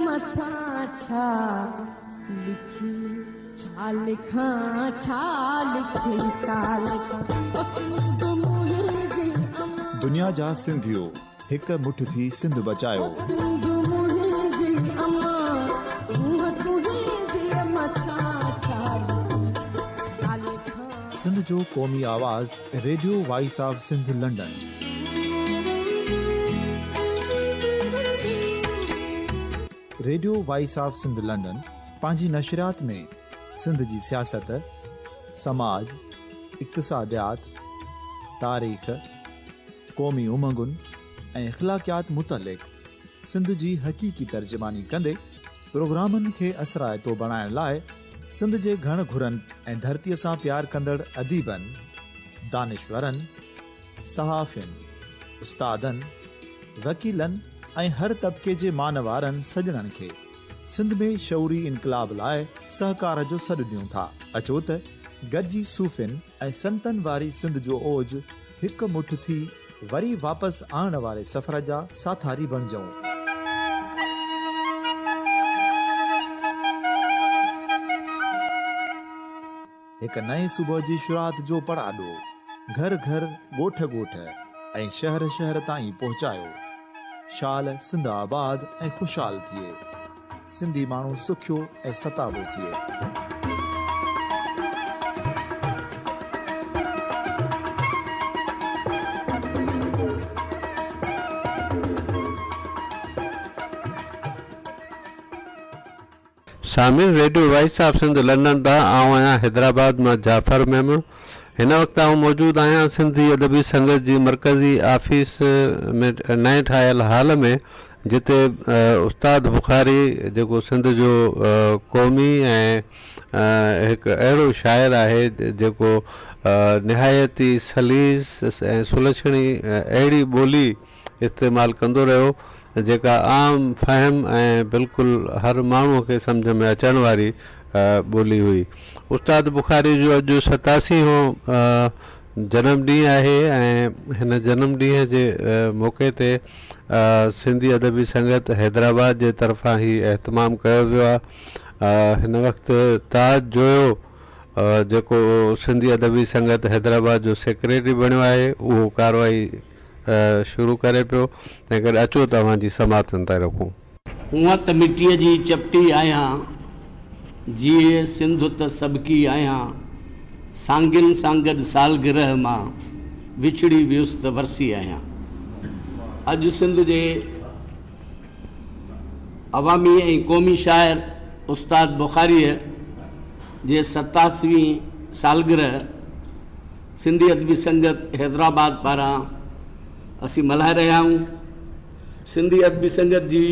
مٿان ڇا لکي، ڇا لکان، ڇا لکي، ڇا لکان، او سنڌ منهنجي امان. دنيا جا سنڌيو هڪ مٺ ٿي سنڌ بچايو. او سنڌ منهنجي امان، سونهن تنهنجي مٿان ڇا لکي، ڇا لکان. سنڌ جو قومي آواز radio voice of Sindh London. Radio voice of Sindh London پنهنجي نشريات ۾ سنڌ جي سياست، سماج، اقتصاديات، تاريخ، قومي امنگن ۽ اخلاقيات متعلق سنڌ جي حقيقي ترجماني ڪندي پروگرامن کي اثرائتو بڻائڻ لاء سنڌ جي گهڻ گهرن ۽ ڌرتيء سان پيار ڪندڙ اديبن، دانشورن، صحافين، استادن، وڪيلن ۽ هر طبقي جي مان وارن سڄڻن کي سنڌ ۾ شعوري انقلاب لاء سهڪار جو سڏ ڏيون ٿا. اچو ته گڏجي صوفين ۽ سنتن واري سنڌ جو اوج هڪ مٺ ٿي وري واپس آڻڻ واري سفر جا ساٿاري بڻجون. هڪ نئين صبح جي شروعات جو پڙاڏو گهر گهر، ڳوٺ ڳوٺ ۽ شهر شهر تائين پهچايو. شال سنڌ آباد ۽ خوشحال ٿئي. سنڌي ماڻهو سکيو ۽ ستابو ٿئي. سامعين radio voice of Sindh London تان آئون آهيان حيدرآباد مان جعفر ميمڻ هن وقت آئون موجود آهيان سنڌي ادبي سنگت جي مرڪزي آفيس ۾ نئين ٺاهيل هال ۾ جتي استاد بخاري جيڪو سنڌ جو قومي ۽ هڪ اهڙو شاعر آهي جيڪو نهايت ئي سليس ۽ سلڇڻي اهڙي ٻولي استعمال ڪندو رهيو جيڪا عام فهم ۽ بلڪل هر ماڻهوء کي سمجهه ۾ اچڻ واري ٻولي هئي. استاد بخاري جو اڄ 87 هون جنم ڏينهن آهي ۽ هن جنم ڏينهن جي موقعي تي سنڌي ادبي سنگت حيدرآباد جي طرفان هي اهتمام ڪيو ويو آهي. هن وقت تاج جويو جيڪو سنڌي ادبي سنگت حيدرآباد جو سيڪريٽري بڻيو آهي اهو ڪارروائي شروع ڪري پيو، تنهنڪري اچو ته اوهان جي سماعتن تائين رکون. هونء ته مٽيء جي چپٽي آهيان، جيئي سنڌ ته سڀڪي آهيان، سانگين سان گڏ سالگرهه مان وڇڙي ويس ته ورسي آهيان. اڄ سنڌ جي عوامي ۽ قومي شاعر استاد بخاريء جي ستاسوين سالگرهه سنڌي ادبي سنگت حيدرآباد پاران اسين ملهائي رهيا آهيون. سنڌي ادبي سنگت جي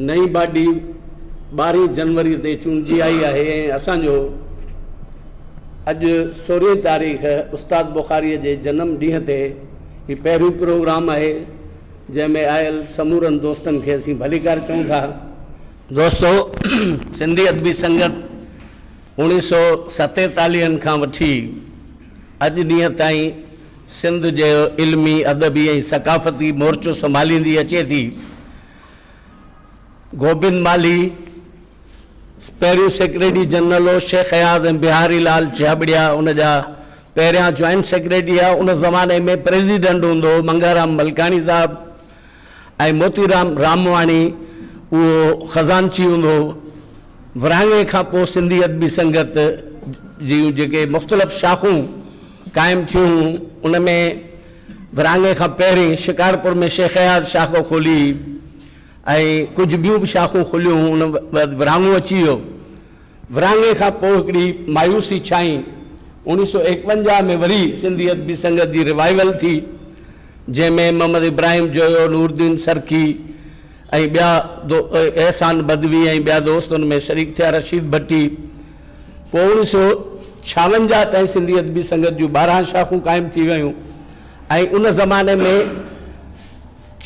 نئين باڊي ٻارهين جنوري تي چونڊجي آئي آهي ۽ اسان جو اڄ سورهين تاريخ استاد بخاريء جي جنم ڏينهن تي هي پهريون پروگرام آهي جنهن ۾ آيل سمورن دوستن کي اسين ڀليڪار چئون ٿا. دوستو سنڌي ادبي سنگت اوڻيهه سؤ ستيتاليهن کان وٺي اڄ ڏينهن تائين سنڌ جو علمي، ادبي ۽ ثقافتي مورچو سنڀاليندي اچي ٿي. گوبند مالهي پهريون سيڪريٽري جنرل هو، شيخ اياز ۽ بهاري لال چاٻڙيا ان جا پهريان جوائنٽ سيڪريٽري هئا. ان زماني ۾ پريزيڊنٽ هوندو هو منگهارام ملڪاڻي صاحب ۽ موتيرام رامواڻي اهو خزانچي هوندو هو. ورهاڱي کان پوء سنڌي ادبي سنگت جون جيڪي مختلف شاخون قائم ٿيون هيون، ان ۾ ورهاڱي کان پهرين شڪارپور ۾ شيخ اياز شاخ کولي هئي ۽ ڪجهه ٻيون به شاخون کليون هيون، ان بعد ورهاڱو اچي ويو. ورهاڱي کان پوء هڪڙي مايوسي ڇائي. 1951 ۾ وري سنڌي ادبي سنگت جي ريوائيول ٿي، جنهن ۾ محمد ابراهيم جويو، نورالدين سرڪي ۽ ٻيا احسان بدوي ۽ ٻيا دوست ان ۾ شريڪ ٿيا، رشيد ڀٽي. پوء 1956 تائين سنڌي ادبي سنگت جون 12 شاخون قائم ٿي ويون ۽ ان زماني ۾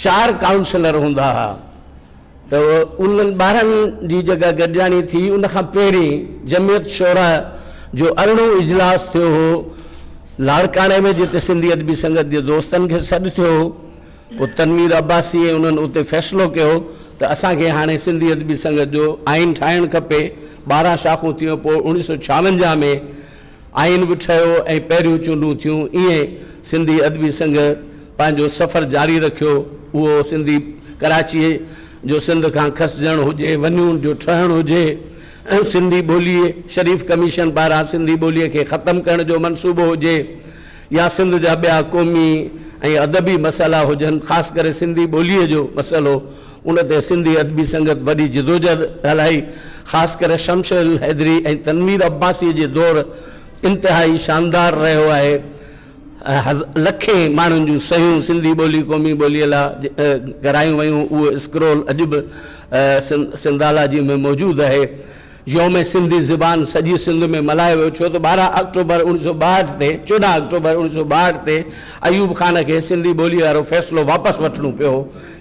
4 ڪائونسلر هوندا ها ته انهن 12 جي جيڪا گڏجاڻي ٿي ان کان پهرين جمعيت شعراء جو ارڙهون اجلاس ٿيو هو لاڙڪاڻي ۾ جتي سنڌي ادبي سنگت جي دوستن کي سڏ ٿيو هو. پوء تنوير عباسي ۽ انهن اتي فيصلو ڪيو ته اسان کي هاڻي سنڌي ادبي سنگت جو آئين ٺاهڻ کپي. 12 شاخون ٿيون، پوءِ 1956 ۾ آئين به ٺهيو ۽ پهريون چونڊون ٿيون. ائين سنڌي ادبي سنگت پنهنجو سفر جاري رکيو. اهو سنڌي ڪراچيءَ جو سنڌ کان کسجڻ هجي، ونيون جو ٺهڻ هجي، سنڌي ٻوليءَ شريف ڪميشن پاران سنڌي ٻوليءَ کي ختم ڪرڻ جو منصوبو هجي، يا سنڌ جا ٻيا قومي ۽ ادبي مسئلا هجن، خاص ڪري سنڌي ٻوليءَ جو مسئلو، ان تي سنڌي ادبي سنگت وڏي جدوجهد هلائي. خاص ڪري شمشير حيدري ۽ تنوير عباسيءَ جي دور انتهائي شاندار رهيو آهي. لکين ماڻهن جون صحيحون سنڌي ٻولي قومي ٻوليءَ لاءِ ڪرايون ويون. اهو اسڪرول اڄ به سنڌالاجي ۾ موجود آهي. يوم سنڌي زبان سڄي سنڌ ۾ ملهايو ويو، ڇو ته 12 آڪٽوبر 1962 تي، 14 آڪٽوبر 1962 تي ايوب خان کي سنڌي ٻوليءَ وارو فيصلو واپس وٺڻو پيو،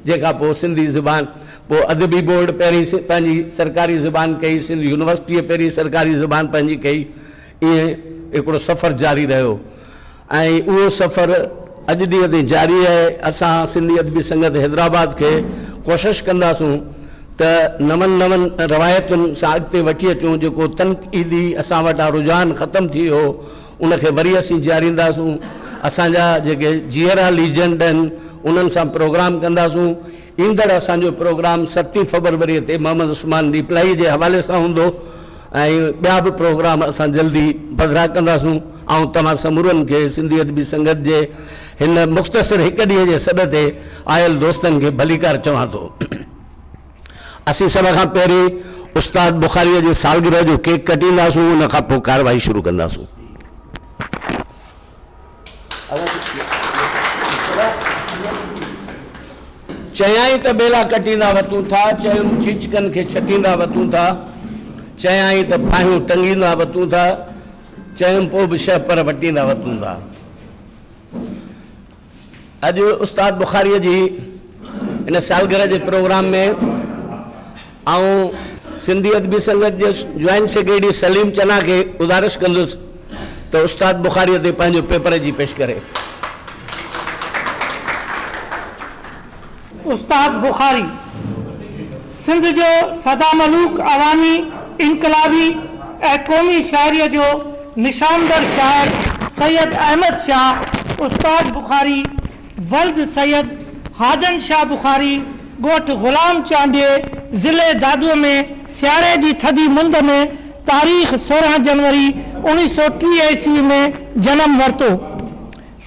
جنهن کان پوءِ سنڌي زبان، پوءِ ادبي بورڊ پهرين پنهنجي سرڪاري زبان ڪئي، سنڌ يونيورسٽيءَ پهرين سرڪاري زبان پنهنجي ڪئي. ائين هڪڙو سفر جاري رهيو ۽ اهو سفر اڄ ڏينهن تائين جاري آهي. اسان سنڌي ادبي سنگت حيدرآباد کي ڪوشش ڪنداسون ته نون نون روايتن سان اڳتي وٺي اچون. جيڪو تنقيدي اسان وٽان رجحان ختم ٿي ويو، ان کي وري اسين جارينداسون. اسان جا جيڪي جيئرا ليجنڊ آهن انهن سان پروگرام ڪنداسون. ايندڙ اسان جو پروگرام 7 فيبروريءَ تي محمد عثمان ڏيپلائي جي حوالي سان هوندو ۽ ٻيا به پروگرام اسان جلدي پڌرا ڪنداسون. ۽ توهان سمورن کي سنڌي ادبي سنگت جي هن مختصر هڪ ڏينهن جي سڏ تي آيل دوستن کي ڀليڪار چوان ٿو. اسين سڀ کان پهرين استاد بخاريءَ جي سالگرهه جو ڪيڪ ڪٽينداسون، ان کان پوءِ ڪارروائي شروع ڪنداسون. چيائين ته بيلا ڪٽيندا وتون ٿا، چيم چيچڪن کي ڇٽيندا وتون ٿا، چيائين ته ڦاهيون ٽنگيندا وتون ٿا، چيم پوءِ به شهپر وٽيندا وتون ٿا. اڄ استاد بخاريءَ جي هن سالگرهه جي پروگرام ۾ ۽ سنڌي ادبي سنگت جي جوائنٽ سيڪريٽري سليم چنا کي گذارش ڪندس ته استاد بخاريءَ تي پنهنجو پيپر جي پيش ڪري. استاد بخاري سنڌ جو سدا ملوڪ عوامي، انقلابي ۽ قومي شاعريءَ جو نشاندر شاعر سيد احمد شاهه استاد بخاري ولد سيد هادن شاهه بخاري ڳوٺ غلام چانڊيي ضلعي دادوءَ ۾ سياري جي ٿڌي مند ۾ تاريخ 16 جنوري 1930 عيسوي ۾ جنم ورتو.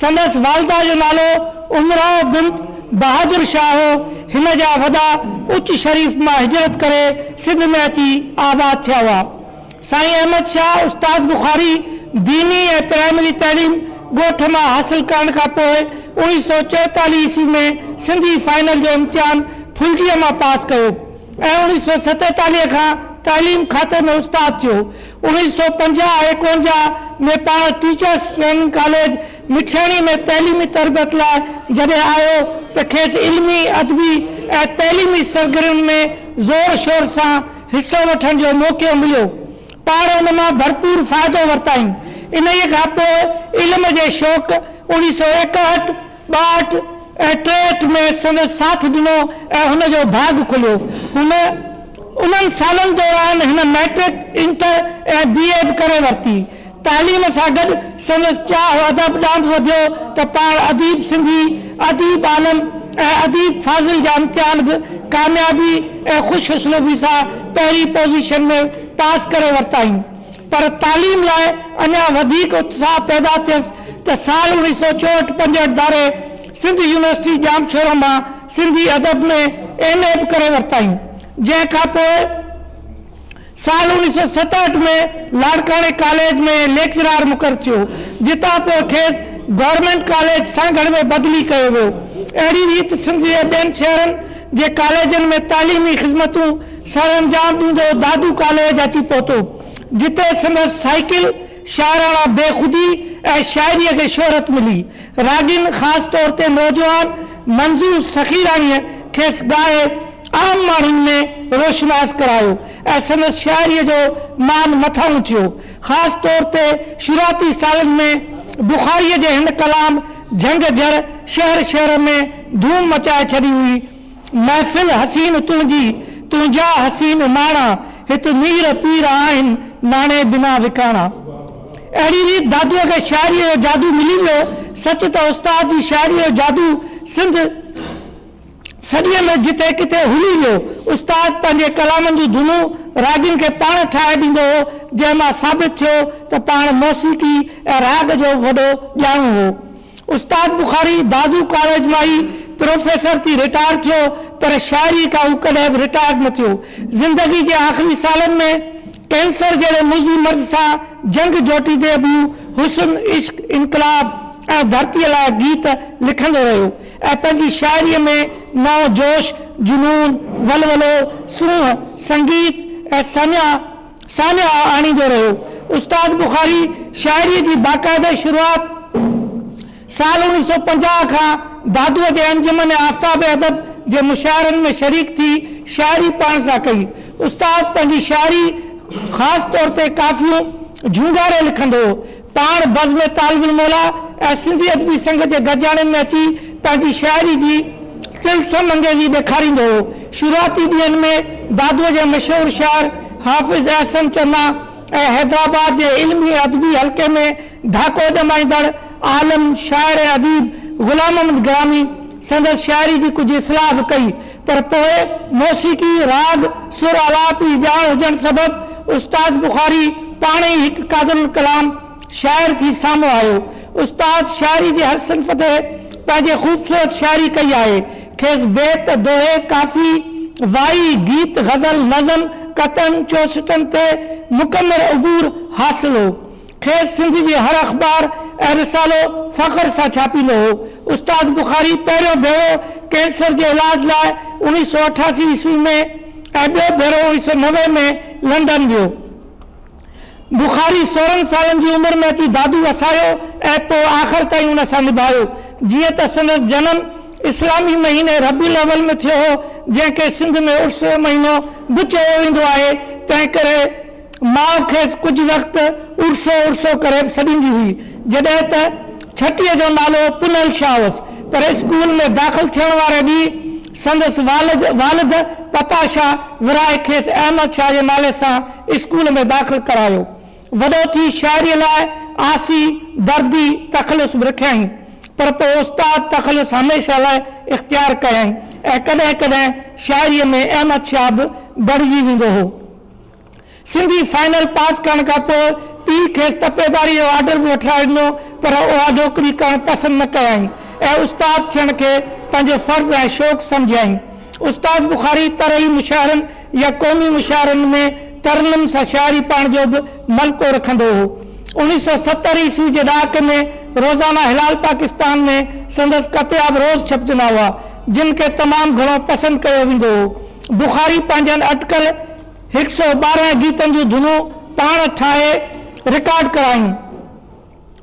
سندس والده جو نالو امراو بنت بهادر شاهه هو. هن جا وڏا اچ شريف مان هجرت ڪري سنڌ ۾ اچي آباد ٿيا هئا. سائين احمد شاهه استاد بخاري ديني ۽ پرائمري تعليم ڳوٺ مان حاصل ڪرڻ کان پوءِ 1944 عيسوي ۾ سنڌي فائنل جو امتحان ڦلجيءَ مان پاس ڪيو ۽ 1947 کان تعليم کاتي ۾ استاد ٿيو. 1950 51 ۾ پاڻ ٽيچرس ٽريننگ ڪاليج مٺياڻي ۾ تعليمي تربيت لاءِ جڏهن آيو ته کيس علمي، ادبي ۽ تعليمي سرگرمين ۾ زور شور سان حصو وٺڻ جو موقعو مليو. پاڻ ان مان ڀرپور فائدو ورتائين. ان کان پوءِ علم جي شوق 1961، 62 ۽ 63 ۾ سندس ساٿ ڏنو ۽ هن جو ڀاڳ کليو. هن انهن سالن دوران هن ميٽرڪ، انٽر ۽ بي اي به ڪري ورتي. تعليم سان گڏ سندس چاهه ادب ڏانهن به وڌيو ته پاڻ اديب سنڌي، اديب عالم ۽ اديب فاضل جا امتحان به ڪاميابي ۽ خوش اسلوبي سان پهرين پوزيشن ۾ پاس ڪري ورتائين. پر تعليم لاءِ اڃا وڌيڪ اتساهه پيدا ٿيس ته سال 1964 65 ڌاري سنڌ يونيورسٽي ڄامشورو مان سنڌي ادب ۾ ايم اي به ڪري ورتائين. جنهن کان پوءِ سال 1967 ۾ لاڙڪاڻي ڪاليج ۾ ليڪچرار مقرر ٿيو، جتان پوءِ کيس گورنمينٽ ڪاليج سانگهڙ ۾ بدلي ڪيو ويو. اهڙي ريت سنڌ جي ٻين شهرن جي ڪاليجن ۾ تعليمي خدمتون سر انجام ڏيندو دادو ڪاليج اچي پهتو، جتي سندس سائيڪل، شاعراڻا بيخودي ۽ شاعريءَ کي شهرت ملي. راڳين خاص طور تي نوجوان منظور سخيراڻيءَ کيس ڳائي عام ماڻهن ۾ روشناس ڪرايو ۽ سندس شاعريءَ جو مان مٿان ٿيو. خاص طور تي شروعاتي سالن ۾ بخاريءَ جي هن ڪلام جهنگ جهر شهر شهر ۾ ڌوم مچائي ڇڏي هئي. محفل حسين تنهنجي، تنهنجا حسين ماڻا، هت مير پير آهن، ناڻي بنا وڪاڻا. اهڙي ريت دادوء کي شاعريء جو جادو ملي ويو. سچ ته استاد جي شاعريء جو جادو سنڌ سڄيء ۾ جتي ڪٿي هلي ويو. استاد پنهنجي ڪلامن جون ڌنون راڳين کي پاڻ ٺاهي ڏيندو هو، جنهن مان ثابت ٿيو ته پاڻ موسيقي ۽ راڳ جو وڏو ڄاڻو هو. استاد بخاري دادو ڪاليج مان ئي پروفيسر ٿي رٽائر ٿيو، پر شاعريء کان هو ڪڏهن به رٽائر نه ٿيو. زندگي جي آخري سالن ۾ ڪينسر جهڙي موذي مرض سان جنگ جوٽيندي به هو حسن، عشق، انقلاب ۽ ڌرتيء لاء گيت لکندو رهيو ۽ پنهنجي شاعريء ۾ نئون جوش، جنون، ولولو، سونهن، سنگيت ۽ ساڃاهه آڻيندو رهيو. استاد بخاري شاعريء جي باقاعده شروعات سال 1950 کان دادوء جي انجمن آفتاب ادب جي مشاعرن ۾ شريڪ ٿي شاعري پاڻ سان ڪئي. استاد پنهنجي شاعري خاص طور تي ڪافيون جهونگاري لکندو هو. پاڻ بزم طالب الموليٰ ۽ سنڌي ادبي سنگت جي گڏجاڻين ۾ اچي پنهنجي شاعري جي طلسم انگيزي ڏيکاريندو هو. شروعاتي ڏينهن ۾ دادوء جي مشهور شاعر حافظ احسن چنا ۽ حيدرآباد جي علمي ادبي حلقي ۾ ڌاڪو ڄمائيندڙ عالم، شاعر ۽ اديب غلام محمد گرامي سندس شاعري جي ڪجهه اصلاح به ڪئي، پر پوء موسيقي، راڳ، سر آلاپ جي ڄاڻ هجڻ سبب استاد بخاري پاڻ ئي هڪ قادرالڪلام شاعر ٿي سامهون آيو. استاد شاعري جي هر صنف تي پنهنجي خوبصورت شاعري ڪئي آهي. کيس بيت، دوهي، ڪافي، وائي، گيت، غزل، نظم، قطعن، چوسٽن تي مڪمل عبور حاصل هو. کيس سنڌ جي هر اخبار ۽ رسالو فخر سان ڇاپيندو هو. استاد بخاري پهريون ڀيرو ڪينسر جي علاج لاء 1988 عيسوي ۾ ۽ ٻيو ڀيرو 1990 ۾ لنڊن ويو. بخاري 16 سالن جي عمر ۾ اچي دادو وسايو ۽ پوء آخر تائين ان سان نڀايو. جيئن ته سندس جنم اسلامي مهيني ربيع الاول ۾ ٿيو هو، جنهن کي سنڌ ۾ عرس جو مهينو به چيو ويندو آهي، تنهن ڪري ماء کيس ڪجهه وقت عرسو عرسو ڪري به سڏيندي هئي. جڏهن ته ڇٽيء جو نالو پنهل شاهه هوس، پر اسڪول ۾ داخل ٿيڻ واري ڏينهن سندس والد پتاشا ورهائي کيس احمد شاهه جي نالي سان اسڪول ۾ داخل ڪرايو. وڏو ٿي شاعريء لاء آسي دردي تخلص به رکيائين، پر پوء استاد تخلص هميشه لاء اختيار ڪيائين ۽ ڪڏهن ڪڏهن شاعريء ۾ احمد شاهه به بڻجي ويندو هو. سنڌي فائنل پاس ڪرڻ کان پوء پيء کيس تپيداريء جو آرڊر به وٺرائي ڏنو، پر اها نوڪري ڪرڻ پسند نه ڪيائين ۽ استاد ٿيڻ کي پنهنجو فرض ۽ شوق سمجهيائين. استاد بخاري طرحي مشاعرن يا قومي مشاعرن ۾ ترنم سان شاعري پڙهڻ جو به ملڪو رکندو هو. 1970 عيسوي جي ڏهاڪي ۾ روزانه هلال پاڪستان ۾ سندس قطعا به روز ڇپجندا هئا، جن کي تمام گهڻو پسند ڪيو ويندو هو. بخاري پنهنجن اٽڪل 112 گيتن جون ڌنون پاڻ ٺاهي رڪارڊ ڪرايون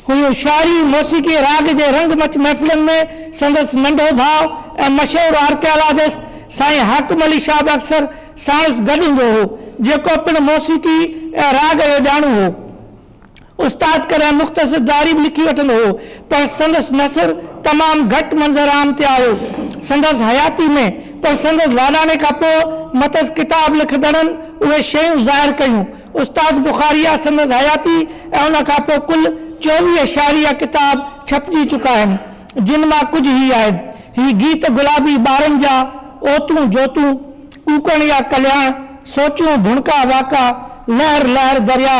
هيون. شاعري، موسيقي، راڳ جي رنگ مچ محفلن ۾ سندس ننڍو ڀاء ۽ مشهور آرڪيالاجسٽ سائين حاڪم علي شاهه به اڪثر ساڻس گڏ هوندو هو، جيڪو پڻ موسيقي ۽ راڳ جو ڄاڻو هو. استاد ڪڏهن مختصر ڊائري به لکي وٺندو هو، پر سندس نثر تمام گهٽ منظر عام تي آيو. سندس حياتي ۾، پر سندس لاڏاڻي کان پوء مٿس ڪتاب لکندڙن اهي شيون ظاهر ڪيون. استاد بخاري يا سندس حياتي ۽ ان کان پوء ڪل 24 شاعري جا ڪتاب ڇپجي چڪا آهن، جن مان ڪجهه هي آهن، هي گيت گلابي ٻارن جا، اوتون جوتون، ڪوڪڻ يا ڪلياڻ، سوچون ڀڻڪا واڪا، لهر لهر دريا،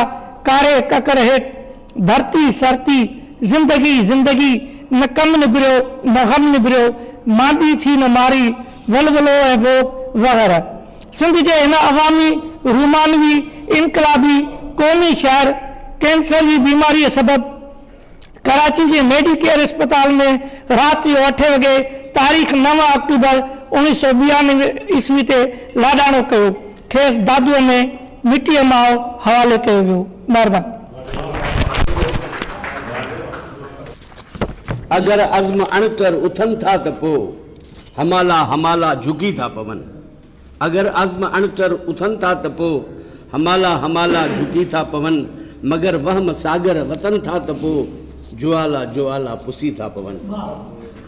ڪاري ڪڪر هيٺ، ڌرتي سرتي، زندگي زندگي، نه ڪم نبريو نه غم نبريو، ماندي ٿي نه ماري، ولولو ۽ ووڪ وغيره. سنڌ جي هن عوامي، رومانوي، انقلابي، قومي شاعر ڪينسر جي بيماريء سبب ڪراچي جي ميڊيڪيئر اسپتال ۾ رات جو 8 وڳي تاريخ 9 آڪٽوبر 1992 عيسوي تي لاڏاڻو ڪيو. کيس دادوء ۾ مٽيء ماء حوالي ڪيو ويو. مهرباني. اگر عزم اڻٽر اٿن ٿا ته پوء همالا همالا جهڪي ٿا پون. اگر عزم اڻٽر اٿن ٿا ته پوء همالا همالا جهڪي ٿا پون. مگر وهم ساگر وتن ٿا ته پوء جوالا جوالا پسي ٿا پون.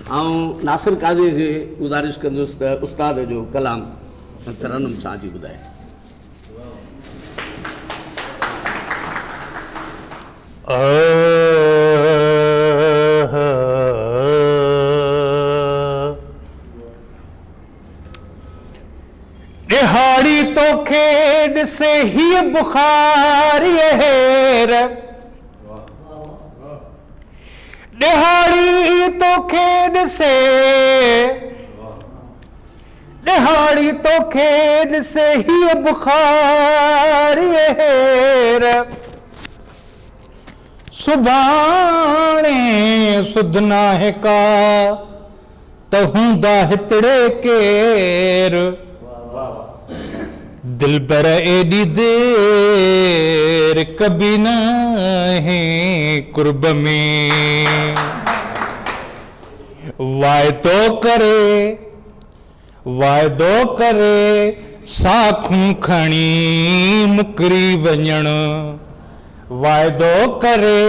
آئون ناصر قاضيء کي گذارش ڪندس ته استاد جو ڪلام ترنم سان اچي ٻڌائي. ڏهاڙي توکي ڏسي هيء بخاري هير. ڏهاڙي توکي ڏسي ڏهاڙي توکي ڏسي هيء بخاري هير. سڀاڻي سڌ ناهي ڪا ته هوندا هتڙي ڪير. دلبر ايڏي دير ڪبي ناهي قرب ۾. واعدو ڪري واعدو ڪري ساکون کڻي مڪري وڃڻ. واعدو ڪري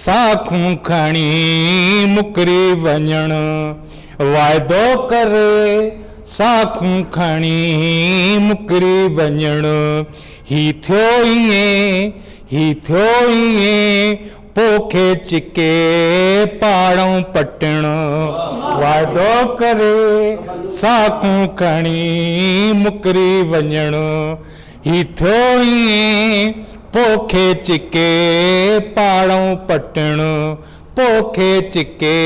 ساکون کڻي مڪري وڃڻ. واعدو ڪري ساکون کڻي مڪري وڃڻ. هي ٿيو ائين هي ٿيو ائين پوکي چڪي پاڙئون پٽڻ. واعدو ڪري ساکون کڻي مڪري وڃڻ. هي ٿيو ائين پوکي چڪي پاڙئون پٽڻ. پوکي چڪي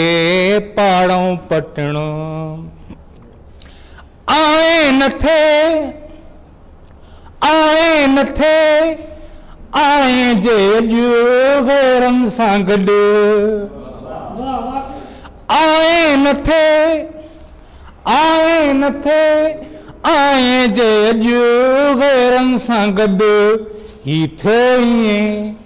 پاڙئون پٽڻ. آئين نه ٿئي آئين نه ٿئي آئين جي اڄ غيرن سان گڏ. آئين نه ٿئي آئين نه ٿئي آئين جي اڄ غيرن سان گڏ. هي ٿيو ائين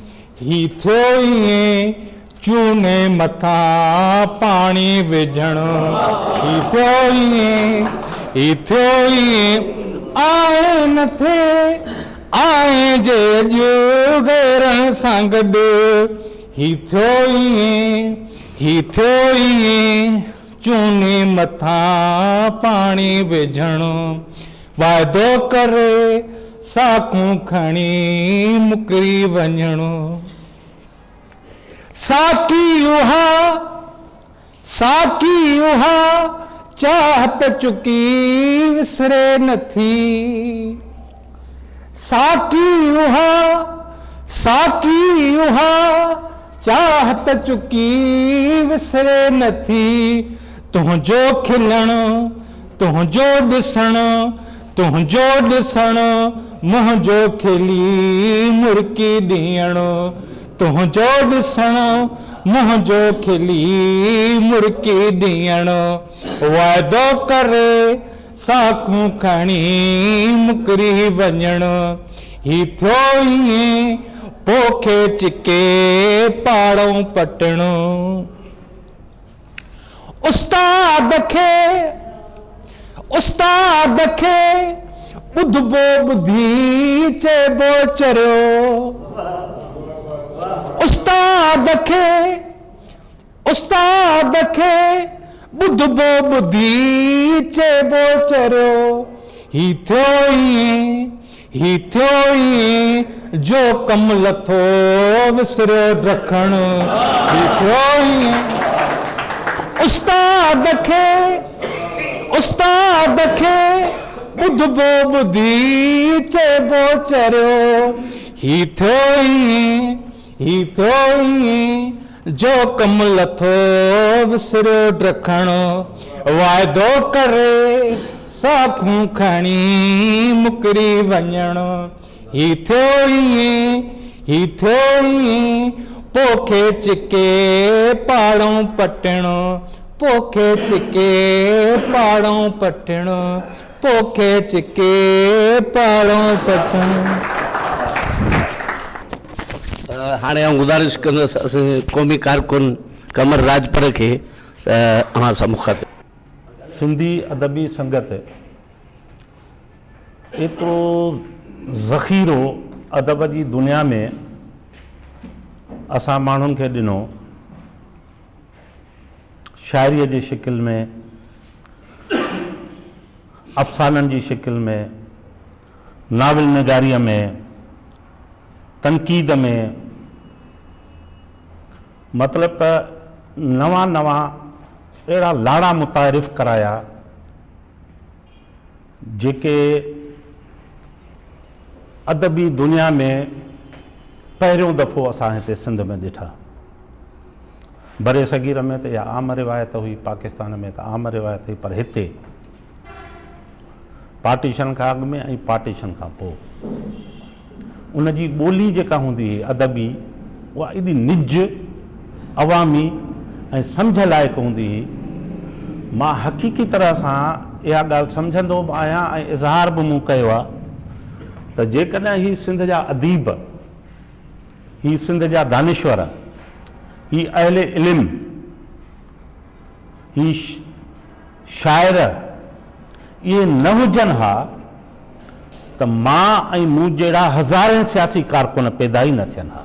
هي ٿيو ائين چوني مٿان پاڻي وجهڻ. هي ٿيو ائين هي ٿيو ائين آئين نه ٿئي آئين جي اڄ غيرن سان گڏ. هي ٿيو ائين هي ٿيو ائين چوني مٿان پاڻي وجهڻ. واعدو ڪري ساکون کڻي مڪري وڃڻ. ساقي اها ساقي اها چاهت چڪي وسري نٿي. ساقي اها ساقي اها چاهت چڪي وسري نٿي. تنهنجو کلڻ تنهنجو ڏسڻ تنهنجو ڏسڻ منهنجو کلي مرڪي ڏيڻ. تنهنجو ڏسڻ منهنجو کلي مرڪي ڏيڻ. واعدو ڪري ساکون کڻي مڪري وڃڻ. هي ٿيو ائين پوکي چڪي پاڙئون پٽڻ. استاد کي استاد کي ٻڌبو ٻڌي چئبو چريو. استاد کي استاد کي ٻڌبو ٻڌي چئبو چريو. هي ٿيو ائين هي ٿيو ائين جو ڪم لٿو وسريو ڊکڻ. هي ٿيو ائين استاد کي استاد کي ٻڌبو ٻڌي چئبو چريو. هي ٿيو ائين هي ٿيو ائين جو ڪم لٿو وسريو ڊکڻ. واعدو ڪري ساکون کڻي مڪري وڃڻ. هي ٿيو ائين هي ٿيو ائين پوکي چڪي پاڙئون پٽڻ. پوکي چڪي پاڙئون پٽڻ. پوکي چڪي پاڙئون پٽڻ. هاڻي آئون گذارش ڪندس اسان قومي ڪارڪن قمر راڄپر کي ته اوهان سان مخاطب. سنڌي ادبي سنگت ايترو ذخيرو ادب جي دنيا ۾ اسان ماڻهن کي ڏنو. شاعريء جي شڪل ۾، افسانن جي شڪل ۾، ناول نگاريء ۾، تنقيد ۾، مطلب ته نوان نوان اهڙا لاڙا متعارف ڪرايا، جيڪي ادبي دنيا ۾ پهريون دفعو اسان هتي سنڌ ۾ ڏٺا. برصغير ۾ ته اها عام روايت هئي، پاڪستان ۾ ته عام روايت هئي، پر هتي پارٽيشن کان اڳ ۾ ۽ پارٽيشن کان پوء ان جي ٻولي جيڪا هوندي هئي ادبي، اها ايڏي نج، عوامي ۽ سمجهه لائق هوندي هئي. مان حقيقي طرح سان اها ڳالهه سمجهندو به آهيان ۽ اظهار به مون ڪيو آهي ته جيڪڏهن هي سنڌ جا اديب، هي سنڌ جا دانشور، هي اهل علم، هي شاعر اهي نه هجن ها ته مان ۽ مون جهڙا هزارين سياسي ڪارڪن پيدا ئي نه ٿين ها.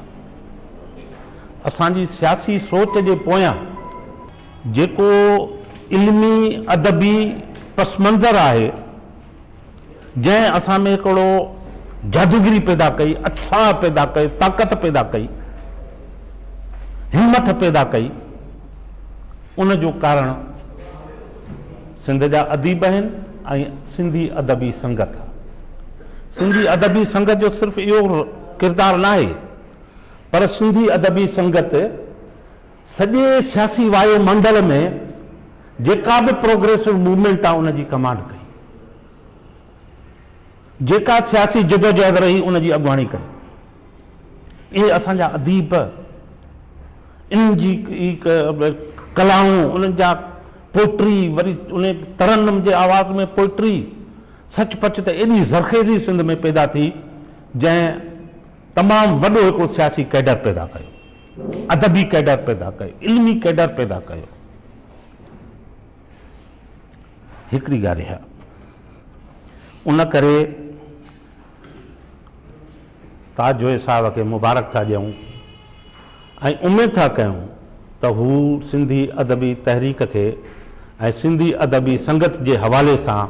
اسان جي سياسي سوچ جي پويان جيڪو علمي ادبي پس منظر آهي، جنهن اسان ۾ هڪڙو جادوگري پيدا ڪئي، اتساهه پيدا ڪيو، طاقت پيدا ڪئي، همٿ پيدا ڪئي، ان جو ڪارڻ سنڌ جا اديب آهن ۽ سنڌي ادبي سنگت آهي. سنڌي ادبي سنگت جو صرف اهو ڪردار ناهي پر سنڌي ادبي سنگت سڄي سياسي وايو منڊل ۾ جيڪا به پروگريسو موومينٽ آهي ان جي ڪمانڊ ڪئي. جيڪا سياسي جدوجهد رهي ان جي اڳواڻي ڪئي. اهي اسان جا اديب، انهن جي ڪلائون، انهن جا پوئٽري، وري ان ترنم جي آواز ۾ پوئٽري، سچ پچ ته ايڏي زرخيزي سنڌ ۾ پيدا ٿي جنهن تمام وڏو هڪڙو سياسي ڪيڊر پيدا ڪيو، ادبي ڪيڊر پيدا ڪيو، علمي ڪيڊر پيدا ڪيو. هڪڙي ڳالهه اها، ان ڪري تاج جويي صاحب کي مبارڪ ٿا ڏيون ۽ اميد ٿا ڪيون ته هو سنڌي ادبي تحريڪ کي ۽ سنڌي ادبي سنگت جي حوالي سان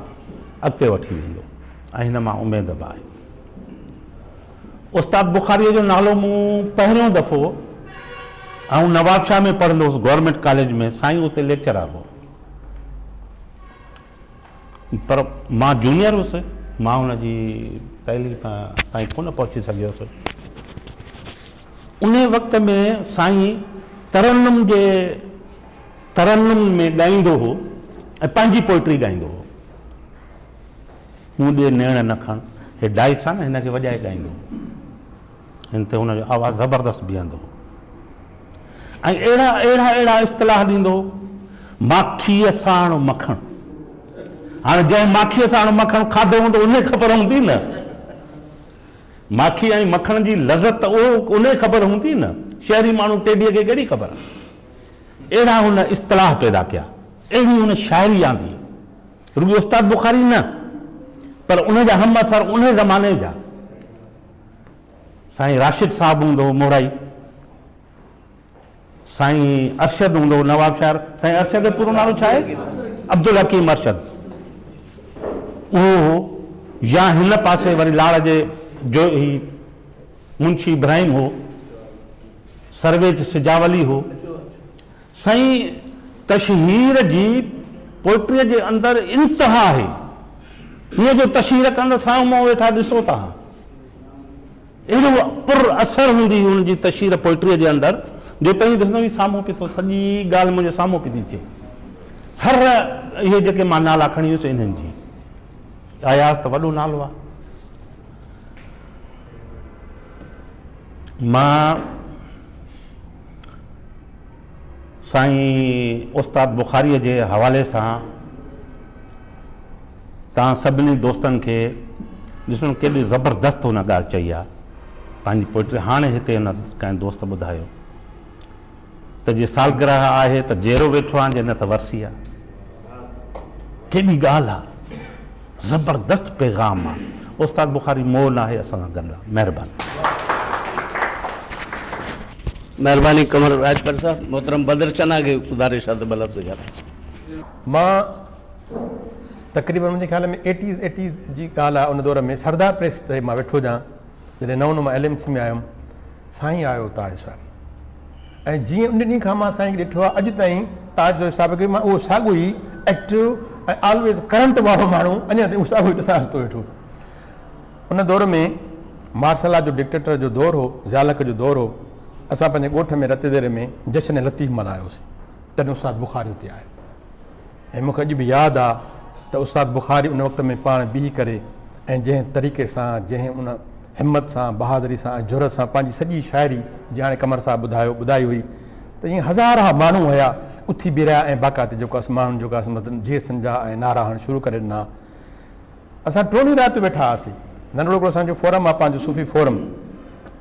اڳتي وٺي ويندو ۽ هن مان اميد به آهي. استاد بخاريء جو نالو مون پهريون دفعو آئون نوابشاهه ۾ پڙهندو هوس گورنمينٽ ڪاليج ۾ سائين اتي ليڪچرار هو. پر مان جونيئر هوس، مان ان جي تعليم تائين ڪونه پهچي سگهيس. انهي وقت ۾ سائين ترنم جي ترنم ۾ ڳائيندو هو ۽ پنهنجي پوئٽري ڳائيندو هو. مون ڏي نيڻ نه کڻ، هي ڊائس آ نه، هن کي وڄائي ڳائيندو هو. هن تي هن جو آواز زبردست بيهندو هو ۽ اهڙا اهڙا اهڙا اصطلاح ڏيندو هو، ماکيء ساڻ مکڻ. هاڻي جنهن ماکيء ساڻ مکڻ کاڌو هوندو ان کي خبر هوندي نه. ماکي ۽ مکڻ جي لذت ته اهو ان کي خبر هوندي نه. شهري ماڻهو ٽيڊيء کي ڪهڙي خبر. اهڙا هن اصطلاح پيدا ڪيا، اهڙي هن شاعري آندي. رڳو استاد بخاري نه پر ان جا همعصر ان زماني جا سائين راشد صاحب هوندو هو مورائي، سائين ارشد هوندو هو نواب شهر، سائين ارشد جو پورو نالو ڇا آهي؟ عبدالحڪيم ارشد اهو هو يا هن پاسي وري لاڙ جي جو هي منشي ابراهيم هو، سرويچ سجاولي هو. سائين تشهير جي پوئٽريء جي اندر انتها آهي. هيئن جو تشهير ڪندي سامهون مون ويٺا ڏسو توهان. اهڙو پر اثر هوندي هئي هن جي تشهير پوئٽريء جي اندر جو توهين ڏسندو هي سامهون پئي ٿو سڄي ڳالهه منهنجي سامهون پئي ٿي ٿئي. هر اهي جيڪي مان نالا کڻي ويس انهن جي. اياز ته وڏو نالو آهي. مان سائين استاد بخاريء جي حوالي سان توهان سڀني دوستن کي ڏسو ڪيڏي زبردست هن ڳالهه چئي آ پنهنجي پوئٽري هاڻي هتي هن ڪنهن دوست ٻڌايو ته جي سالگرهه آهي ته جيئرو ويٺو آهيان جي نه ته ورسي آ ڪيڏي ڳالهه آ زبردست پيغام آ استاد بخاري مئو ناهي اسان سان گڏ آ مهرباني. مهرباني قمر راڄپر صاحب. محترم بدر چنا کي گذارش آهي ته ٻه لفظ ڳالهائي. مان تقريبن منهنجي خيال ۾ ايٽيز ايٽيز جي ڳالهه آهي ان دور ۾ سردار پريس تي مان ويٺو هجان جڏهن نئون نئون مان ايل ايم سي ۾ آيم سائين آيو تاج صاحب ۽ جيئن ان ڏينهن کان مان سائين کي ڏٺو آهي اڄ تائين تاج جويو صاحب کي مان اهو ساڳيو ئي ايڪٽو ۽ آلويز ڪرنٽ وارو ماڻهو اڃا تائين اهو ساڳيو ئي ڏسانس ٿو ويٺو. ان دور ۾ مارشل لا جو ڊڪٽيٽر جو دور هو، ضياء الحق جو دور هو. اسان پنهنجي ڳوٺ ۾ رتيديري ۾ جشن لطيف ملهايوسين. تڏهن استاد بخاري اتي آيو ۽ مون کي اڄ به ياد آ ته استاد بخاري ان وقت ۾ پاڻ بيهي ڪري ۽ جنهن طريقي سان جنهن ان همت سان بهادري سان ۽ جرئت سان پنهنجي سڄي شاعري جيئن هاڻي قمر صاحب ٻڌايو ٻڌائي هئي ته ائين هزارها ماڻهو هيا اٿي بيهي رهيا ۽ باقاعدي جيڪو آ ماڻهن جيڪو آ مطلب جيئي سنڌ جا ۽ نعرا هڻڻ شروع ڪري ڏنا. اسان ٽيون ڏينهن رات جو ويٺا هئاسين. ننڍڙو هڪڙو اسان جو فورم آهي پنهنجو صوفي فورم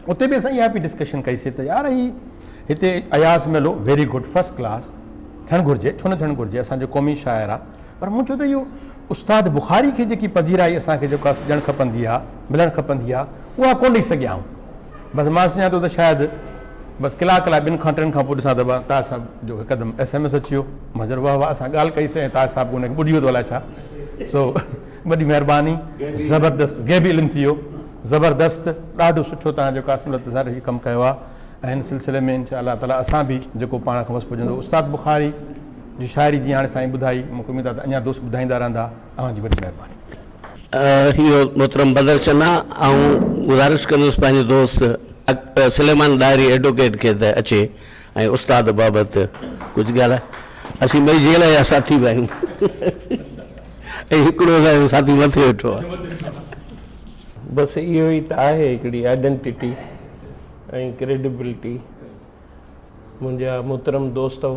اتي به اسان اها پئي ڊسڪشن ڪئي سي ته يار هي هتي اياز ميلو ويري گڊ فرسٽ ڪلاس ٿيڻ گهرجي ڇو نه ٿيڻ گهرجي اسان جو قومي شاعر آهي پر مون چيو ته اهو استاد بخاري کي جيڪي پذيرائي اسان کي جيڪا ڏيڻ کپندي آهي ملڻ کپندي آهي اها ڪونه ڏئي سگهيا آهيون بس مان سمجهان ٿو ته شايد بس ڪلاڪ لاء ٻن کان ٽن کان پوء ڏسان ته تاج صاحب جو هڪدم ايس ايم ايس اچي ويو مان چيو واهه واهه اسان ڳالهه ڪئي سي ۽ تاج صاحب ان کي ٻڌي ويو الائي ڇا سو وڏي مهرباني زبردست غيبي علم ٿي ويو زبردست ڏاڍو سٺو توهان جو قاسم لطيف صاحب هي ڪم ڪيو آهي ۽ هن سلسلي ۾ انشاء الله تعالي اسان به جيڪو پاڻ کان وس پڄندو استاد بخاري جي شاعري جيئن هاڻي سائين ٻڌائي مون کي اميد آهي ته اڃا دوست ٻڌائيندا رهندا اوهان جي وڏي مهرباني. اهو محترم بدر چنا آئون گذارش ڪندس پنهنجي دوست سليمان ڏاهري ايڊووڪيٽ کي ته اچي ۽ استاد بابت ڪجهه ڳالهائي. اسين ٻئي جيل جا ساٿي به آهيون ۽ هڪڙو اسان جو ساٿي مٿي ويٺو آهي. بس اهو ئي ته آهي هڪڙي آئيڊنٽيٽي ۽ ڪريڊيبلٽي. منهنجا محترم دوستؤ،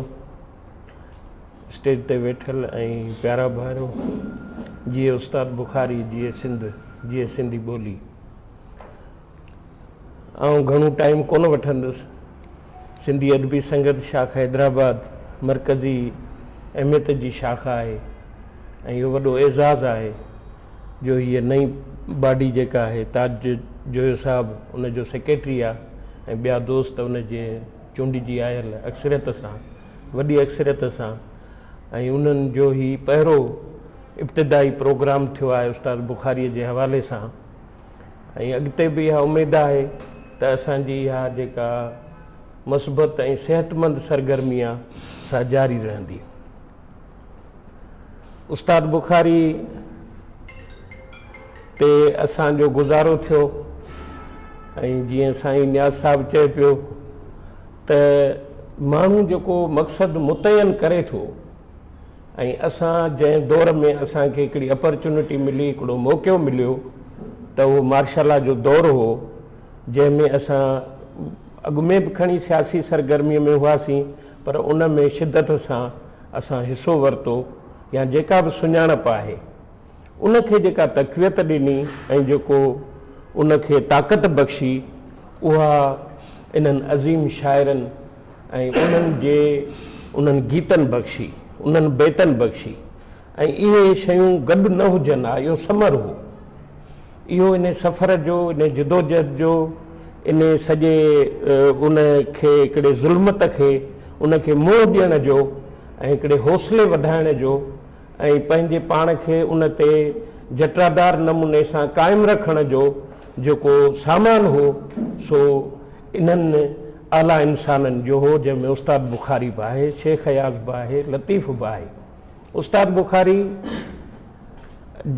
اسٽيج تي ويٺل ۽ پيارا ڀائرو، جيئي استاد بخاري، جيئي سنڌ، جيئي سنڌي ٻولي. آئون گهڻو ٽائيم ڪونه وٺندس. سنڌي ادبي سنگت شاخ حيدرآباد مرڪزي اهميت جي شاخ آهي ۽ اهو وڏو اعزاز آهي جو هيء نئين باڊي جيڪا آهي تاج جويو صاحب ان جو سيڪريٽري آهي ۽ ٻيا دوست ان جي چونڊجي آيل اڪثريت سان وڏي اڪثريت سان ۽ انهن جو هي پهرو ابتدائي پروگرام ٿيو آهي استاد بخاريء جي حوالي سان ۽ اڳتي به اها اميد آهي ته اسان جي اها جيڪا مثبت ۽ صحتمند سرگرمي آ سا جاري رهندي. استاد بخاري تي اسان جو گذارو ٿيو ۽ جيئن سائين نياز صاحب چئي پيو ته ماڻهو جيڪو مقصد متعين ڪري ٿو ۽ اسان جنهن دور ۾ اسان کي هڪڙي اپرچونٽي ملي، هڪڙو موقعو مليو ته اهو مارشل لا جو دور هو، جنهن ۾ اسان اڳ ۾ به کڻي سياسي سرگرميء ۾ هئاسين پر ان ۾ شدت سان اسان حصو ورتو يا جيڪا به سڃاڻپ آهي ان کي جيڪا تقويت ڏني ۽ جيڪو ان کي طاقت بخشي اها انهن عظيم شاعرن ۽ انهن جي انهن گيتن بخشي، انهن بيتن بخشي ۽ اهي شيون گڏ نه هجن ها، اهو ثمر هو. اهو انهي سفر جو، انهي جدوجهد جو، انهي سڄي ان کي هڪڙي ظلمت کي ان کي منهن ڏيڻ جو ۽ هڪڙي حوصلي وڌائڻ جو ۽ پنهنجي پاڻ کي ان تي جٽادار نموني سان قائم رکڻ جو جيڪو سامان هو سو انهن اعليٰ انسانن جو هو جنهن ۾ استاد بخاري به آهي، شيخ اياز به آهي، لطيف به آهي. استاد بخاري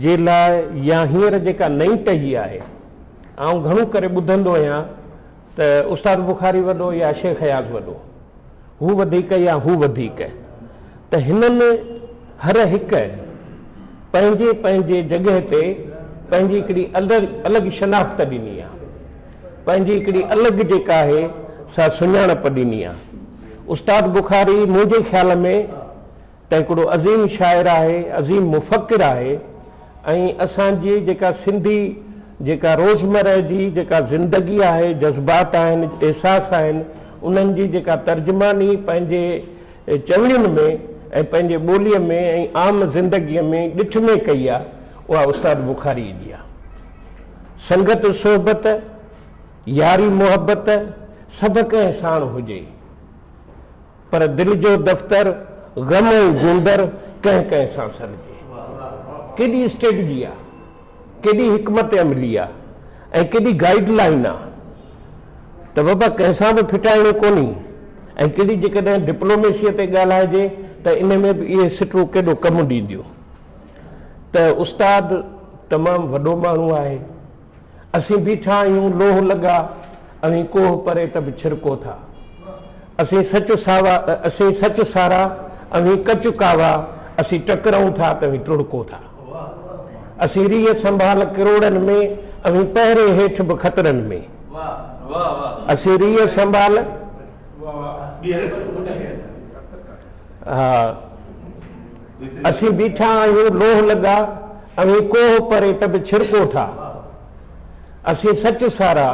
جي لاء يا هينئر جيڪا نئين ٽهي آهي، آئون گهڻو ڪري ٻڌندو آهيان ته استاد بخاري وڏو يا شيخ اياز وڏو، هو وڌيڪ يا هو وڌيڪ ته هنن هر هڪ پنهنجي پنهنجي جڳهه تي پنهنجي هڪڙي الڳ شناخت ڏني آهي. پنهنجي هڪڙي الڳ جيڪا آهي سا سڃاڻپ ڏني آ. استاد بخاري منهنجي خيال ۾ ته هڪڙو عظيم شاعر آهي، عظيم مفڪر آهي ۽ اسان جي جيڪا سنڌي جيڪا روزمره جي جيڪا زندگي آهي، جذبات آهن، احساس آهن، انهن جي جيڪا ترجماني پنهنجي چوڻين ۾ ۽ پنهنجي ٻوليء ۾ ۽ عام زندگيء ۾ ڏٺ ۾ ڪئي آ، اها استاد بخاريء جي آ. سنگت صحبت، ياري محبت، سڀ ڪنهن ساڻ هجي، پر دل جو دفتر غم ۽ گوندر ڪنهن ڪنهن سان سلجي. ڪيڏي اسٽريٽجي آ، ڪيڏي حڪمت عملي آ ۽ ڪيڏي گائيڊ لائين آ ته بابا ڪنهن سان به ڦٽائڻو ڪونهي ۽ ڪهڙي جيڪڏهن ڊپلوميسيء تي ڳالهائجي ته ان ۾ به اهي سٽون ڪيڏو ڪم ڏينديون ته استاد تمام وڏو ماڻهو آهي. اسين بيٺا آهيون لوهه لڳا، اوهين ڪوهه پري ته به ڇرڪو ٿا. اسين سچ ساوا، اسين سچ سارا، اوهين ڪچ ڪاوا، اسين ٽڪرائون ٿا ته اوهين ٽڙڪو ٿا. اسين ريهه سنڀال ڪروڙن ۾، اوهين پهري هيٺ به خطرن ۾. اسين ريهه سنڀال. ها. اسين بيٺا آهيون لوهه لڳا، اوهين ڪوهه پري ته به ڇرڪو ٿا. اسين سچ سارا،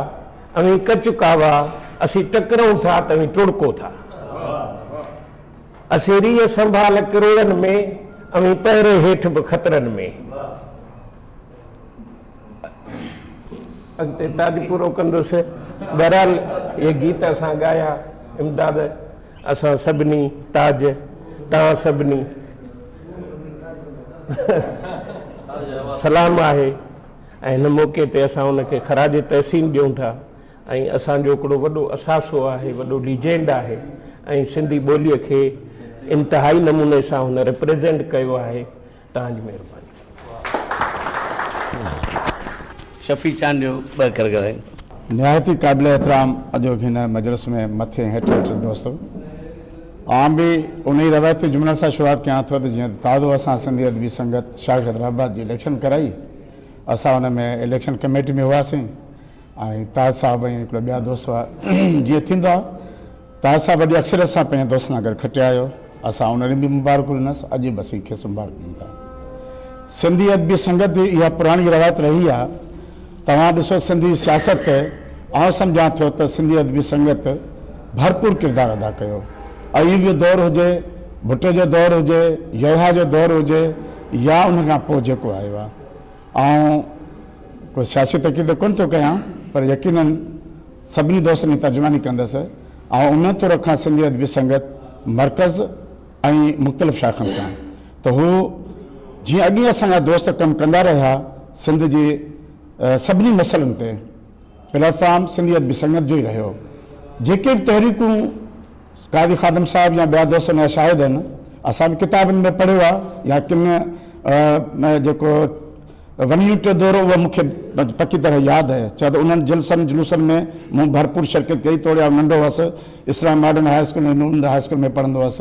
اوهين ڪچ ڪاوا، اسين ٽڪرئون ٿا ته اوهين ٽڙڪو ٿا. اسين ريهه سنڀال ڪروڙن ۾، اوهين پهري هيٺ به خطرن ۾. اڳتي تاج پورو ڪندس. بهرحال اهي گيت اسان ڳايا، امداد اسان سڀني، تاج توهان سڀني سلام آهي ۽ هن موقعي تي اسان ان کي خراج تحسين ڏيون ٿا ۽ اسان جو هڪڙو وڏو اثاثو آهي، وڏو ليجينڊ آهي ۽ سنڌي ٻوليء کي انتهائي نموني سان هن ريپريزينٽ ڪيو آهي. توهان جي مهرباني. شفيع چانڊيو ٻه اکر ڳالهائيندو. نهايت ئي قابل احترام اڄوڪي هن مجلس ۾ مٿي ۽ هيٺ ويٺل دوستو! آئون به انهي روايتي جملن سان شروعات ڪيان ٿو ته جيئن ته تازو اسان سنڌي ادبي سنگت شاخ حيدرآباد جي اليڪشن ڪرائي اسان ان ۾ اليڪشن ڪميٽي ۾ هئاسين ۽ تاج صاحب ۽ هڪڙا ٻيا دوست هئا جيئن ٿيندو آهي تاج صاحب وڏي اڪثريت سان پنهنجي دوستن سان گڏ کٽي آيو. اسان ان ڏينهن به مبارڪون ڏنس، اڄ به اسين کيس مبارڪ ڏيون ٿا. سنڌي ادبي سنگت جي اها پراڻي روايت رهي آ. توهان ڏسو سنڌي سياست تي آئون سمجهان ٿو ته سنڌي ادبي سنگت ڀرپور ڪردار ادا ڪيو. ايوب جو دور هجي، ڀٽي جو دور هجي، يحيٰ جو دور هجي يا ان کان پوء جيڪو آيو آ. آئون ڪو سياسي تقرير ته ڪونه ٿو ڪيان پر يقينن سڀني دوستن جي ترجماني ڪندس. آئون اميد ٿو رکان سنڌي ادبي سنگت مرڪز ۽ مختلف شاخن سان ته هو جيئن اڳي اسان جا دوست ڪم ڪندا رهيا سنڌ جي سڀني مسئلن تي پليٽ فارم سنڌي ادبي سنگت جو ئي رهيو. جيڪي به تحريڪون قاضي خادم صاحب يا ٻيا دوست ان جا شاهد آهن اسان به ڪتابن ۾ پڙهيو آهي يا ڪن جيڪو ون يونٽ جو دور اهو مون کي پڪي طرح ياد آهي ڇو ته انهن جلسن جلوسن ۾ مون ڀرپور شرڪت ڪئي توڙي آئون ننڍو هئس اسلام ماڊرن هاء اسڪول ۽ نور هاء اسڪول ۾ پڙهندو هئس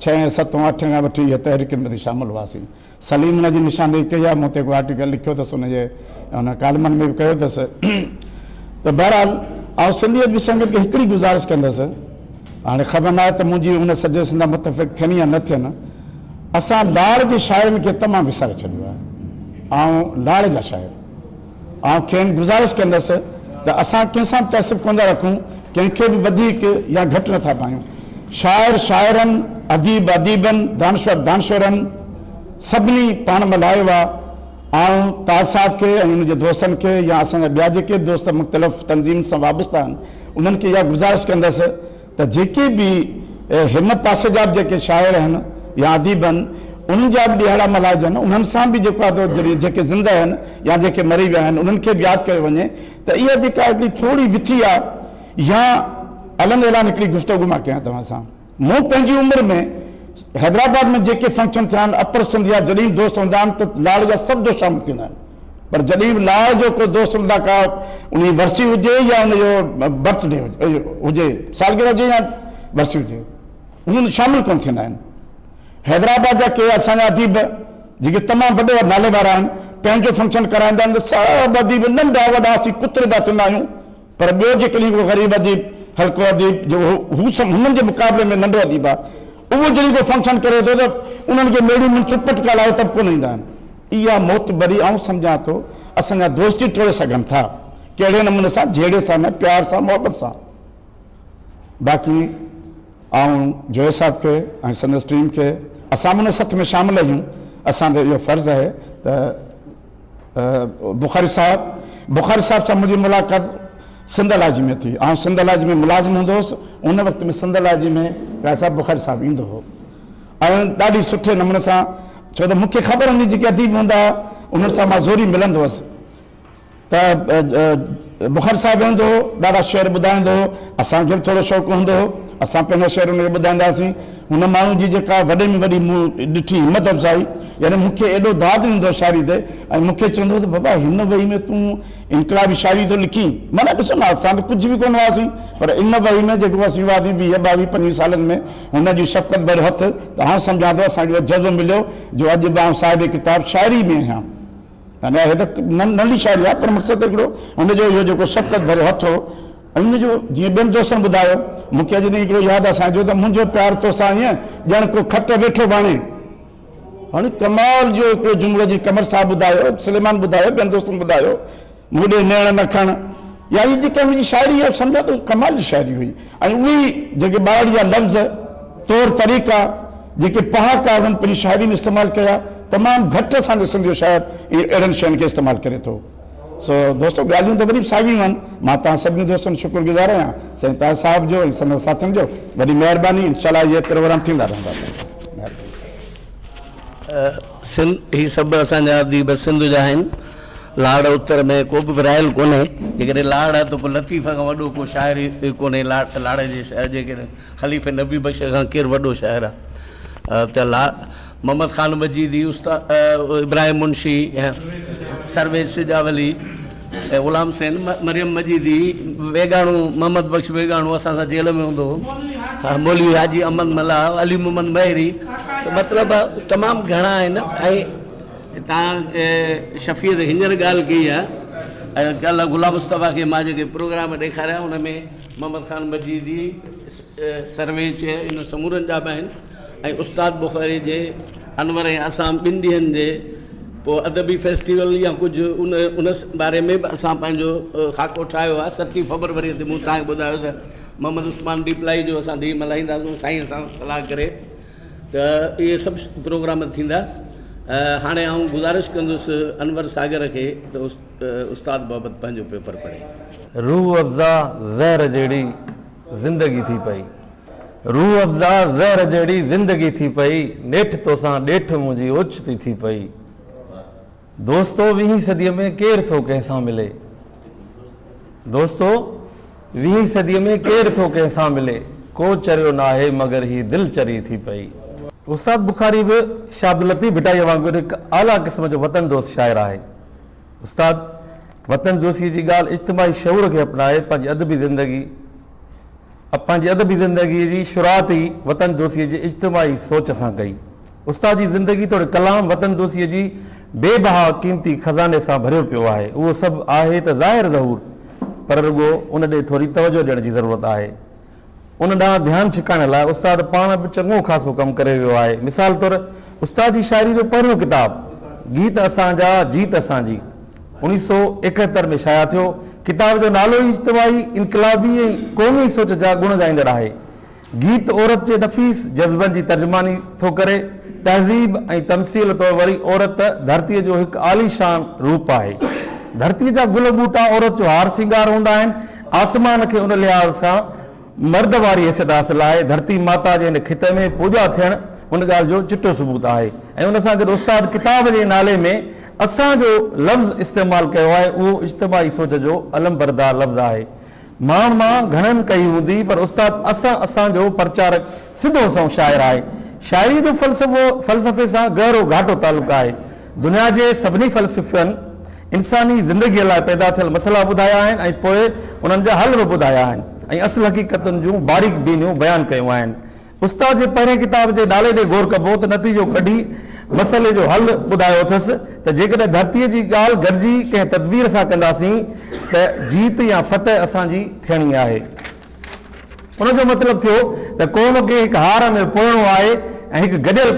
ڇهين ستون اٺين کان وٺي اهي تحريڪن ۾ شامل هئاسين سليم ان جي نشاندهي ڪئي آهي مون تي هڪ آرٽيڪل لکيو اٿس ان جي ان ڪالمن ۾ به ڪيو اٿس ته بهرحال آئون سنڌي ادبي سنگت کي هڪڙي گذارش ڪندس هاڻي خبر ناهي ته منهنجي ان سجيشن سان متفق ٿين يا نه ٿين اسان لاڙ جي شاعرن کي تمام وساري ڇڏيو آهي. آئون لاڙ جا شاعر آئون کين گذارش ڪندس ته اسان ڪنهن سان به تعصب ڪونه ٿا رکون، ڪنهن کي به وڌيڪ يا گهٽ نه ٿا ڀانيون. شاعر شاعرن، اديب اديبن، دانشور دانشورن سڀني پاڻ ملهايو آهي. آئون تاج صاحب کي ۽ ان جي دوستن کي يا اسان جا ٻيا جيڪي به دوست مختلف تنظيمن سان وابسته آهن انهن کي اها گذارش ڪندس ته جيڪي به هن پاسي جا به جيڪي شاعر آهن يا اديب آهن انهن جا به ڏهاڙا ملهائجن انهن سان به جيڪو آهي جيڪي زنده آهن يا جيڪي مري ويا آهن انهن کي به ياد ڪيو وڃي ته اها جيڪا هڪڙي ٿوري وٿي آهي يا علن اعلان هڪڙي گفتگو مان ڪيان توهان سان مون پنهنجي عمر ۾ حيدرآباد ۾ جيڪي فنڪشن ٿيا آهن اپر سنڌ جا جڏهن به دوست هوندا آهن ته لاڙ جا سڀ دوست شامل ٿيندا آهن پر جڏهن به لاڙ جو ڪو دوست هوندا ڪا ان جي ورسي هجي يا ان جو برٿ ڊي هجي سالگرهه هجي يا ورسي هجي انهن شامل ڪونه ٿيندا آهن حيدرآباد جا ڪي اسان جا اديب جيڪي تمام وڏي نالي وارا آهن پنهنجو فنڪشن ڪرائيندا آهن ته سڀ اديب ننڍا وڏا اسين ڪتري پيا ٿيندا آهيون پر ٻيو جيڪڏهن ڪو غريب اديب، هلڪو اديب جو هو هنن جي مقابلي ۾ ننڍو اديب آهي، اهو جڏهن ڪو فنڪشن ڪري ٿو ته انهن کي ميڙي منٿون پٽڪا لاهي ته به ڪونه ايندا آهن. اها معتبري آئون سمجهان ٿو اسان جا دوست ئي ٽوڙي سگهن ٿا. ڪهڙي نموني سان؟ جهيڙي سان نه، پيار سان، محبت سان. باقي آئون جويي صاحب کي ۽ سندس ٽيم کي اسان به ان سٿ ۾ شامل آهيون، اسان تي اهو فرض آهي ته بخاري صاحب، بخاري صاحب سان منهنجي ملاقات سنڌالاجي ۾ ٿي. آئون سنڌالاجي ۾ ملازم هوندو هوس. ان وقت ۾ سنڌالاجي ۾ قاضي صاحب بخاري صاحب ايندو هو ۽ ڏاڍي سٺي نموني سان، ڇو ته مون کي خبر هوندي جيڪي اديب هوندا هئا انهن سان مان زوري ملندو هوس ته بخاري صاحب ايندو هو، ڏاڍا شعر ٻڌائيندو هو. اسان کي به ٿورو شوق هوندو هو، اسان پنهنجا شعر ان کي ٻڌائيندا هئاسين. هن ماڻهو جي جيڪا وڏي ۾ وڏي مون ڏٺي همت افزائي، يعني مون کي ايڏو داد ڏيندو هو شاعري تي ۽ مون کي چوندو هو ته بابا هن وهي ۾ تون انقلابي شاعري ٿو لکين، معنيٰ ڏسو نه اسان ته ڪجهه به ڪونه هئاسين، پر ان وهي ۾ جيڪو اسين هئاسين 20 22 25 سالن ۾ هن جي شفقت ڀريو هٿ ته آئون سمجهان ٿو اسان کي اهو جذبو مليو جو اڄ به آئون صاحب ڪتاب شاعري ۾ آهيان. يعني هي ته ننڍي شاعري آهي پر مقصد هڪڙو هن جو اهو جيڪو شفقت ڀريو هٿ هو ۽ ان جو جيئن ٻين دوستن ٻڌايو مون کي اڄ تائين هڪڙو ياد آهي سائين جو ته منهنجو پيار توسان ائين ڄڻ ڪو کٽ ويٺو واڻي. هاڻي ڪمال جو هڪڙو جملو جيئن قمر صاحب ٻڌايو، سليمان ٻڌايو، ٻين دوستن ٻڌايو، مون ڏي نيڻ نه کڻ يا هي جيڪا هن جي شاعري آهي سمجهان ٿو ڪمال جي شاعري هئي ۽ اهي ئي جيڪي ٻارڙي جا لفظ، طور طريقا، جيڪي پهاڪا هنن پنهنجي شاعري ۾ استعمال ڪيا، تمام گهٽ اسان جي سنڌ جو شاعر اهڙن شين کي استعمال ڪري ٿو. سو دوستو ڳالهيون ته وري به ساڳيون آهن. مان توهان سڀني دوستن جو شڪر گذار آهيان، سائين تاج صاحب جو ۽ سندس ساٿين جو. وڏي مهرباني. انشاء الله اهي پروگرام ٿيندا رهندا. مهرباني سائين. سنڌ هي سڀ اسان جا اديب سنڌ جا آهن. لاڙ اتر ۾ ڪو به ورهايل ڪونهي. جيڪڏهن لاڙ آهي ته پوء لطيف کان وڏو ڪو شاعر ئي ڪونهي. لاڙ جي شاعر جيڪڏهن خليفي نبي بخش کان ڪير وڏو شاعر آهي ته لا محمد خان مجيدي، استاد ابراهيم منشي، سرويچ سجاولي، غلام حسين، مريم مجيدي، ويڳاڻو محمد بخش ويڳاڻو اسان سان جيل ۾ هوندو هو، مولوي حاجي احمد ملاح، علي محمد مهيري، ته مطلب تمام گهڻا آهن ۽ تان شفيع ته هينئر ڳالهه ڪئي آهي ۽ ڪالهه غلام مصطفيٰ کي مان جيڪي پروگرام ڏيکاريا ان ۾ محمد خان مجيدي، سرويچ انهن سمورن جا به آهن ۽ استاد بخاري جي انور ۽ اسان ٻن ڏينهن جي پوء ادبي فيسٽيول يا ڪجهه ان ان باري ۾ به اسان پنهنجو خاڪو ٺاهيو آهي. ستين فبروري تي مون توهان کي ٻڌايو ته محمد عثمان ڏيپلائي جو اسان ڏينهن ملهائينداسون سائين سان صلاح ڪري ته اهي سڀ پروگرام ٿيندا. هاڻي آئون گذارش ڪندس انور ساگر کي ته استاد بابت پنهنجو پيپر پڙهي. روح افزا زهر جهڙي زندگي ٿي پئي. روح افزا زهر جهڙي زندگي ٿي پئي نيٺ توسان ڏيٺ منهنجي اوچتي ٿي پئي. دوستو ويهين صديء ۾ ڪير ٿو ڪنهن سان ملي. دوستو ويهين صديء ۾ ڪير ٿو ڪنهن سان ملي. ڪو چريو ناهي مگر هي دل چري ٿي پئي. استاد بخاري به شاهه عبداللطيف ڀٽائيء وانگر هڪ اعليٰ قسم جو وطن دوست شاعر آهي. استاد وطن دوستيء جي ڳالهه اجتماعي شعور کي اپنائي پنهنجي ادبي زندگي پنهنجي ادبي زندگيء جي شروعات ئي وطن دوستيء جي اجتماعي سوچ سان ڪئي. استاد جي زندگي توڙي ڪلام وطن دوستيء جي بي بها قيمتي خزاني سان ڀريو پيو آهي. اهو سڀ آهي ته ظاهر ظهور پر رڳو ان ڏي ٿوري توجهه ڏيڻ جي ضرورت آهي. ان ڏانهن ڌيان ڇڪائڻ لاء استاد پاڻ به چڱو خاصو ڪم ڪري ويو آهي. مثال طور استاد جي شاعري جو پهريون ڪتاب گيت اسان جا جيت اسان جي 1971 ۾ شايع ٿيو. ڪتاب جو نالو ئي اجتماعي، انقلابي ۽ قومي سوچ جا گڻ ڳائيندڙ آهي. گيت عورت جي نفيس جذبن جي ترجماني ٿو ڪري. تهذيب ۽ تمثيل طور وري عورت ڌرتيء جو هڪ عاليشان روپ آهي. ڌرتيء جا گل ٻوٽا عورت جو هار سينگار هوندا آهن. آسمان کي ان لحاظ سان مرد واري حيثيت حاصل آهي. ڌرتي ماتا جي هن خطي ۾ پوڄا ٿيڻ ان ڳالهه جو چٽو ثبوت آهي ۽ ان سان گڏ استاد ڪتاب جي نالي ۾ اسان جو لفظ استعمال ڪيو آهي اهو اجتماعي سوچ جو علمبردار لفظ آهي. مان مان گهڻن ڪئي هوندي پر استاد اسان اسان جو پرچارڪ سڌو سنئون شاعر آهي. شاعريء جو فلسفو فلسفي سان گهرو گهاٽو تعلق آهي. دنيا جي سڀني فلسفين انساني زندگيء لاء پيدا ٿيل مسئلا ٻڌايا آهن ۽ پوء انهن جا حل به ٻڌايا آهن ۽ اصل حقيقتن جون باريڪ بينيون بيان ڪيون آهن. استاد جي پهرئين ڪتاب جي نالي ڏي غور ڪبو ته نتيجو ڪڍي مسئلي جو حل ٻڌايو اٿس ته جيڪڏهن ڌرتيء جي ڳالهه گڏجي ڪنهن تدبير سان ڪنداسين ته جيت يا فتح اسان جي ٿيڻي آهي. ان جو مطلب ٿيو ته قوم کي هڪ هار ۾ پوئڻو آهي ۽ هڪ گڏيل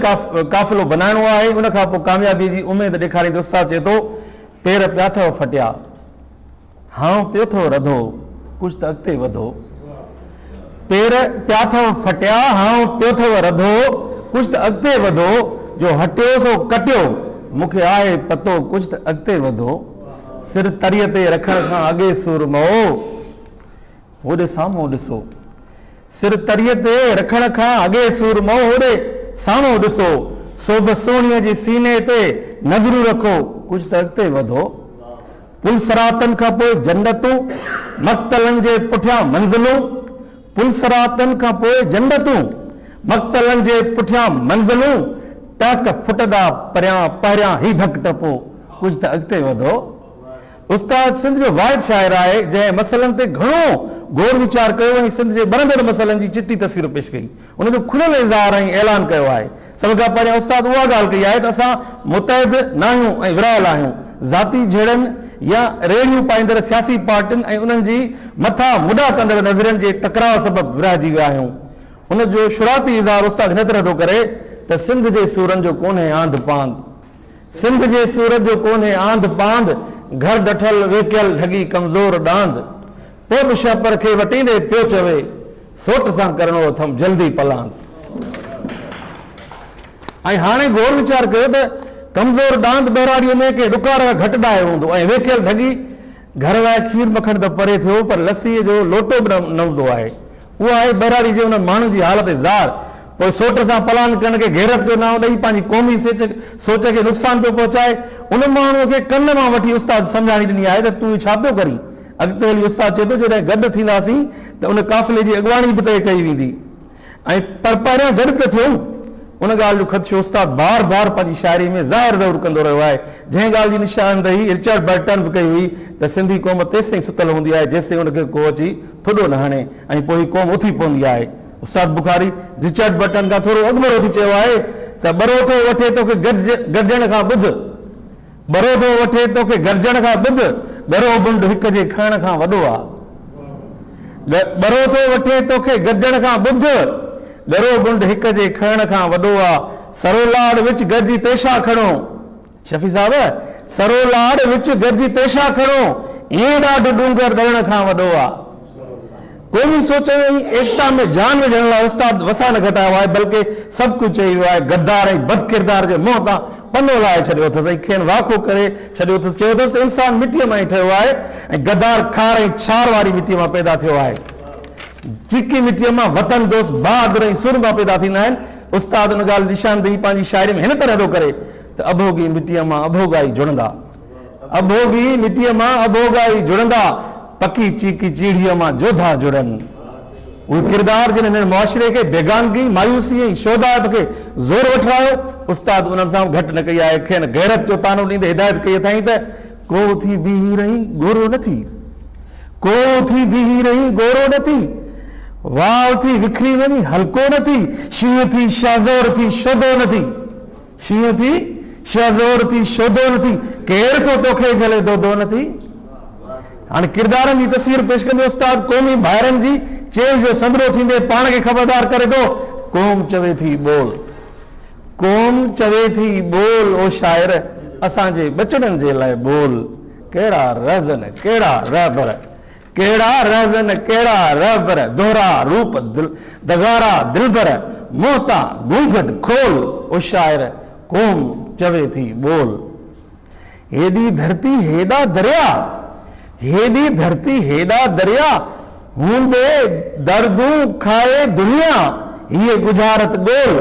قافلو بنائڻو آهي. ان کان پوء ڪاميابيء جي اميد ڏيکاريندي استاد چئي ٿو، پير پيا اٿو ڦٽيا، هانء پيو اٿو رڌو، ڪجهه ته اڳتي وڌو. پير پيا اٿو ڦٽيا، هانء پيو اٿو رڌو، ڪجهه ته اڳتي وڌو، جو هٽيو سو ڪٽيو، مون کي آهي پتو، ڪجهه ته اڳتي وڌو. سر تريء تي رکڻ کان اڳي سورمؤ! هوڏي سامهون ڏسو. سر تريء تي رکڻ کان اڳي سورمو هوڏي سامهون ڏسو. سوڀ سهڻيء جي سيني تي نظرون رکو، ڪجهه ته اڳتي وڌو. پل صراطن کان پوء جنتون، مقتلن جي پٺيان منزلون. پل صراطن کان پوء جنتون، مقتلن جي پٺيان منزلون. ٽهڪ ڦٽندا پريان پهريان هي ڌڪ ٽپو، ڪجهه ته اڳتي وڌو. استاد سنڌ جو واحد شاعر آهي، جنهن مسئلن تي گهڻو غور ويچار ڪيو ۽ سنڌ جي ٻرندڙ مسئلن جي چٽي تصوير پيش ڪئي. ان جو کليل اظهار ۽ اعلان ڪيو آهي. سڀ کان پهريان استاد اها ڳالهه ڪئي آهي ته اسان متحد ناهيون ۽ ورهايل آهيون. ذاتي جهيڙن يا ريڙهيون پائيندڙ سياسي پارٽين ۽ انهن جي مٿا مڏا ڪندڙ نظرين جي ٽڪراء سبب ورهائجي ويا آهيون. ان جو شروعاتي اظهار استاد هن طرح ٿو ڪري ته سنڌ جي سورن جو ڪونهي آنڌ پاند. سنڌ جي سورن جو ڪونهي آنڌ پاند، گهر ڊٺل ويڪيل ڍڳي ڪمزور ڏاند. پوء به شهپر کي وٽيندي پيو چوي، سوٽ سان ڪرڻو اٿم جلدي پلاند. ۽ هاڻي غور ويچار ڪيو ته ڪمزور ڏاند ٻهراڙيء ۾ ڪنهن ڏڪار کان گهٽ ناهي هوندو ۽ ويڪيل ڍڳي گهر لاء کير مکڻ ته پري ٿيو پر لسيء جو لوٽو به نه هوندو آهي. اها آهي ٻهراڙي جي انهن ماڻهن جي حالت زار. پوء سوٽ سان پلاند ڪرڻ کي غيرت جو نانء ڏئي پنهنجي قومي سوچ کي نقصان پيو پهچائي. ان ماڻهوء کي ڪن مان وٺي استاد سمجهاڻي ڏني آهي ته تون هي ڇا پيو ڪرين؟ اڳتي هلي استاد چئي ٿو جڏهن گڏ ٿينداسين ته ان قافلي جي اڳواڻي به طئي ڪئي ويندي ۽ پر پهريان گڏ ته ٿيون. ان ڳالهه جو خدشو استاد بار بار پنهنجي شاعري ۾ ظاهر ظهور ڪندو رهيو آهي، جنهن ڳالهه جي نشاندهي رچرڊ برٽن به ڪئي هئي ته سنڌي قوم تيستائين ستل هوندي آهي جيستائين ان کي ڪو اچي ٿڏو نه هڻي ۽ پوء هي قوم اٿي پوندي آهي. استاد بخاري رچرڊ برٽن کان ٿورو اڳڀرو ٿي چيو آهي ته ٻرو ٿو وٺي توکي گڏجڻ کان ٻڌ. ٻرو ٿو وٺي توکي گرجڻ کان ٻڌ، ڳرو بنڊ هڪ جي کڻڻ کان وڏو آ. ٻرو ٿو وٺي توکي گرجڻ کان ٻڌ، ڳرو بنڊ هڪ جي کڻڻ کان وڏو آ. سرو لاڙ وچ گڏجي تيشا کڻو. شفيع صاحب، سرو لاڙ وچ گڏجي تيشا کڻو، ائين ڏاڍ ڏونگر ڏرڻ کان وڏو آ. قومي سوچ ۽ ايڪتا ۾ جان وجهڻ لاء استاد وسان نه گهٽايو آهي، بلڪه سڀ ڪجهه چئي ويو آهي. غدار ۽ بدڪردار جي منهن تان پنو لاهي ڇڏيو اٿس ۽ کين واکو ڪري ڇڏيو اٿس. چيو اٿس ته انسان مٽيء مان ئي ٺهيو آهي ۽ غدار کار ۽ ڇار واري مٽيء مان پيدا ٿيو آهي. چيڪي مٽيء مان وطن دوست، بهادر ۽ سورما پيدا ٿيندا آهن. استاد ان ڳالهه جي نشاندهي پنهنجي شاعريء ۾ هن طرح ٿو ڪري ته اڀوڳي مٽيء مان اڀوڳا ئي جڙندا. اڀوڳي مٽيء مان اڀوڳا ئي جڙندا، پڪي چيڪي چيڙهيء مان جوڌا جڙن. اهي ڪردار جن هن معاشري کي بيگانگي، مايوسي ۽ شودائپ کي زور وٺرايو، استاد انهن سان به گهٽ نه ڪئي آهي. کين غيرت جو طعنو ڏيندي هدايت ڪئي اٿائين ته، ڪو ٿي بيهي رهين ڳورو نه ٿي، ڪو ٿي بيهي رهين ڳورو نه ٿي، واء ٿي وکري وڃين هلڪو نه ٿي، شينهن ٿي شهزور ٿي شودو نه ٿي. شينهن ٿي شهزور ٿي شودو نه ٿي، ڪير ٿو توکي جهلي دودو نه ٿي. هاڻي ڪردارن جي تصوير پيش ڪندي استاد قومي ڀائرن جي چيلهه جو سندرو ٿيندي پاڻ کي خبردار ڪري ٿو، قوم چوي ٿي ٻول، قوم چوي ٿي ٻول او شاعر اسان جي ٻچڙن جي لاء ٻول، ڪهڙا رهزن ڪهڙا رهبر، ڪهڙا رهزن ڪهڙا رهبر، دهرا روپ دغارا دلبر، منهن تان گهونگهٽ کول، او شاعر قوم چوي ٿي ٻول. هيڏي ڌرتي هيڏا دريا، هيڏي ڌرتي هيڏا دريا، هوندي دردون کائي دنيا، هيء ڳجهارت ڳول،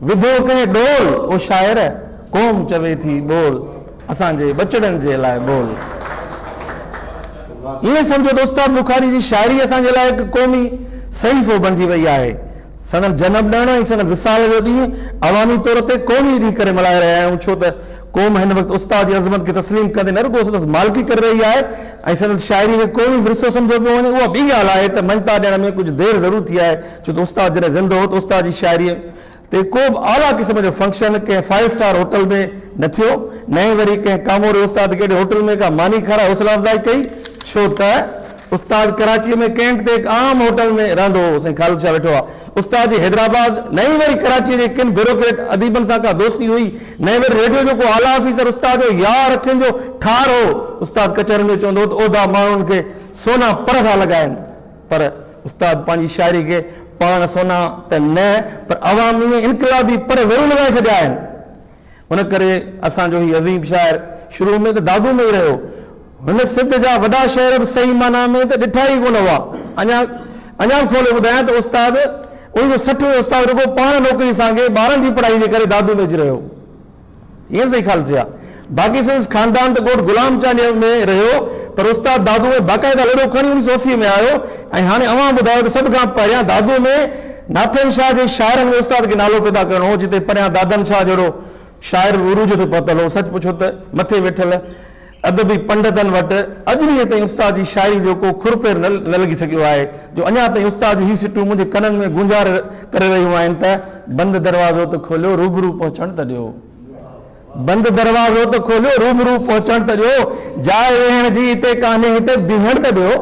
وڌو ڪنهن ڏول، او شاعر قوم چوي ٿي ٻول. اسان جي ٻچڙن جي لاء ٻول. ائين سمجهو ته استاد بخاري جي شاعري اسان جي لاء هڪ قومي صحيفو بڻجي وئي آهي. سندن جنم ڏڻ ۽ سندن وصال جو ڏينهن عوامي طور تي قومي ڏينهن ڪري ملهائي رهيا آهيون ڇو ته قوم هن وقت استاد جي عظمت کي تسليم ڪندي نه رڳو سندس مالڪي ڪري رهي آهي ۽ سندس شاعري کي قومي ورثو سمجهيو پيو وڃي اها ٻي ڳالهه آهي ته مڃتا ڏيڻ ۾ ڪجهه دير ضرور ٿي آهي ڇو ته استاد جڏهن زنده هو ته استاد جي شاعري تي ڪو به اعليٰ قسم جو فنڪشن ڪنهن فائيو اسٽار هوٽل ۾ نه ٿيو، نه ئي وري ڪنهن ڪاموري استاد کي اهڙي هوٽل ۾ ڪا ماني کارائي حوصلا افزائي ڪئي، ڇو ته استاد ڪراچيء ۾ ڪينٽ تي هڪ عام هوٽل ۾ رهندو هو، سائين خالد شاهه ويٺو آ. استاد جي حيدرآباد، نه ئي وري ڪراچيء جي ڪن بيوروڪريٽ اديبن سان ڪا دوستي هئي، نه ئي وري ريڊيو جو ڪو اعليٰ آفيسر استاد جو يار اکين جو ٺار هو. استاد ڪچهرين ۾ چوندو هو ته عهدا ماڻهن کي سونا پر ٿا لڳائن. پر استاد پنهنجي شاعري کي پاڻ سونا ته نه پر عوامي ۽ انقلابي پر ضرور لڳائي ڇڏيا آهن. ان ڪري اسان جو هي عظيم شاعر شروع ۾ ته دادو ۾ ئي رهيو. هن سنڌ جا وڏا شهر به صحيح معنيٰ ۾ ته ڏٺا ئي ڪونه هئا. اڃا اڃا به کولي ٻڌايان ته استاد 1960 ۾ استاد رڳو پاڻ نوڪري سانگي ٻارن جي پڙهائي جي ڪري دادو ۾ اچي رهيو. ائين صحيح خالص ٿيا. باقي سندس خاندان ته ڳوٺ غلام چانڊيي ۾ رهيو پر استاد دادو ۾ باقاعده لڏو کڻي 1980 ۾ آيو ۽ هاڻي اوهان ٻڌايو ته سڀ کان پهريان دادو ۾ ناٿن شاهه جي شاعرن ۾ استاد کي نالو پيدا ڪرڻو هو جتي پريان دادن شاهه جهڙو شاعر به عروج تي پهتل هو. سچ پڇو ته مٿي ويٺل ادبي پنڊتن وٽ اڄ ڏينهن تائين استاد جي شاعري جو ڪو کر پير نه لڳي سگهيو آهي جو اڃا تائين استاد جون هي سٽون منهنجي ڪنن ۾ گونجار ڪري رهيون آهن ته بند دروازو ته کوليو روبرو پهچڻ ته ڏيو. بند دروازو ته کوليو روبرو پهچڻ ته ڏيو. جاء ويهڻ جي هتي ڪانهي هتي بيهڻ ته ڏيو.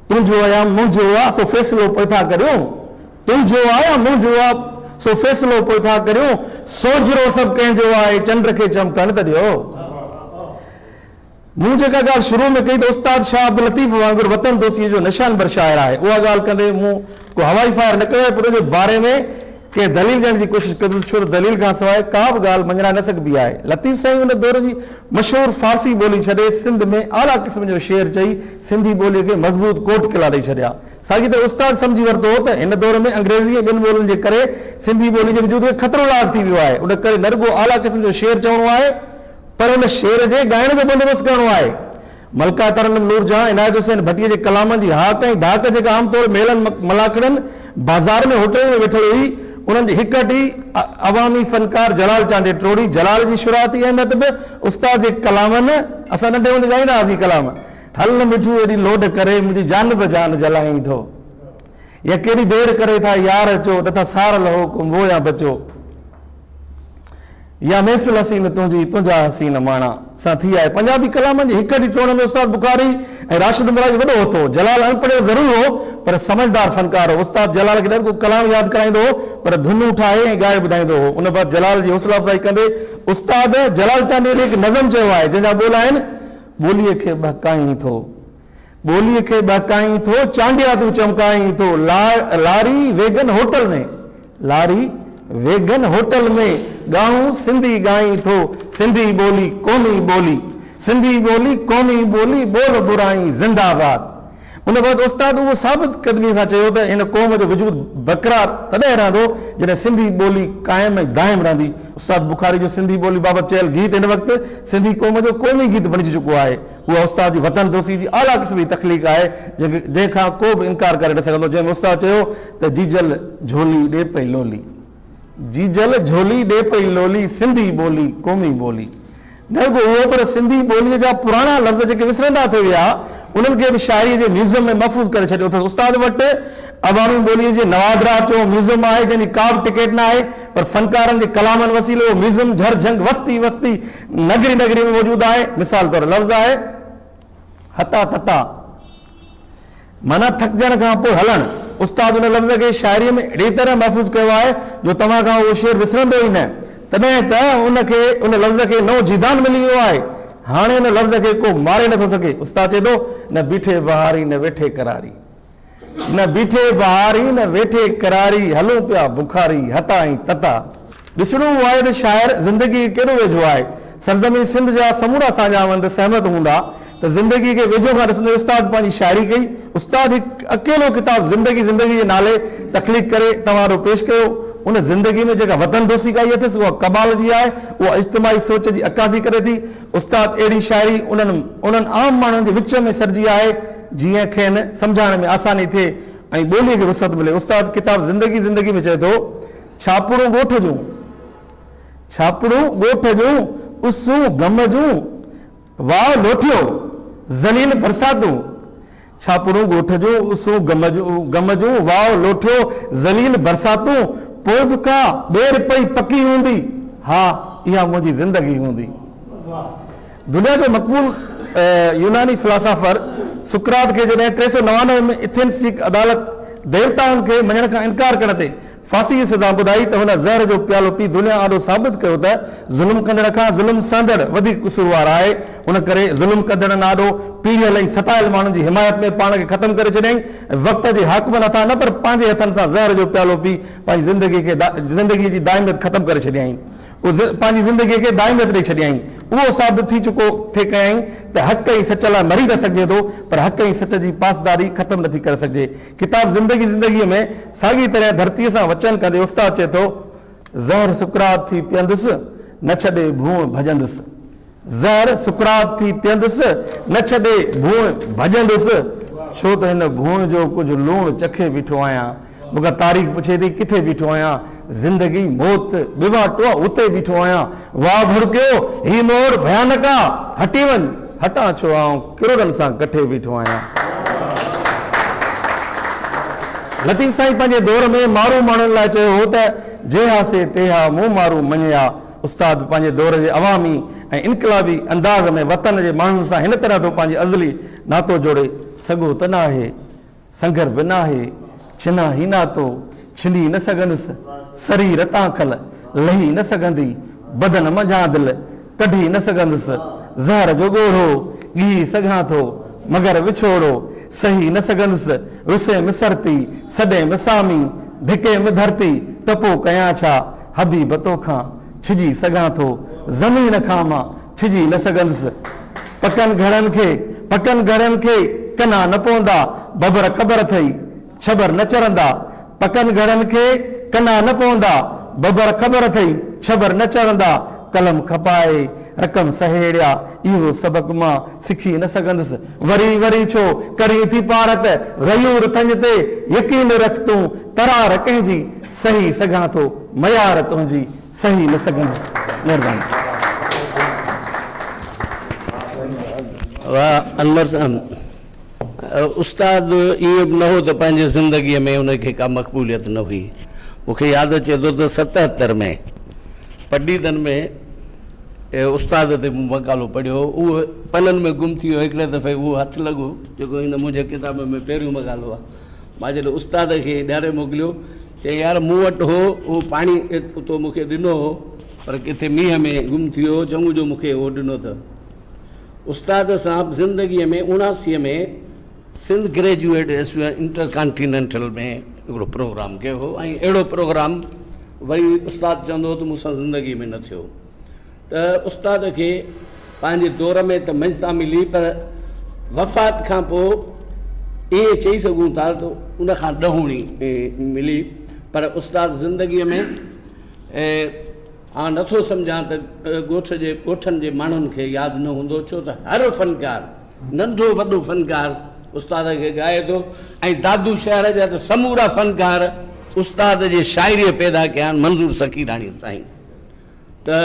تنهنجو آ يا منهنجو آ سو فيصلو پوء ٿا ڪريون. تنهنجو آ يا منهنجو آ سو فيصلو پوء ٿا ڪريون. سوجهرو سڀ ڪنهن جو آهي چنڊ کي چمڪڻ ته ڏيو. مون جيڪا ڳالهه شروع ۾ ڪئي ته استاد شاهه عبداللطيف وانگر وطن دوستيء جو نشانبر شاعر آهي اها ڳالهه ڪندي مون ڪو هوائي فائر نه ڪيو آهي پر ان جي باري ۾ ڪنهن دليل ڏيڻ جي ڪوشش ڪندس ڇو ته دليل کان سواء ڪا به ڳالهه مڃرائي نه سگهبي آهي. لطيف سائين ان دور جي مشهور فارسي ٻولي ڇڏي سنڌ ۾ اعليٰ قسم جو شعر چئي سنڌي ٻوليء کي مضبوط ڪوٽ قلعا ڏئي ڇڏيا. ساڳي طرح استاد سمجهي ورتو هو ته هن دور ۾ انگريزي ۽ ٻين ٻولين جي ڪري سنڌي ٻوليء جي وجود کي خطرو لاحق ٿي ويو آهي ان ڪري نه رڳو اعليٰ قسم جو شعر چوڻو آهي پر ان شعر جي ڳائڻ جو بندوبست ڪرڻو آهي. ملڪه ترنم نور جهان عنايت حسين ڀٽيء جي ڪلامن جي هاڪ ۽ ڌاڪ جيڪا عام طور ميلن ملاکڙن، بازار ۾ هوٽلن ۾ ويٺل هئي، انهن جي هڪ هٽي عوامي فنڪار جلال چانڊيي ٽوڙي. جلال جي شروعاتي اهميت به استاد جي ڪلامن، اسان ننڍي هوندي ڳائيندا هئاسين ڪلام، هل نه مٺو ايڏي لوڏ ڪري منهنجي جان به جان جلائين ٿو يا ڪيڏي دير ڪري ٿا يار اچو نه ٿا سار لهو ڪنبو يا بچو. يا محفل حسين تنهنجي تنهنجا حسين ماڻا سان ٿي آهي. پنجابي ڪلامن جي هڪ هٽي ٽوڙڻ ۾ استاد بخاري ۽ راشد مراد جو وڏو هٿ هو. جلال اڻ پڙهيل ضرور هو پر سمجهدار فنڪار هو. استاد جلال کي نه رڳو ڪلام ياد ڪرائيندو هو پر ڌنون ٺاهي ۽ ڳائي ٻڌائيندو هو. ان بعد جلال جي حوصله افزائي ڪندي استاد جلال چانڊيي تي هڪ نظم چيو آهي جنهن جا ٻول آهن، ٻوليء کي ٻهڪائين ٿو، ٻوليء کي ٻهڪائين ٿو، چانڊيا تون چمڪائين ٿو، لاري ويگن هوٽل ۾، لاري ويگن هوٽل ۾، ڳاهون سنڌي ڳائين ٿو، سنڌي ٻولي قومي ٻولي، سنڌي ٻولي قومي ٻولي، ٻول برائين زنده باد. ان بعد استاد اهو ثابت قدميء سان چيو ته هن قوم جو وجود برقرار تڏهن رهندو جڏهن سنڌي ٻولي قائم ۽ دائم رهندي. استاد بخاري جو سنڌي ٻولي بابت چيل گيت هن وقت سنڌي قوم جو قومي گيت بڻجي چڪو آهي. اها استاد جي وطن دوستي جي اعليٰ قسم جي تخليق آهي جنهن کان ڪو به انڪار ڪري نه سگهندو جنهن ۾ استاد چيو ته جيجل جهولي ڏي پئي لولي جيجل جهولي ڏي پئي لولي سنڌي ٻولي قومي ٻولي نه رڳو اهو پر سنڌي ٻوليء جا پراڻا لفظ جيڪي وسرندا ٿي ويا انهن کي به شاعريء جي ميوزم ۾ محفوظ ڪري ڇڏيو اٿس. استاد وٽ عوامي ٻوليء جي نوادرات جو ميوزم آهي جنهن جي ڪا به ٽڪيٽ نه آهي پر فنڪارن جي ڪلامن وسيلي اهو ميوزم جهر جهنگ وستي وستي نگري نگري ۾ موجود آهي. مثال طور لفظ آهي هتا تتا معنيٰ ٿڪجڻ کان پوء هلڻ. استاد ان لفظ کي شاعريء ۾ اهڙيء طرح محفوظ ڪيو آهي جو توهان کان اهو شعر وسرندو ئي نه. تڏهن ته ان کي ان لفظ کي نئون جيئدان ملي ويو آهي. هاڻي ان لفظ کي ڪو ماري نٿو سگهي. استاد چئي ٿو، نه بيٺي بهاري نه ويٺي قراري. نه بيٺي بهاري نه ويٺي قراري، هلون پيا بخاري هتا ۽ تتا. ڏسڻو اهو آهي ته شاعر زندگيء کي ڪيڏو ويجهو آهي. سرزمين سنڌ جا سمورا ساڃاهوند سهمت هوندا ته زندگيء کي ويجهو کان ڏسندي استاد پنهنجي شاعري ڪئي. استاد هڪ اڪيلو ڪتاب زندگي زندگي جي نالي تخليق ڪري توهان آڏو پيش ڪيو. ان زندگي ۾ جيڪا وطن دوستي ڳائي اٿس اها ڪمال جي آهي. اها اجتماعي سوچ جي عڪاسي ڪري ٿي. استاد اهڙي شاعري انهن انهن عام ماڻهن جي وچ ۾ سرجي آهي جيئن کين سمجهائڻ ۾ آساني ٿئي ۽ ٻوليء کي وسعت ملي. استاد ڪتاب زندگي زندگي ۾ چئي ٿو. ڇاپڙون ڳوٺ جون، ڇاپڙون ڳوٺ جون، اسون غم جون، واء لوٺيو، ذليل برساتون. ڇاپڙون ڳوٺ جون، اسون غم جون، غم جون، واء لوٺيو، ذليل برساتون، پوء به ڪا ٻير پئي پڪي هوندي، ها اها منهنجي زندگي هوندي. دنيا جو مقبول يوناني فلاسافر سقراط کي جڏهن 399 ۾ اٿينس جي هڪ عدالت ديوتائن کي مڃڻ کان انڪار ڪرڻ تي ڦاسي جي سزا ٻڌائي ته هن زهر جو پيالو پي دنيا آڏو ثابت ڪيو ته ظلم ڪندڙ کان ظلم سهندڙ وڌيڪ قصوروار آهي. ان ڪري ظلم ڪندڙن آڏو پيڙهيل ۽ ستايل ماڻهن جي حمايت ۾ پاڻ کي ختم ڪري ڇڏيائين ۽ وقت جي حاڪمن هٿان نه پر پنهنجي هٿن سان زهر جو پيالو پي پنهنجي زندگي کي زندگي جي دائميت ختم ڪري ڇڏيائين. پنهنجي زندگي کي دائميت ڏئي ڇڏيائين. اهو ثابت ٿي چڪو ٿي ڪيائين ته حق ۽ سچ لاء مري ته سگهجي ٿو پر حق ۽ سچ جي پاسداري ختم نٿي ڪري سگهجي. ڪتاب زندگي زندگيء ۾ ساڳي طرح ڌرتيء سان وچن ڪندي استاد چئي ٿو، زهر سقراط ٿي پيئندس، نه ڇڏي ڀونء ڀڄندس. زهر سقراط ٿي پيئندس، نه ڇڏي ڀونء ڀڄندس. ڇو ته هن ڀونء جو ڪجهه لوڻ چکي بيٺو آهيان. مون کان تاريخ پڇي ٿي ڪٿي بيٺو آهيان؟ زندگي، موت، ٻه واٽو آ، اتي بيٺو آهيان. واء ڀڙڪيو، هي موڙ ڀيانڪ آ، هٽي وڃ. هٽان ڇو آئون ڪروڙن سان ڪٺي بيٺو آهيان. لطيف سائين پنهنجي دور ۾ مارو ماڻهن لاء چيو هو ته، جيها سي تيها، مون مارو مڃيا. استاد پنهنجي دور جي عوامي ۽ انقلابي انداز ۾ وطن جي ماڻهن سان هن طرح ٿو پنهنجي ازلي ناتو جوڙي، سڳو ته ناهي، سنگر به ناهي، ڇنا هي ناتو، ڇني نه سگهندس، سري رتان کل، لهي نه سگهندي، بدن منجهان دل، ڪڍي نه سگهندس، زهر جو ڳوڙهو، ڳهي سگهان ٿو، مگر وڇوڙو، سهي نه سگهندس، رسيم سرتي، سڏيم سامي، ڌڪيم ڌرتي، ته پو ڪيان ڇا، حبيب توکان، ڇڄي سگهان ٿو، زمين کان مان، ڇڄي نه سگهندس. پڪن گهڙن کي، پڪن گهڙن کي، ڪنا نه پوندا، ببر خبر اٿئي، ڇٻر نه چرندا. پڪن گهڙن کي، ڪنا نه پوندا، ببر خبر اٿئي، ڇٻر نه چرندا. قلم کپائي، رقم سهيڙيا، اهو سبق مان سکي نه سگهندس. وري وري ڇو ڪرين ٿي پارت، غيور ٿڃ تي، يقين رک تون، ترار ڪنهن جي، سهي سگهان ٿو، ميار تنهنجي، سهي نه سگهندس. مهرباني. واه انور صاحب استاد ائين به نه هو ته پنهنجي زندگيء ۾ ان کي ڪا مقبوليت نه هئي. مون کي ياد اچي ٿو ته 77 ۾ پڊعيدن ۾ استاد تي مون مقالو پڙهيو هو. اهو پنن ۾ گم ٿي ويو. هڪڙي دفعي اهو هٿ لڳو جيڪو هن منهنجي ڪتاب ۾ پهريون مقالو آهي. مان جڏهن استاد کي ڏياري موڪليو چيائين يار مون وٽ هو اهو پاڻي تو مون کي ڏنو هو پر ڪٿي مينهن ۾ گم ٿي ويو هو چڱو جو مون کي اهو ڏنو اٿئه. استاد صاحب زندگيء ۾ 79 ۾ Sindh graduate association inter continental ۾ هڪڙو پروگرام ڪيو هو ۽ اهڙو پروگرام وري استاد چوندو هو ته مون سان زندگيء ۾ نه ٿيو ته استاد کي پنهنجي دور ۾ ته مڃتا ملي پر وفات کان پوء ائين چئي سگهون ٿا ته ان کان ڏهوڻي ملي پر استاد زندگيء ۾ آء نٿو سمجهان ته ڳوٺ جي ڳوٺن جي ماڻهن کي ياد نه هوندو ڇو ته هر فنڪار ننڍو وڏو فنڪار استاد کي ڳائي ٿو ۽ دادو شهر جا ته سمورا فنڪار استاد جي شاعريء پيدا ڪيا آهن منظور سخيراڻيء تائين ته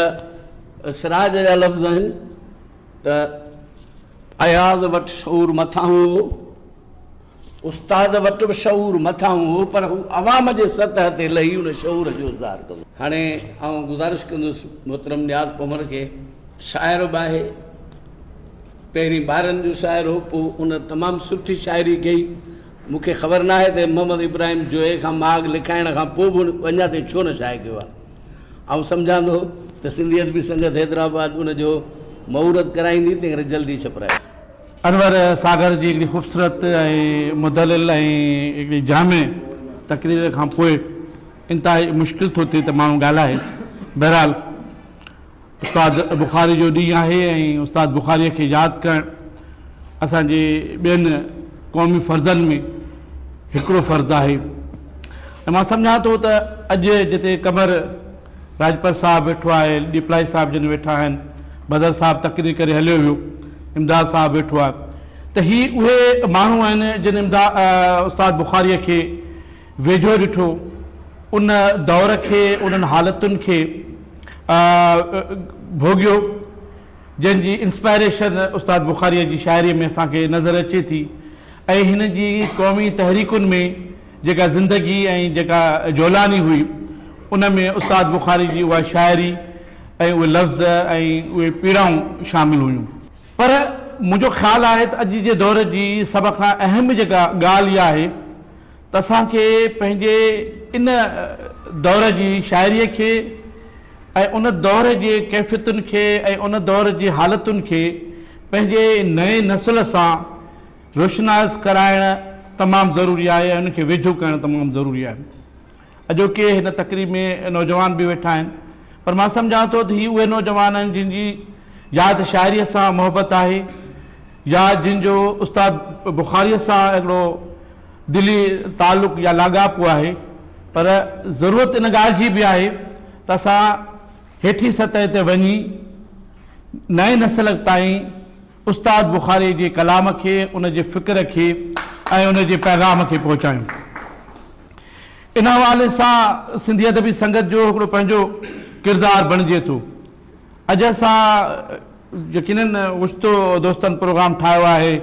سراج جا لفظ آهن ته اياز وٽ شعور مٿانهون هو، استاد وٽ به شعور مٿانهون هو پر هو عوام جي سطح تي لهي ان شعور جو اظهار ڪندو. هاڻي آئون گذارش ڪندس محترم نياز پنهور کي، شاعر به آهي، پهرين ٻارن جو شاعر هو، پوء ان تمام سٺي شاعري ڪئي، مون کي خبر ناهي ته محمد ابراهيم جويي کان مهاڳ لکائڻ کان پوء به هن اڃا تائين ڇو نه شايع ڪيو آهي. آئون سمجهان ٿو ته سنڌي ادبي سنگت حيدرآباد ان جو مهورت ڪرائيندي، تنهنڪري جلدي ڇپرايو. انور ساگر جي هڪڙي خوبصورت ۽ مدلل ۽ هڪڙي جامع تقرير کان پوء انتهائي مشڪل ٿو ٿئي ته ماڻهو ڳالهائي. بهرحال استاد بخاري جو ڏينهن آهي ۽ استاد بخاري کي ياد ڪرڻ اسان جي ٻين قومي فرضن ۾ هڪڙو فرض آهي ۽ مان سمجهان ٿو ته اڄ جتي قمر راڄپر صاحب ويٺو آهي، ڏيپلائي صاحب جن ويٺا آهن، بدر صاحب تقرير ڪري هليو ويو، امداد صاحب ويٺو آهي ته هي اهي ماڻهو آهن جن امداد استاد بخاريء کي ويجهو ڏٺو، ان دور کي، انهن حالتن کي ڀوڳيو، جنهن جي انسپائريشن استاد بخاريء جي شاعريء ۾ اسان کي نظر اچي ٿي ۽ هن جي قومي تحريڪن ۾ جيڪا زندگي ۽ جيڪا جولاني هئي ان ۾ استاد بخاري جي اها شاعري ۽ اهي لفظ ۽ اهي پيڙائون شامل هيون. پر منهنجو خيال آهي ته اڄ جي دور جي سڀ کان اهم جيڪا ڳالهه اها آهي ته اسان کي پنهنجي ان دور جي شاعريء کي ۽ ان دور جي ڪيفيتن کي ۽ ان دور جي حالتن کي پنهنجي نئين نسل سان روشناس ڪرائڻ تمام ضروري آهي ۽ ان کي ويجهو ڪرڻ تمام ضروري آهي. اڄوڪي هن تقريب ۾ نوجوان به ويٺا آهن پر مان سمجهان ٿو ته هي اهي نوجوان آهن جن جي يا ته شاعريء سان محبت آهي يا جن جو استاد بخاريء سان هڪڙو دلي تعلق يا لاڳاپو آهي، پر ضرورت ان ڳالهه جي به آهي ته اسان هيٺين سطح تي وڃي نئين نسل تائين استاد بخاري جي ڪلام کي، ان جي فڪر کي ۽ ان جي پيغام کي پهچايون. ان حوالي سان سنڌي ادبي سنگت جو هڪڙو پنهنجو ڪردار بڻجي ٿو. اڄ اسان يقينن اوچتو دوستن پروگرام ٺاهيو آهي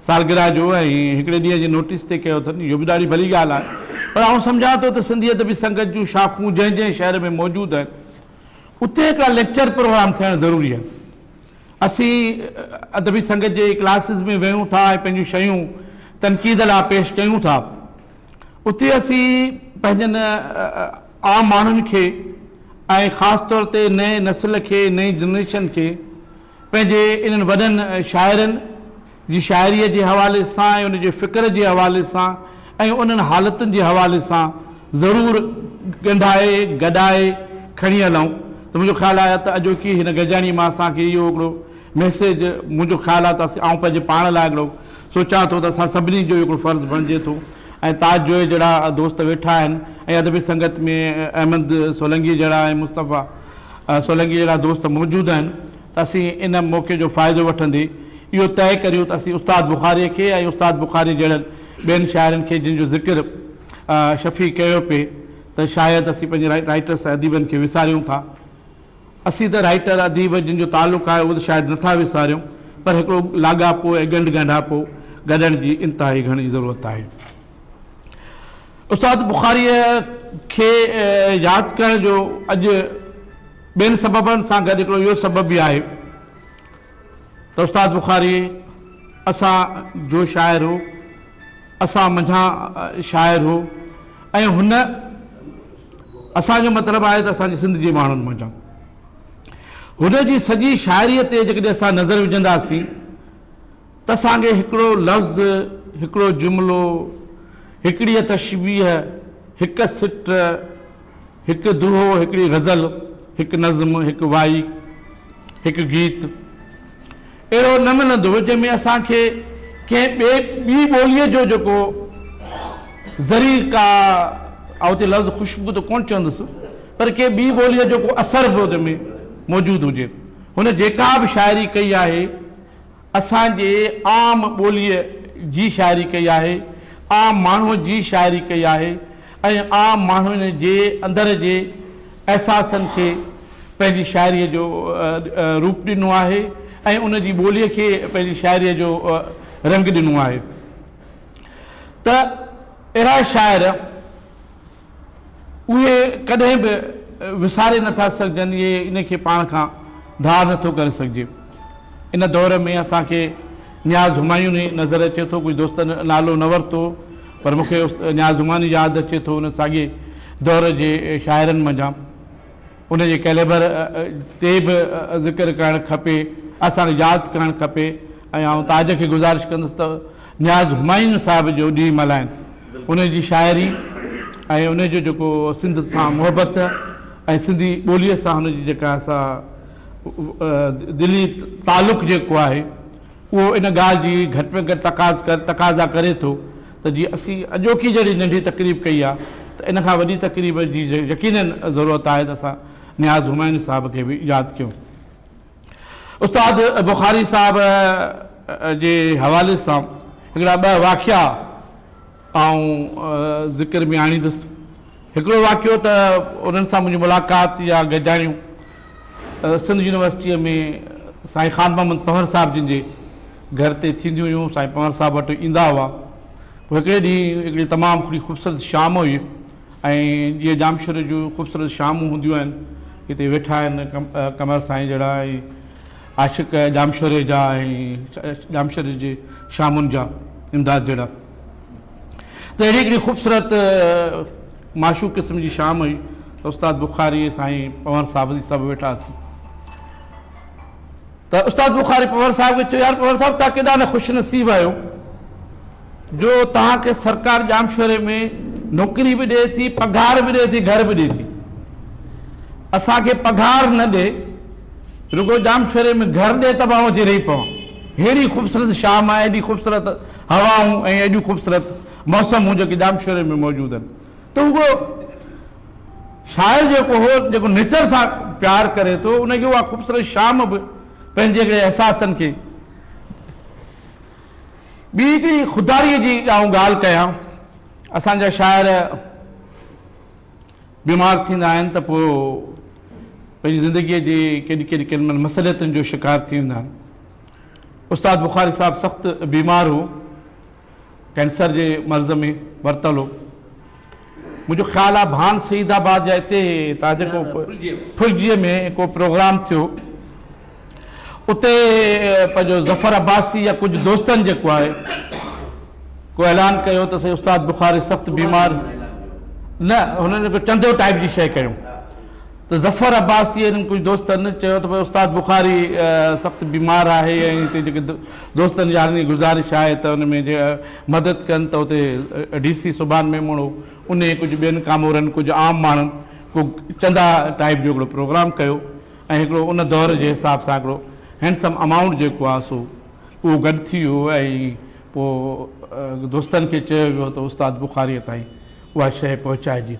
سالگرهه جو ۽ هڪڙي ڏينهن جي نوٽيس تي ڪيو اٿن، اهو به ڏاڍي ڀلي ڳالهه آهي، پر آئون سمجهان ٿو ته سنڌي ادبي سنگت جون شاخون جنهن جنهن شهر ۾ موجود آهن اتي هڪڙا ليڪچر پروگرام ٿيڻ ضروري آهن. اسين ادبي سنگت جي ڪلاسز ۾ ويهون ٿا ۽ پنهنجون شيون تنقيد لاء پيش ڪيون ٿا، اتي اسين پنهنجن عام ماڻهن کي ۽ خاص طور تي نئين نسل کي، نئين جنريشن کي پنهنجي انهن وڏن شاعرن جي شاعريء جي حوالي سان ۽ ان جي فڪر جي حوالي سان ۽ انهن حالتن جي حوالي سان ضرور ڳنڍائي، گڏائي کڻي هلون ته منهنجو خيال آهي ته اڄوڪي هن گڏجاڻي مان اسان کي اهو هڪڙو ميسيج منهنجو خيال آهي ته آئون پنهنجي پاڻ لاء هڪڙو سوچان ٿو ته اسان سڀني جو هڪڙو فرض بڻجي ٿو ۽ تاج جويي جهڙا دوست ويٺا آهن ۽ ادبي سنگت ۾ احمد سولنگي جهڙا ۽ مصطفيٰ سولنگي جهڙا دوست موجود آهن ته اسين ان موقعي جو فائدو وٺندي اهو طئي ڪريون ته اسين استاد بخاري کي ۽ استاد بخاري جهڙن ٻين شاعرن کي جن جو ذڪر شفيع ڪيو پئي ته شايد اسين پنهنجي رائٽرس ۽ اديبن کي وساريون ٿا. اسين ته رائٽر اديب جن جو تعلق آهي اهو ته شايد نٿا وساريون پر هڪڙو لاڳاپو ۽ ڳنڍ ڳانڍاپو گڏڻ جي انتهائي گهڻي ضرورت آهي. استاد بخاريء کي ياد ڪرڻ جو اڄ ٻين سببن سان گڏ هڪڙو اهو سبب به آهي ته استاد بخاري اسان جو شاعر هو، اسان منجهان شاعر هو ۽ هن اسان جو مطلب آهي ته اسان جي سنڌ جي ماڻهن منجهان هن جي سڄي شاعريء تي جيڪڏهن اسان نظر وجهنداسين ته اسان کي هڪڙو لفظ، هڪڙو جملو، هڪڙيء تشبيهه، هڪ سٽ، هڪ دوهو، هڪڙي غزل، هڪ نظم، هڪ وائي، هڪ گيت اهڙو نه ملندو جنهن ۾ اسان کي ڪنهن ٻئي ٻي ٻوليء جو جيڪو ذري ڪا آئون هتي لفظ خوشبو ته ڪونه چوندس پر ڪنهن ٻي ٻوليء جو ڪو اثر به ان ۾ موجود هجي. هن جيڪا به شاعري ڪئي آهي اسان جي عام ٻوليء جي شاعري ڪئي آهي، عام ماڻهوء جي شاعري ڪئي آهي ۽ عام ماڻهن جي اندر جي احساسن کي پنهنجي شاعريء جو روپ ڏنو آهي ۽ ان جي ٻوليء کي پنهنجي شاعريء جو رنگ ڏنو آهي ته اهڙا شاعر اهي ڪڏهن به وساري نه ٿا سگهجن، اهي ان کي پاڻ کان ڌار نه ٿو ڪري سگهجي. ان دور ۾ اسان کي نياز همايوني نظر اچي ٿو، ڪجهه دوستن نالو نه ورتو پر مون کي نياز همايوني ياد اچي ٿو، ان ساڳئي دور جي شاعرن منجهان. ان جي ڪيليبر تي به ذڪر ڪرڻ کپي، اسان کي ياد ڪرڻ کپي ۽ آئون تاج کي گذارش ڪندس ته نياز همايون صاحب جو ڏينهن ملهائين. ان جي شاعري ۽ ان جو جيڪو سنڌ سان محبت ۽ سنڌي ٻوليء سان هن جي جيڪا سا دلي تعلق جيڪو آهي اهو ان ڳالهه جي گهٽ ۾ گهٽ تقاضا ڪري ٿو ته جي اسين اڄوڪي جهڙي ننڍي تقريب ڪئي آهي ته ان کان وڏي تقريب جي يقينن ضرورت آهي ته اسان نياز همايوني صاحب کي به ياد ڪيون. استاد بخاري صاحب جي حوالي سان هڪڙا ٻه واقعا آئون ذڪر ۾ آڻيندس. هڪڙو واقعو ته انهن سان منهنجي ملاقات يا گڏجاڻيون سنڌ يونيورسٽيء ۾ سائين خان محمد پنهور صاحب جن جي گهر تي ٿينديون هيون. سائين پنهور صاحب وٽ ايندا هئا. پوء هڪڙي ڏينهن هڪڙي تمام هڪڙي خوبصورت شام هئي ۽ جيئن ڄامشوري جون خوبصورت شامون هونديون آهن، هتي ويٺا آهن قمر سائين جهڙا ۽ عاشق ڄامشوري جا ۽ ڄامشوري جي شامن جا امداد جهڙا. ته اهڙي هڪڙي خوبصورت معشوق قسم جي شام هئي ته استاد بخاري سائين پنهور صاحب اسين سڀ ويٺا هئاسين ته استاد بخاري پنهور صاحب کي چيو يار پنهور صاحب توهان ڪيڏا نه خوش نصيب آهيو جو توهان کي سرڪار ڄامشوري ۾ نوڪري به ڏئي ٿي پگهار به ڏئي ٿي گهر به ڏئي ٿي اسان کي پگهار نه ڏي رڳو ڄامشوري ۾ گهر ڏي ته به آئون اچي رهي پوان. ههڙي خوبصورت شام آهي، ايڏي خوبصورت هوائون ۽ ايڏيون خوبصورت موسمون جيڪي ڄامشوري ۾ موجود آهن. ته اهو شاعر جيڪو هو، جيڪو نيچر سان پيار ڪري ٿو، ان کي اها خوبصورت شام به پنهنجي هڪڙي احساسن کي. ٻي هڪڙي خودداريء جي آئون ڳالهه ڪيان، اسان جا شاعر بيمار ٿيندا آهن ته پوء پنهنجي زندگيء جي ڪيڏي ڪيڏي ڪيڏي مهل مصلحتن جو شڪار ٿي ويندا آهن. استاد بخاري صاحب سخت بيمار هو، ڪينسر جي مرض ۾ ورتل هو. منهنجو خيال آهي ڀان سعيد آباد يا اتي تان جيڪو ڦلجيء ۾ ڪو پروگرام ٿيو، اتي پنهنجو ظفر عباسي يا ڪجهه دوستن جيڪو آهي ڪو اعلان ڪيو ته سائين استاد بخاري سخت بيمار نه هنن هڪ چندو ٽائيپ جي شيء ڪيو ته ظفر عباسي ۽ ڪجهه دوستن چيو ته ڀئي استاد بخاري سخت بيمار آهي ۽ هتي جيڪي دوستن يارن جي گذارش آهي ته ان ۾ مدد ڪن ته اتي ڊي سي سبحان ميمڻ هو انهي ڪجهه ٻين ڪامورن ڪجهه عام ماڻهن ڪو چندا ٽائيپ جو هڪڙو پروگرام ڪيو ۽ هڪڙو ان دور جي حساب سان هڪڙو هينڊسم امائونٽ جيڪو آهي سو اهو گڏ ٿي ويو ۽ پوء دوستن کي چيو ويو ته استاد بخاريء تائين اها شيء پهچائجي.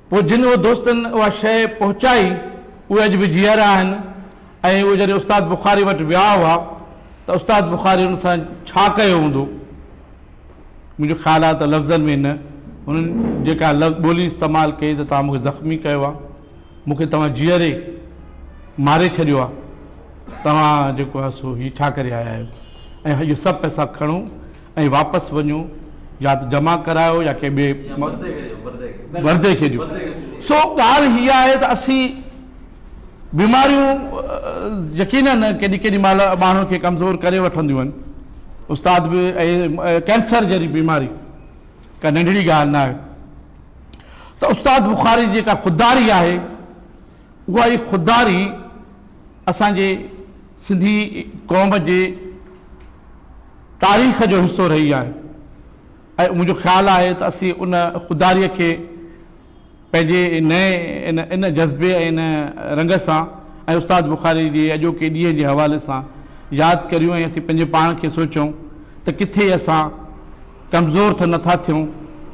پوء جن اهو دوستن اها شيء پهچائي اهي اڄ به جيئرا آهن ۽ اهي جڏهن استاد بخاري وٽ ويا هئا ته استاد بخاري انهن سان ڇا ڪيو هوندو منهنجو خيال آهي ته لفظن ۾ نه هنن جيڪا ٻولي استعمال ڪئي ته توهان مون کي زخمي ڪيو آهي مون کي توهان جيئري ماري ڇڏيو آهي توهان جيڪو آهي سو هي ڇا ڪري آيا آهيو ۽ اهي سڀ پئسا کڻو ۽ واپس وڃو يا ته جمع ڪرايو يا ڪنهن ٻئي بردي کي ڏيو. سو ڳالهه هيء آهي ته اسين بيماريون يقينن ڪيڏي ڪيڏي مهل ماڻهو کي ڪمزور ڪري وٺنديون آهن. استاد به ۽ ڪينسر جهڙي بيماري ڪا ننڍڙي ڳالهه نه آهي ته استاد بخاري جي جيڪا خودداري آهي اها ئي خودداري اسان جي سنڌي قوم جي تاريخ جو حصو رهي آهي ۽ منهنجو خيال آهي ته اسين ان خودداريء کي پنهنجي نئين ان جذبي ۽ ان رنگ سان ۽ استاد بخاري جي اڄوڪي ڏينهن جي حوالي سان ياد ڪريون ۽ اسين پنهنجي پاڻ کي سوچيون ته ڪٿي اسان ڪمزور ته نٿا ٿيون،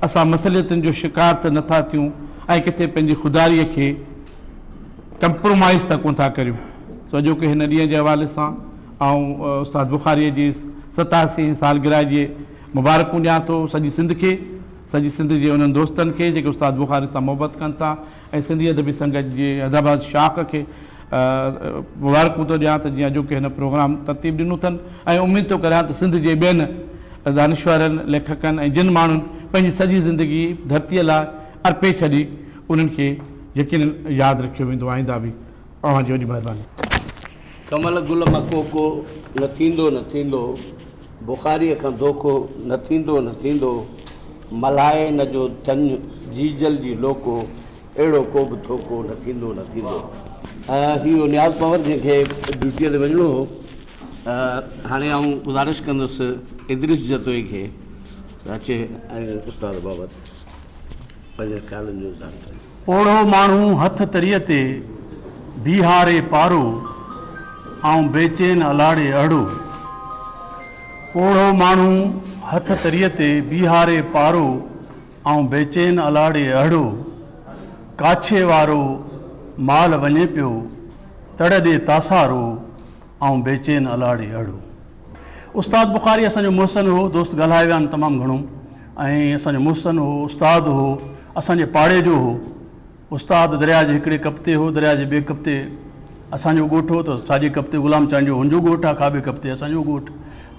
اسان مصلحتن جو شڪار ته نٿا ٿيون ۽ ڪٿي پنهنجي خودداريء کي ڪمپرومائيز ته ڪونه ٿا ڪريون. سو اڄوڪي هن ڏينهن جي حوالي سان آئون استاد بخاريء جي ستاسيهين سالگرهه جي مبارڪون ڏيان ٿو سڄي سنڌ کي، سڄي سنڌ جي انهن دوستن کي جيڪي استاد بخاري سان محبت ڪن ٿا ۽ سنڌي ادبي سنگت جي حيدرآباد شاخ کي مبارڪون ٿو ڏيان ته جيئن اڄوڪي هن پروگرام ترتيب ڏنو اٿن ۽ اميد ٿو ڪريان ته سنڌ جي ٻين دانشورن، ليکڪن ۽ جن ماڻهن پنهنجي سڄي زندگي ڌرتيء لاء ارپي ڇڏي انهن کي يقينن ياد رکيو ويندو آئنده به. اوهان جي وڏي مهرباني. ڪنول گل مان ڪوڪو نه ٿيندو نه ٿيندو، بخاريء کان دوکو نه ٿيندو نه ٿيندو، ملهائي نه جو ٿڃ جيجل جي لوڪو، اهڙو ڪو به ٿوڪو نه ٿيندو نه ٿيندو. هي هو نياز پنهور جنهن کي ڊيوٽيء تي وڃڻو هو. هاڻي آئون گذارش ڪندس ادريس جتوئي کي ته اچي ۽ استاد بابت پنهنجن خيالن جو اظهار ڪري. پوڙهو ماڻهو هٿ تريء تي بيهاري پارو، آئون بيچين الاڙي اهڙو. پوڙهو ماڻهو هٿ تريء تي بيهاري پارو، آئون بيچين الاڙي اهڙو. ڪاڇي وارو مال وڃي پيو، تڙ ڏي تاسارو، آئون بيچين الاڙي اهڙو. استاد بخاري اسان جو محسن هو، دوست ڳالهائي ويا آهن تمام گهڻو ۽ اسان جو محسن هو، استاد هو، اسان جي پاڙي جو هو. استاد درياء جي هڪڙي ڪپ تي هو، درياء جي ٻئي ڪپ تي اسان جو ڳوٺ هو ته ساڄي ڪپ تي غلام چانڊيو هن جو ڳوٺ آهي، کاٻي ڪپ تي اسان جو ڳوٺ.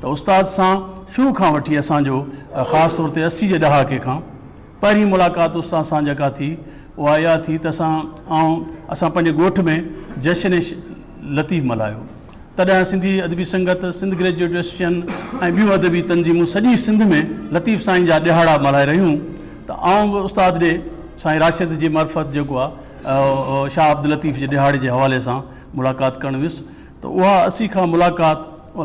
ته استاد سان شروع کان وٺي اسان جو خاص طور تي 80 جي ڏهاڪي کان پهرين ملاقات استاد سان جيڪا ٿي اها اها ٿي ته اسان آئون اسان پنهنجي ڳوٺ ۾ جشن لطيف ملهايو. تڏهن سنڌي ادبي سنگت، سنڌ گريجوئيٽ ايسوسيئيشن ۽ ٻيون ادبي تنظيمون سڄي سنڌ ۾ لطيف سائين جا ڏهاڙا ملهائي رهيون ته آئون به استاد ڏي سائين راشد جي معرفت جيڪو آ شاهه عبداللطيف جي ڏهاڙي جي حوالي سان ملاقات ڪرڻ ويس ته اها اسي کان ملاقات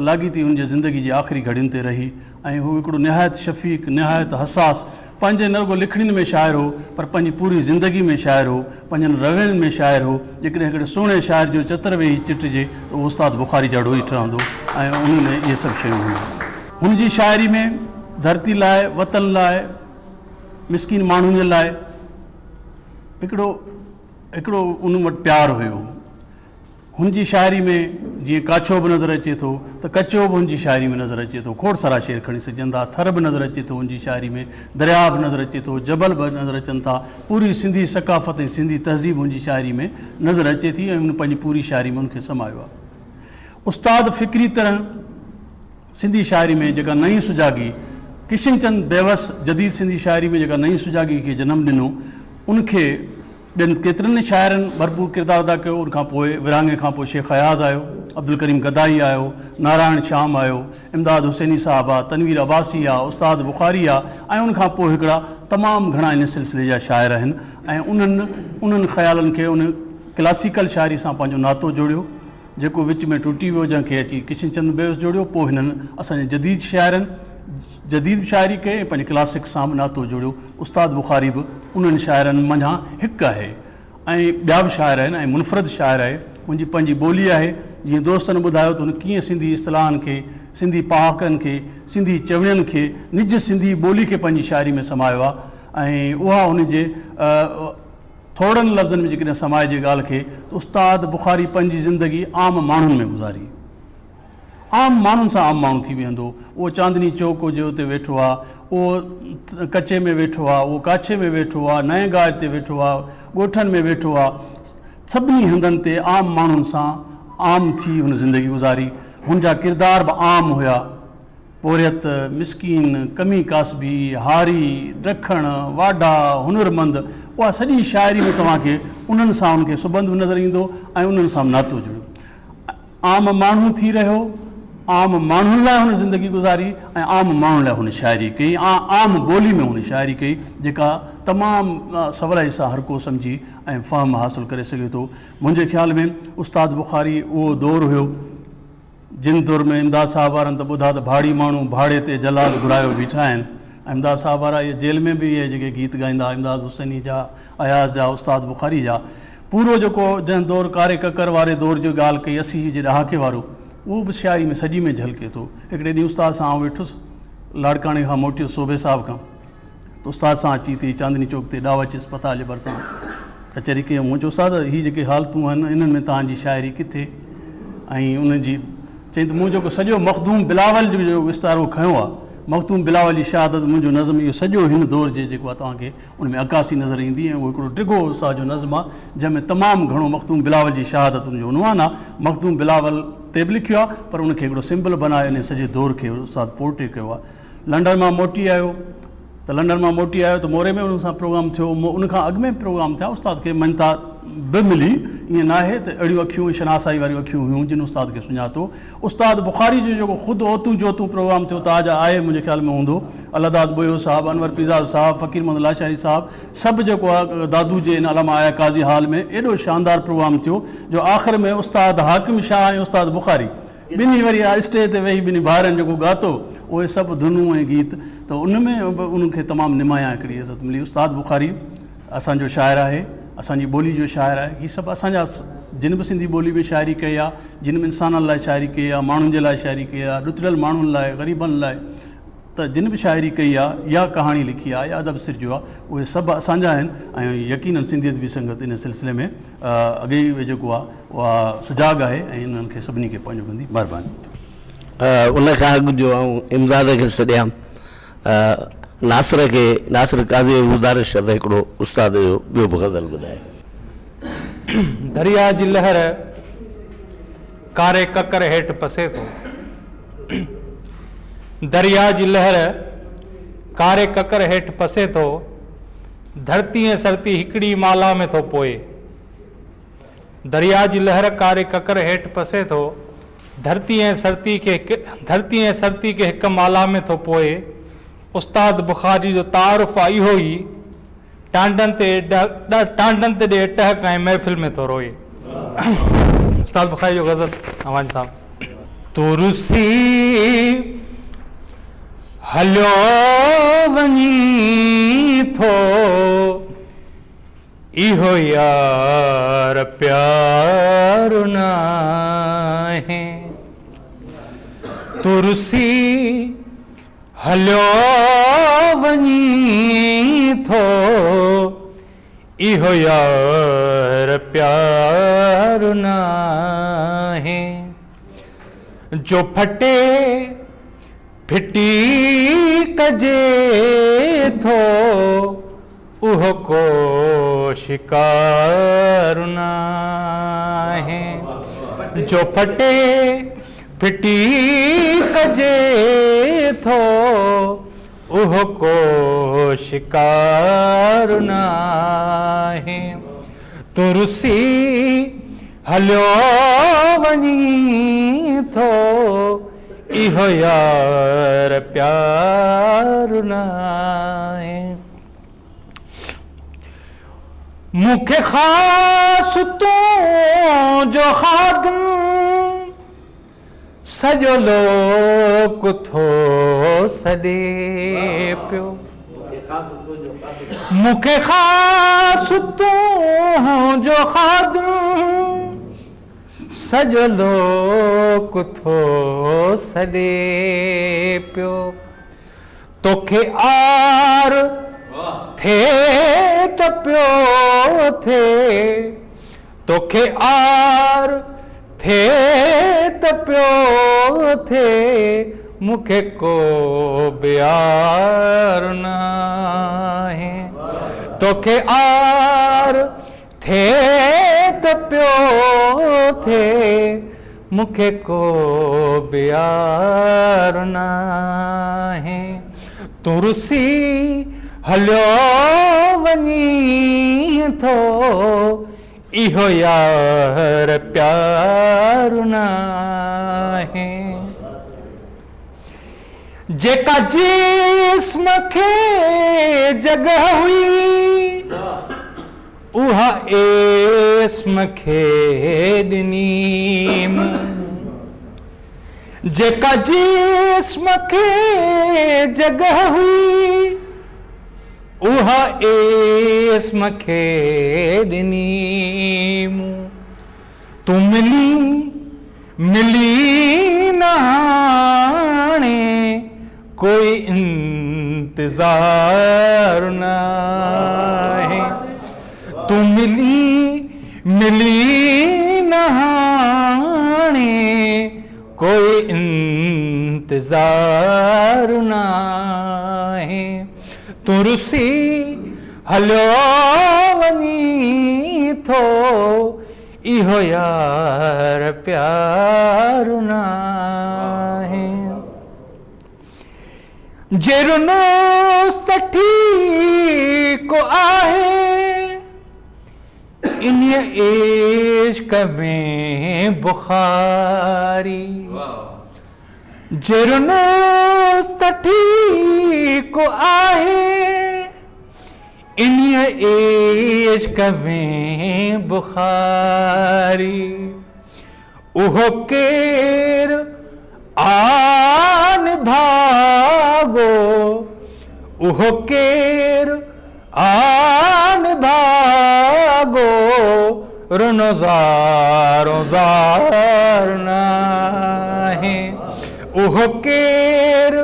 لاڳيتي هن جي زندگي جي آخري گهڙين تي رهي ۽ هو هڪڙو نهايت شفيق، نهايت حساس پنهنجي نه رڳو لکڻين ۾ شاعر هو پر پنهنجي پوري زندگي ۾ شاعر هو، پنهنجن روين ۾ شاعر هو. جيڪڏهن هڪڙي سهڻي شاعر جو چتر ويهي چٽجي ته اهو استاد بخاري جهڙو ئي ٺهندو ۽ ان ۾ اهي سڀ شيون هيون. هن جي شاعري ۾ ڌرتي لاء، وطن لاء، مسڪين ماڻهن جي لاء هڪڙو هڪڙو ان وٽ پيار هيو. هن جي شاعري ۾ جيئن ڪاڇو به نظر اچي ٿو ته ڪچو به هن جي شاعري ۾ نظر اچي ٿو. کوڙ سارا شعر کڻي سگهجن ٿا. ٿر به نظر اچي ٿو هن جي شاعري ۾، درياء به نظر اچي ٿو، جبل به نظر اچن ٿا. پوري سنڌي ثقافت ۽ سنڌي تهذيب هن جي شاعري ۾ نظر اچي ٿي ۽ هن پنهنجي پوري شاعري ۾ ان کي سمايو آهي. استاد فڪري طرح سنڌي شاعري ۾ جيڪا نئين سجاڳي ڪشن چند بيوس جديد سنڌي شاعري ۾ جيڪا نئين سجاڳي کي جنم ڏنو ان کي ٻين ڪيترن ئي شاعرن ڀرپور ڪردار ادا ڪيو. ان کان پوء ورهاڱي کان پوء شيخ اياز آيو، عبدالڪريم گدائي آيو، نارائڻ شيام آيو، امداد حسيني صاحب آ، تنوير عباسي آ، استاد بخاري آ ۽ ان کان پوء هڪڙا تمام گهڻا ان سلسلي جا شاعر آهن ۽ انهن انهن خيالن کي ان ڪلاسيڪل شاعري سان پنهنجو ناتو جوڙيو جيڪو وچ ۾ ٽٽي ويو جنهن کي اچي ڪشن چند بيوس جوڙيو پوء هنن اسان جي جديد شاعرن جديد به شاعري ڪئي ۽ پنهنجي ڪلاسڪ سان به ناتو جوڙيو. استاد بخاري به انهن شاعرن منجهان هڪ آهي ۽ ٻيا به شاعر آهن ۽ منفرد شاعر آهي. هن جي پنهنجي ٻولي آهي. جيئن دوستن ٻڌايو ته هن ڪيئن سنڌي اصطلاحن کي، سنڌي پهاڪن کي، سنڌي چوڻين کي، نج سنڌي ٻولي کي پنهنجي شاعري ۾ سمايو آهي ۽ اها هن جي ٿورڙن لفظن ۾ جيڪڏهن سمائجي ڳالهه کي ته استاد بخاري پنهنجي زندگي عام ماڻهن ۾ گذاري. عام ماڻهن سان عام ماڻهو ٿي ويهندو. اهو چاندني چوڪ هجي اتي ويٺو آ، اهو ڪچي ۾ ويٺو آ، اهو ڪاڇي ۾ ويٺو آ، نئين گاج تي ويٺو آ، ڳوٺن ۾ ويٺو آ، سڀني هنڌن تي عام ماڻهن سان عام ٿي هن زندگي گذاري. هن جا ڪردار به عام هيا. پورهيت، مسڪين، ڪمي ڪاسبي، هاري، ڊکڻ، واڍا، هنرمند، اها سڄي شاعري ۾ توهان کي انهن سان ان کي سٻنڌ به نظر ايندو ۽ انهن سان به ناتو جڙيو. عام ماڻهو ٿي رهيو، عام ماڻهن لاء هن زندگي گذاري ۽ عام ماڻهن لاء هن شاعري ڪئي ۽ عام ٻولي ۾ هن شاعري ڪئي جيڪا تمام سولائي سان هر ڪو سمجهي ۽ فهم حاصل ڪري سگهي ٿو. منهنجي خيال ۾ استاد بخاري اهو دور هيو جن دور ۾ امداد صاحب وارن ته ٻڌا ته ڀاڙي ماڻهو ڀاڙي تي جلال گهرايو بيٺا آهن ۽ امداد صاحب وارا اهي جيل ۾ به اهي جيڪي گيت ڳائيندا امداد حسيني جا، اياز جا، استاد بخاري جا. پورو جيڪو جنهن دور ڪاري ڪڪر واري دور جي ڳالهه ڪئي 80 جي ڏهاڪي وارو اهو به شاعري ۾ سڄي ۾ جهلڪي ٿو. هڪڙي ڏينهن استاد سان آئون ويٺس لاڙڪاڻي کان موٽيس سوڀي صاحب کان ته استاد سان اچي هتي چاندني چوڪ تي ڏاوچ اسپتال جي ڀرسان ڪچهري ڪئي. مون چيو استاد هي جيڪي حالتون آهن انهن ۾ توهان جي شاعري ڪٿي ۽ انهن جي چيائين ته مون جيڪو سڄو مخدوم بلاول جو جيڪو استعارو کنيو آهي مخدوم بلاول جي شهادت منهنجو نظم اهو سڄو هن دور جي جيڪو آهي توهان کي ان ۾ عڪاسي نظر ايندي ۽ اهو هڪڙو ڊگهو استاد جو نظم آهي جنهن ۾ تمام گهڻو مخدوم بلاول جي شهادت ان جو عنوان آهي. مخدوم بلاول تي به لکيو آهي پر ان کي هڪڙو سمبل بنائي ان سڄي دور کي استاد پورٽري ڪيو آهي. لنڊن مان موٽي آيو ته لنڊن مان موٽي آيو ته موري ۾ ان سان پروگرام ٿيو ان کان اڳ ۾ به پروگرام ٿيا استاد کي مڃتا به ملي ائين ناهي ته اهڙيون اکيون ۽ شناسائي واريون اکيون هيون جن استاد کي سڃاتو. استاد بخاري جو جيڪو خود اوتون جوتون پروگرام ٿيو تاج آهي منهنجي خيال ۾ هوندو الله داد ٻوهيو صاحب انور پيرزادو صاحب فقير محمد لاشاري صاحب سڀ جيڪو آهي دادو جي ان علامه آء آء قاضي هال ۾ ايڏو شاندار پروگرام ٿيو جو آخر ۾ استاد حاڪم شاهه ۽ استاد بخاري ٻنهي وري اسٽيج تي ويهي ٻنهي ڀائرن جيڪو ڳاتو اهي سڀ ڌنون ۽ گيت ته ان ۾ به انهن کي تمام نمايان هڪڙي عزت ملي استاد بخاري اسان جو شاعر آهي اسان جي ٻولي جو شاعر آهي هي سڀ اسان جا جن به سنڌي ٻولي ۾ شاعري ڪئي آهي جن به انسانن لاء شاعري ڪئي آهي ماڻهن جي لاء شاعري ڪئي آهي ڏتڙيل ماڻهن لاء غريبن لاء ته جن به شاعري ڪئي آهي يا ڪهاڻي لکي آهي يا ادب سرجيو آهي اهي سڀ اسان جا آهن ۽ يقينن سنڌي ادبي سنگت ان سلسلي ۾ اڳي ئي جيڪو آهي اها سجاڳ آهي ۽ انهن کي سڀني کي پنهنجو ڪندي مهرباني. ان کان اڳ جو آئون امداد کي سڏيان ناصر کي ناصر قاضي کي گذارش آهي ته هڪڙو استاد جو ٻيو به غزل ٻڌائي. درياء جي لهر ڪاري ڪڪر هيٺ پسي ٿو. درياء جي لهر ڪاري ڪڪر هيٺ پسي ٿو. ڌرتي ۽ سرتي هڪڙي مالا ۾ ٿو پوئي. درياء جي لهر ڪاري ڪڪر هيٺ پسي ٿو. ڌرتي ۽ سرتي کي ڌرتي ۽ سرتي کي هڪ مالا ۾ ٿو پوئي. استاد بخاري جو تعارف آ اهو ئي. ٽانڊن تي ٽانڊن تي ڏي ٽهڪ ۽ محفل ۾ ٿو روئي. استاد بخاري جو غزل اوهان جي سامهون. تون رسي हलियो वञी थो, इहो यार प्यार नाहे। तुरसी हलियो वञी थो, इहो यार प्यार नाहे। जो फटे फिटी कजे थो, उहो को शिकार नाहे। जो फटे फिटी कजे थो, उहो को शिकार नाहे। तुरसी हलियो वञी थो, इहो यार प्यार नाहे। मूंखे ख़ासि तुंहिंजो ख़ादिम, सॼो लोक थो सॾे पियो। मूंखे ख़ासि तुंहिंजो ख़ादिम, सॼो लोक थो सॾे पियो। तोखे are थिए त पियो थिए, तोखे are थिए त पियो थिए, मूंखे को बि are नाहे। तोखे are थिए त पियो थिए, मूंखे को बि are नाहे। तुरसी हलियो वञी थो, इहो यार प्यार नाहे। जेका जिस्म खे जॻह हुई, उहा इस्म खे ॾिनी। जेका जिस्म खे जॻह हुई, उहा इस्म खे ॾिनी। तूं मिली मिली न हाणे, कोई इंतज़ार नाहे। तूं मिली मिली न हाणे, कोई इंतज़ार नाहे। तुरसी हलियो वञी थो, इहो यार प्यार नाहे। जे रुनोस त ठीकु आहे, इन इश्क में बुखारी। जे रुनोस त ठीकु आहे, इन इश्क में बुखारी। उहो केरु आन भाॻो, उहो केरु आन भाॻो, रुनो ज़ारो ज़ार नाहे। उहो केरु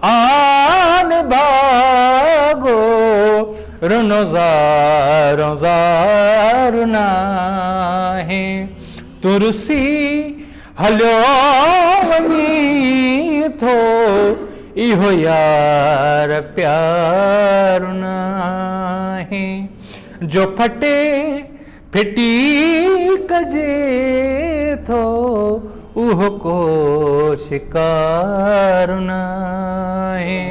आन भाॻो, रुनो ज़ारो ज़ार नाहे। तुरसी हलियो वञी थो, इहो यार प्यार नाहे। जो फटे फिटी कजे थो, उहो को शिकार नाहे।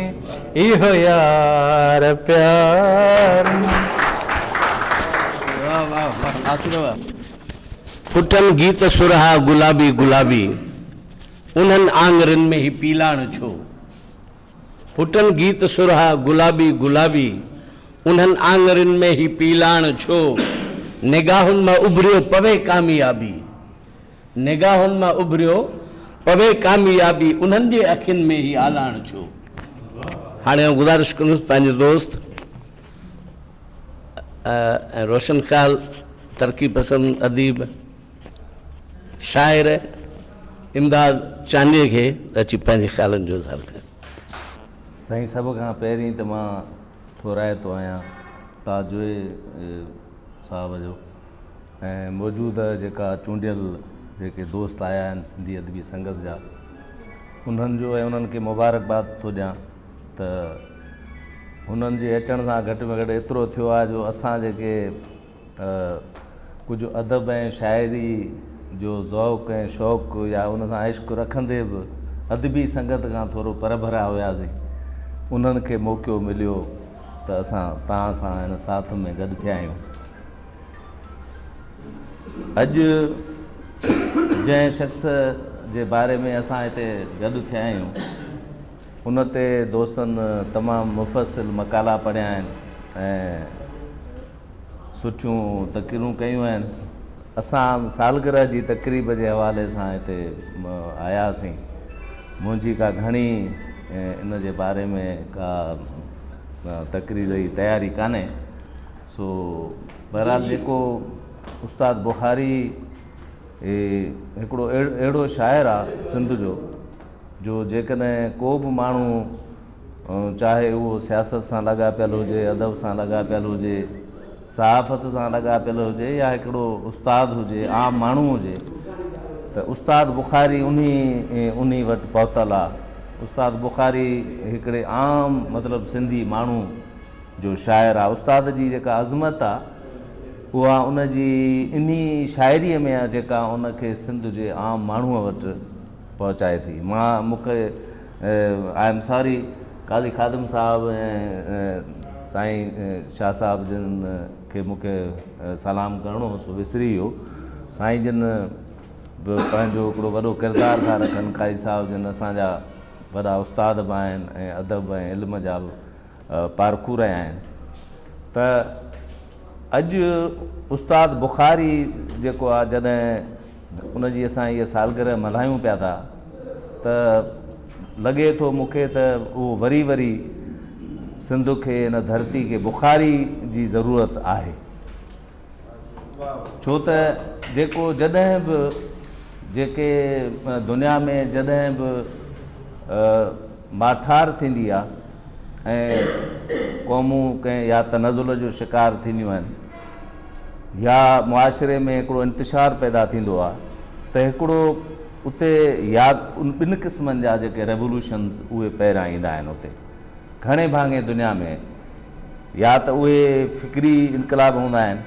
इहो यार प्यार। वाह वाह वाह। फुटनि गीत सुरहा गुलाबी गुलाबी, उन्हनि आङुरियुनि में ही पीलाण छो। फुटनि गीत सुरहा गुलाबी गुलाबी, उन्हनि आङुरियुनि में ही पीलाण छो। निगाहुनि मां उभरियो पवे कामयाबी, निगाहुनि मां उभरियो पवे कामयाबी, उन्हनि जे अखियुनि में ही आलाण छो। هاڻي آئون گذارش ڪندس پنهنجي دوست ۽ روشن خيال ترقي پسند اديب شاعر امداد چانڊيي کي ته اچي پنهنجي خيالن جو اظهار ڪري. سائين سڀ کان پهرين ته مان ٿورائتو آهيان تاجوئي صاحب جو ۽ موجوده جيڪا چونڊيل جيڪي دوست آيا آهن سنڌي ادبي سنگت جا انهن جو ۽ انهن کي مبارڪباد ٿو ڏيان ته هنن جي اچڻ سان گهٽ ۾ گهٽ ايترو ٿيو آهي جو اسان جيڪي ڪجهه ادب ۽ شاعري جو ذوق ۽ شوق يا ان سان عشق رکندي به ادبي سنگت کان ٿورو پرڀرا هياسين انهن کي موقعو مليو ته اسان توهان سان هن ساٿ ۾ گڏ ٿيا آهيون. اڄ جنهن شخص جي باري ۾ اسان هتي گڏ ٿيا آهيون ان تي دوستن تمام مفصل مقالا پڙهيا آهن ۽ سٺيون تقريرون ڪيون آهن. اسان سالگرهه جي تقريب جي حوالي سان هتي آياسين. منهنجي ڪا گهڻي ان جي باري ۾ ڪا تقرير جي تياري ڪانهي. سو بهرحال جيڪو استاد بخاري هڪڙو اهڙو شاعر آ سنڌ جو جو جيڪڏهن ڪو به ماڻهو چاهي اهو سياست سان لاڳاپيل هجي، ادب سان لاڳاپيل هجي، صحافت سان لاڳاپيل هجي يا هڪڙو استاد هجي، عام ماڻهو هجي ته استاد بخاري انهي انهي وٽ پهتل آ. استاد بخاري هڪڙي عام مطلب سنڌي ماڻهو جو شاعر آ. استاد جي جيڪا عظمت آ اها ان جي انهي شاعريء ۾ آ جيڪا ان کي سنڌ جي عام ماڻهوء وٽ پهچائي ٿي. مان مون کي I am sorry Qazi Khadim صاحب ۽ سائين شاهه صاحب جن کي مون کي سلام ڪرڻو هو سو وسري ويو. سائين جن به پنهنجو هڪڙو وڏو ڪردار ٿا رکن. قاضي صاحب جن اسان جا وڏا استاد به آهن ۽ ادب ۽ علم جا به پارکو رهيا آهن ته اڄ استاد بخاري جيڪو آهي جڏهن ان جي اسان هيء سالگرهه ملهايون پيا ٿا ته لڳي ٿو مون کي ته اهو وري وري سنڌ کي هن ڌرتي کي بخاري جي ضرورت آهي. ڇو ته جيڪو جڏهن به جيڪي دنيا ۾ جڏهن به ماٺار ٿيندي آ ۽ قومون ڪنهن يا تنزل جو شڪار ٿينديون آهن يا معاشري ۾ هڪڙو انتشار پيدا ٿيندو آ ته هڪڙو اتي يا ٻن قسمن جا جيڪي ريولوشنز اهي پهريان ايندا آهن اتي گهڻي ڀاڱي دنيا ۾ يا ته اهي فڪري انقلاب هوندا آهن،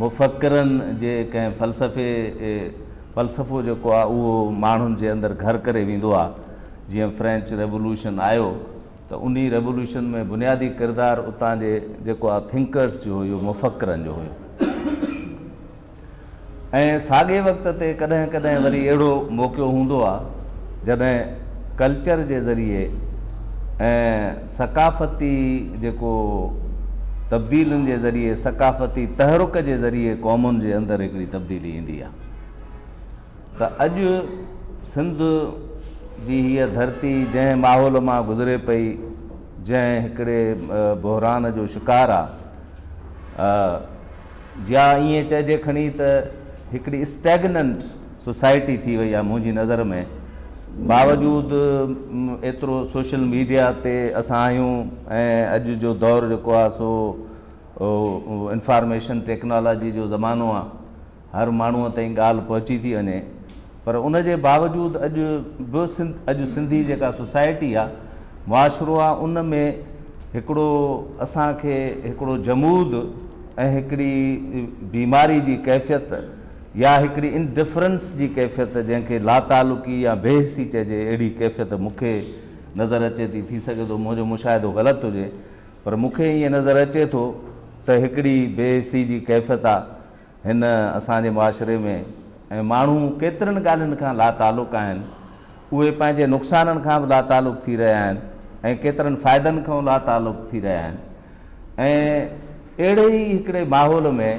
مفڪرن جي ڪنهن فلسفي فلسفو جيڪو آهي اهو ماڻهن جي اندر گهر ڪري ويندو آهي، جيئن فرينچ ريولوشن آيو ته انهي ريولوشن ۾ بنيادي ڪردار اتان جي جيڪو آهي ٿنڪرس جو هيو، مفڪرن جو هيو. ۽ ساڳئي وقت تي ڪڏهن ڪڏهن وري اهڙو موقعو هوندو آ جڏهن ڪلچر جي ذريعي ۽ ثقافتي جيڪو تبديلين جي ذريعي ثقافتي تحرڪ جي ذريعي قومن جي اندر هڪڙي تبديلي ايندي آ ته اڄ سنڌ جي هيء ڌرتي جنهن ماحول مان گذري پئي جنهن هڪڙي بحران جو شڪار آ يا ائين چئجي کڻي ته هڪڙي اسٽيگننٽ سوسائٽي ٿي وئي آهي منهنجي نظر ۾ باوجود ايترو سوشل ميڊيا تي اسان آهيون ۽ اڄ جو دور جيڪو آهي سو انفارميشن ٽيڪنالاجي جو زمانو آهي هر ماڻهوء تائين ڳالهه پهچي ٿي وڃي پر ان جي باوجود اڄ به اڄ سنڌي جيڪا سوسائٽي آ معاشرو آ ان ۾ هڪڙو اسان کي هڪڙو جمود ۽ هڪڙي بيماري جي ڪيفيت يا هڪڙي انڊفرنس جي ڪيفيت جنهن کي لاتعلقي يا بي حسي چئجي اهڙي ڪيفيت مون کي نظر اچي ٿي ٿي سگهي ٿو منهنجو مشاهدو غلط هجي پر مون کي ائين نظر اچي ٿو ته هڪڙي بي حسي جي ڪيفيت آ هن اسان جي معاشري ۾ ۽ ماڻهو ڪيترن ڳالهين کان لاتعلق آهن، اهي پنهنجي نقصانن کان به لاتعلق ٿي رهيا آهن ۽ ڪيترن فائدن کان لاتعلق ٿي رهيا آهن ۽ اهڙي ئي هڪڙي ماحول ۾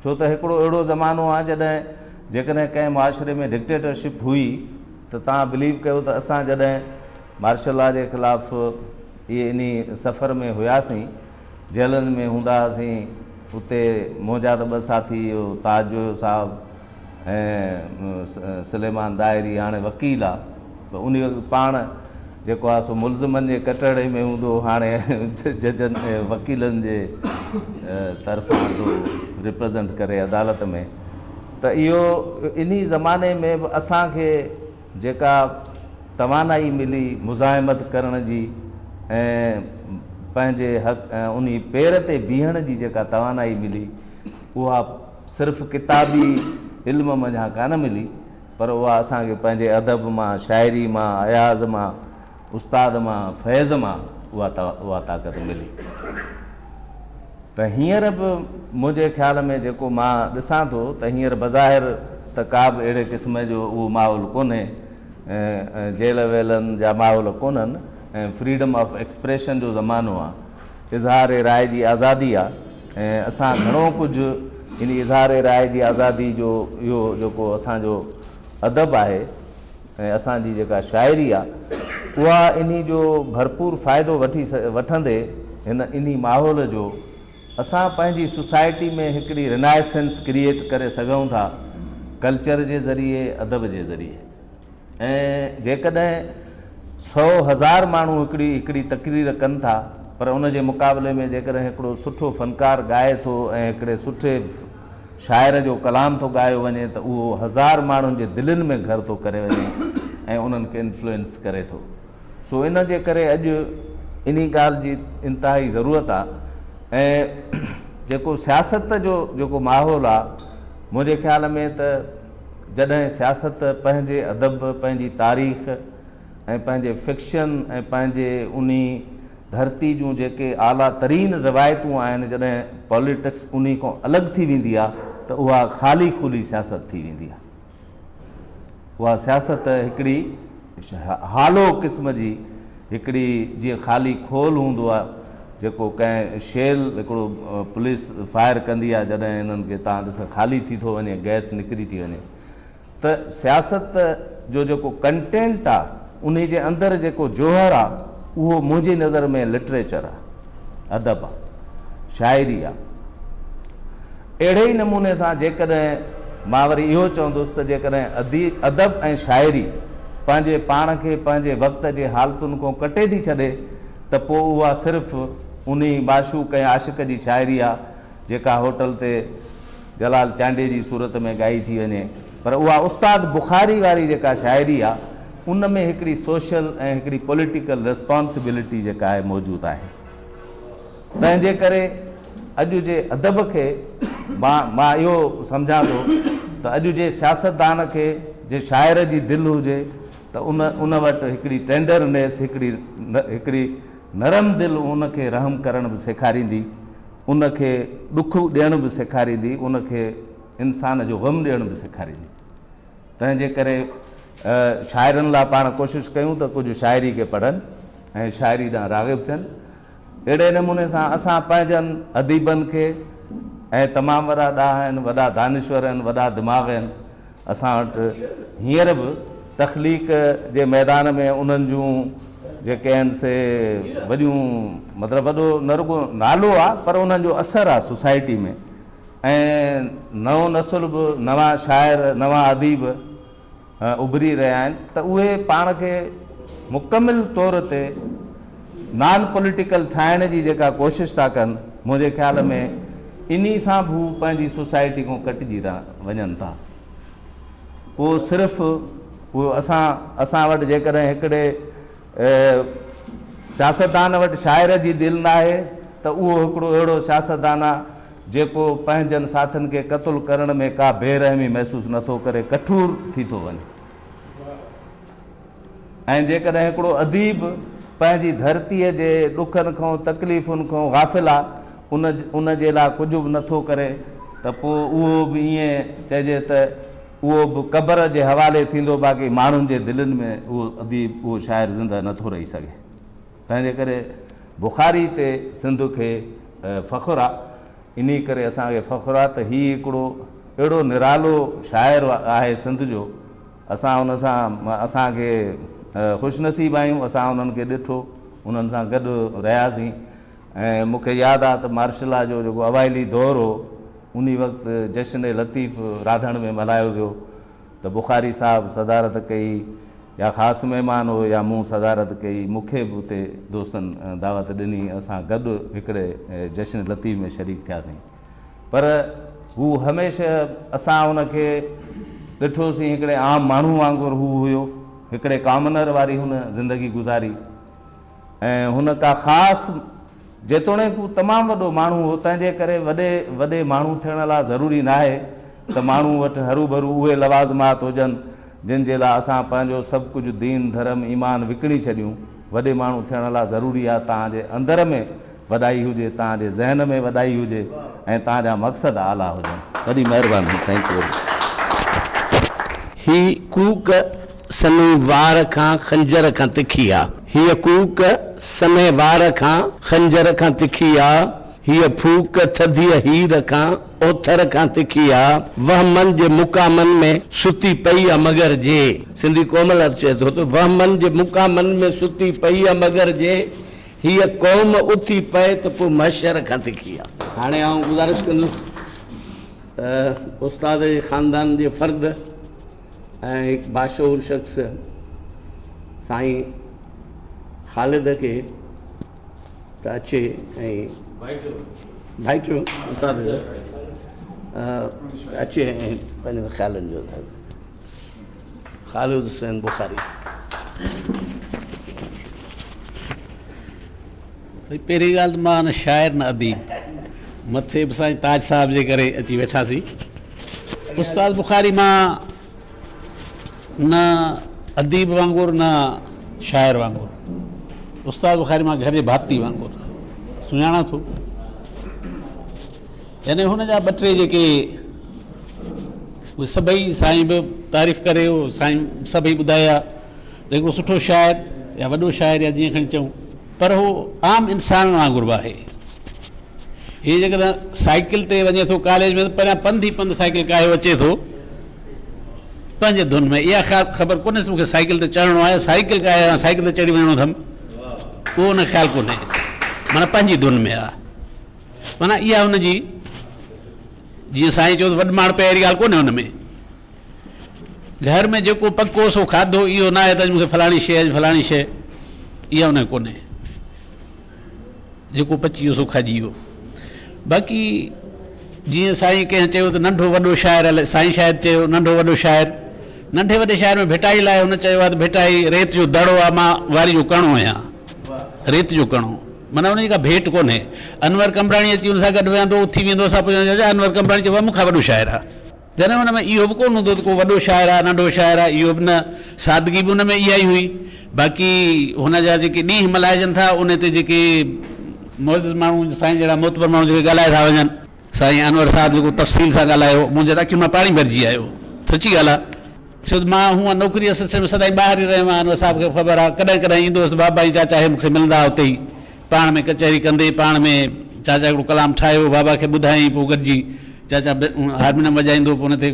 ڇو ته هڪڙو اهڙو زمانو آهي جڏهن جيڪڏهن ڪنهن معاشري ۾ ڊڪٽيٽرشپ هئي ته توهان بليو ڪيو ته اسان جڏهن مارشل لا جي خلاف اهي انهي سفر ۾ هياسين، جيلن ۾ هوندا هئاسين، اتي منهنجا ته ٻه ساٿي اهو تاج جويو صاحب ۽ سليمان ڏاهري هاڻي وڪيل آ ته انهي وقت پاڻ جيڪو آ سو ملزمن جي ڪٽهڙي ۾ هوندو هو، هاڻي ججن ۽ وڪيلن جي طرفان ٿو ريپريزنٽ ڪري عدالت ۾. ته اهو انهي زماني ۾ به اسان کي جيڪا توانائي ملي مزاحمت ڪرڻ جي ۽ پنهنجي حق ۽ انهي پير تي بيهڻ جي جيڪا توانائي ملي اها صرف ڪتابي علم منجهان ڪانه ملي پر اها اسان کي پنهنجي ادب مان، شاعري مان، اياز مان، استاد مان، فيض مان اها طاقت ملي. ته هينئر به منهنجي خيال ۾ جيڪو مان ڏسان ٿو ته هينئر بظاهر ته ڪا به اهڙي قسم جو اهو ماحول ڪونهي، جيل ويلن جا ماحول ڪونهن ۽ فريڊم آف ايڪسپريشن جو زمانو آ، اظهار راء جي آزادي آ ۽ اسان گهڻو ڪجهه ان اظهار راء جي آزادي جو اهو جيڪو اسان جو ادب آهي ۽ اسان جي جيڪا شاعري آ اها انهي جو ڀرپور فائدو وٺي وٺندي هن انهي ماحول جو اسان پنهنجي سوسائٽي ۾ هڪڙي رينائسنس ڪريئيٽ ڪري سگهون ٿا ڪلچر جي ذريعي ادب جي ذريعي ۽ جيڪڏهن سئو هزار ماڻهو هڪڙي هڪڙي تقرير ڪن ٿا پر ان جي مقابلي ۾ جيڪڏهن هڪڙو سٺو فنڪار ڳائي ٿو ۽ هڪڙي سٺي شاعر جو ڪلام ٿو ڳايو وڃي ته اهو هزار ماڻهن جي دلين ۾ گهر ٿو ڪري وڃي ۽ انهن کي انفلوئنس ڪري ٿو. سو ان جي ڪري اڄ انهي ڳالهه جي انتهائي ضرورت آ ۽ جيڪو سياست جو جيڪو ماحول آ منهنجي خيال ۾ ته جڏهن سياست پنهنجي ادب، پنهنجي تاريخ ۽ پنهنجي فڪشن ۽ پنهنجي انهي ڌرتي جون جيڪي اعليٰ ترين روايتون آهن جڏهن پاليٽڪس انهي کان الڳ ٿي ويندي آ ته اها خالي خولي سياست ٿي ويندي آ. اها سياست هڪڙي هالو قسم جي هڪڙي جيئن خالي خول هوندو آ جيڪو ڪنهن شيل هڪڙو پوليس فائر ڪندي آ جڏهن انهن کي تان ڏس خالي ٿي ٿو وڃي گئس نڪري ٿي وڃي ته سياست جو جيڪو ڪنٽينٽ آ انهي جي اندر جيڪو جوهر آ اهو منهنجي نظر ۾ لٽريچر آ، ادب آ، شاعري آ. اهڙي ئي نموني سان جيڪڏهن مان وري اهو چوندس ته جيڪڏهن ادب ۽ شاعري پنهنجي پاڻ کي پنهنجي وقت جي حالتن کان ڪٽي ٿي ڇڏي ته پوء اها صرف انهي معشوق ۽ عاشق جي شاعري آ جيڪا هوٽل تي جلال چانڊيي جي صورت ۾ ڳائي ٿي وڃي پر اها استاد بخاري واري جيڪا شاعري آ ان ۾ هڪڙي سوشل ۽ هڪڙي پوليٽيڪل ريسپانسبلٽي جيڪا آهي موجود آهي. تنهن جي ڪري اڄ جي ادب کي مان مان اهو سمجهان ٿو ته اڄ جي سياستدان کي جي شاعر جي دل هجي ته ان ان وٽ هڪڙي ٽينڊرنيس هڪڙي هڪڙي نرم دل ان کي رحم ڪرڻ به سيکاريندي ان کي ڏک ڏيڻ به سيکاريندي ان کي انسان جو غم ڏيڻ به سيکاريندي. تنهن جي ڪري شاعرن لاء پاڻ ڪوشش ڪيون ته ڪجهه شاعري کي پڙهن ۽ شاعري ڏانهن راغب ٿين. اهڙي نموني سان اسان پنهنجن اديبن کي ۽ تمام وڏا ڏاها آهن، وڏا دانشور آهن، وڏا دماغ آهن، اسان وٽ هينئر به تخليق جي ميدان ۾ انهن جون جيڪي آهن سي وڏيون مطلب وڏو نه رڳو نالو آهي پر انهن جو اثر آهي سوسائٽي ۾. ۽ نئون نسل به نوان شاعر نوان اديب اڀري رهيا آهن ته اهي پاڻ کي مڪمل طور تي نان پوليٽيڪل ٺاهڻ جي جيڪا ڪوشش ٿا ڪن منهنجي خيال ۾ انهي سان به هو پنهنجي سوسائٽي کان ڪٽجي وڃن ٿا پوء صرف اهو اسان اسان وٽ جيڪڏهن هڪڙي سياستدان وٽ شاعر جي دل ناهي ته اهو هڪڙو اهڙو سياستدان آ جيڪو پنهنجن ساٿين کي قتل ڪرڻ ۾ ڪا بي رحمي محسوس نه ٿو ڪري، ڪٺور ٿي ٿو وڃي ۽ جيڪڏهن هڪڙو اديب پنهنجي ڌرتيء جي ڏکن کان تڪليفن کان غافل آ، ان ان جي لاء ڪجهه به نه ٿو ڪري ته پوء اهو به ائين چئجي ته اهو به قبر جي حوالي ٿيندو باقي ماڻهن جي دلين ۾ اهو اديب اهو شاعر زنده نه ٿو رهي سگهي. تنهن جي ڪري بخاري تي سنڌ کي فخر آ، انهي ڪري اسان کي فخر آ ته هي هڪڙو اهڙو نرالو شاعر آهي سنڌ جو، اسان ان سان اسان کي خوش نصيب آهيون اسان انهن کي ڏٺو انهن سان گڏ رهياسين ۽ مون کي ياد آ ته مارشل لا جو جيڪو اوائلي دور هو انهي وقت جشن لطيف راڌڻ ۾ ملهايو ويو ته بخاري صاحب صدارت ڪئي يا خاص مهمان هو يا مون صدارت ڪئي مون کي به اتي دوستن دعوت ڏني اسان گڏ هڪڙي جشن لطيف ۾ شريڪ ٿياسين پر هو هميشه اسان ان کي ڏٺوسين هڪڙي عام ماڻهو وانگر هو هيو هڪڙي ڪامنر واري هن زندگي گذاري ۽ هن ڪا خاص جيتوڻيڪ هو تمام وڏو ماڻهو هو تنهن جي ڪري وڏي وڏي ماڻهو ٿيڻ لاء ضروري ناهي ته ماڻهو وٽ هروڀرو اهي لوازمات هجن جن جي لاء اسان پنهنجو سڀ ڪجهه دين ڌرم ايمان وڪڻي ڇڏيون. وڏي ماڻهو ٿيڻ لاء ضروري آهي توهان جي اندر ۾ وڏائي هجي توهان جي ذهن ۾ وڏائي هجي ۽ توهان جا مقصد اعليٰ هجن. وڏي مهرباني thank you very much. هي ڪوڪ سنهي وار کان خنجر کان تکي آ. هيء ڪوڪ سنهي وار کان خنجر کان تکي آ. هيء ڦوڪ ٿڌيء هير کان اوٿر کان تکي آ. وهمن جي مقامن ۾ ستي پئي آ مگر جي. سنڌي قوم لاء چئي ٿو ته وهمن جي مقامن ۾ ستي پئي آ مگر جي هيء قوم اٿي پئي ته پوء محشر کان تکي آ. هاڻي آئون گذارش ڪندس ته استاد جي خاندان جي فرد ۽ هڪ باشعور شخص سائين خالد کي ته اچي ۽ ڀائٽيو استاد جو اچي ۽ پنهنجن خيالن جو اظهار ڪري. خالد حسين بخاري. سائين پهرين ڳالهه ته مان نه شاعر نه اديب مٿي به سائين تاج صاحب جي ڪري اچي ويٺاسين استاد بخاري مان نه اديب وانگر نه شاعر وانگر استاد بخاري مان گهر جي ڀاتي وانگر سڃاڻان ٿو يعني هن جا ٻه ٽي جيڪي اهي سڀئي سائين به تعريف ڪري سائين سڀئي ٻڌايا ته هڪڙو سٺو شاعر يا وڏو شاعر يا جيئن کڻي چئون پر هو عام انسانن وانگر به آهي. هي جيڪڏهن سائيڪل تي وڃي ٿو ڪاليج ۾ ته پريان پنڌ ئي پنڌ سائيڪل ڪاهيو اچي ٿو پنهنجي ڌن ۾ اها خبر ڪونهيس مون کي سائيڪل تي چڙهڻو آهي سائيڪل ڪاهي سائيڪل تي چڙهي وڃڻو اٿم اهو ان خيال ڪونهي معنيٰ پنهنجي ڌن ۾ آهي معنيٰ اها هن جي جيئن سائين چيو ته وڏ ماڻهپي اهڙي ڳالهه ڪونهي هن ۾ گهر ۾ جيڪو پڪو سو کاڌو اهو ناهي ته اڄ مون کي فلاڻي شيء اڄ فلاڻي شيء اها ان کي ڪونهي جيڪو پچي ويو سو کاڄي ويو باقي جيئن سائين ڪنهن چيو ته ننڍو وڏو شاعر سائين شايد چيو ننڍو وڏو شاعر ننڍي وڏي شاعر ۾ ڀٽائي لاء هن چيو آهي ته ڀٽائي ريت جو دڙو آهي مان واري جو ڪڻو آهيان ريت جو ڪڻو معنيٰ ان جي ڪا ڀيٽ ڪونهي انور قمبراڻي اچي ان سان گڏ ويهندو اٿي ويندو اسان پڇنداسين انور قمبراڻي چيو مون کان وڏو شاعر آهي جڏهن ان ۾ اهو به ڪونه هوندو ته ڪو وڏو شاعر آهي ننڍو شاعر آهي اهو به نه، سادگي به ان ۾ اها ئي هئي. باقي هن جا جيڪي ڏينهن ملهائجن ٿا ان تي جيڪي معزز ماڻهو سائين جهڙا معتبر ماڻهو جيڪي ڳالهائي ٿا وڃن. سائين انور صاحب جيڪو تفصيل سان ڳالهايو منهنجي ته اکين مان پاڻي ڀرجي آيو سچي ڳالهه آهي ڇو ته مان هونء نوڪري جي سلسلي ۾ سدائين ٻاهر ئي رهيو آهيان انور صاحب کي به خبر آهي ڪڏهن ڪڏهن ايندو هوس بابا ۽ چاچا هي مون کي ملندا هئا اتي ئي پاڻ ۾ ڪچهري ڪندي پاڻ ۾ چاچا هڪڙو ڪلام ٺاهيو بابا کي ٻڌايائين پوء گڏجي چاچا هارمونيم وڄائيندو پوء ان تي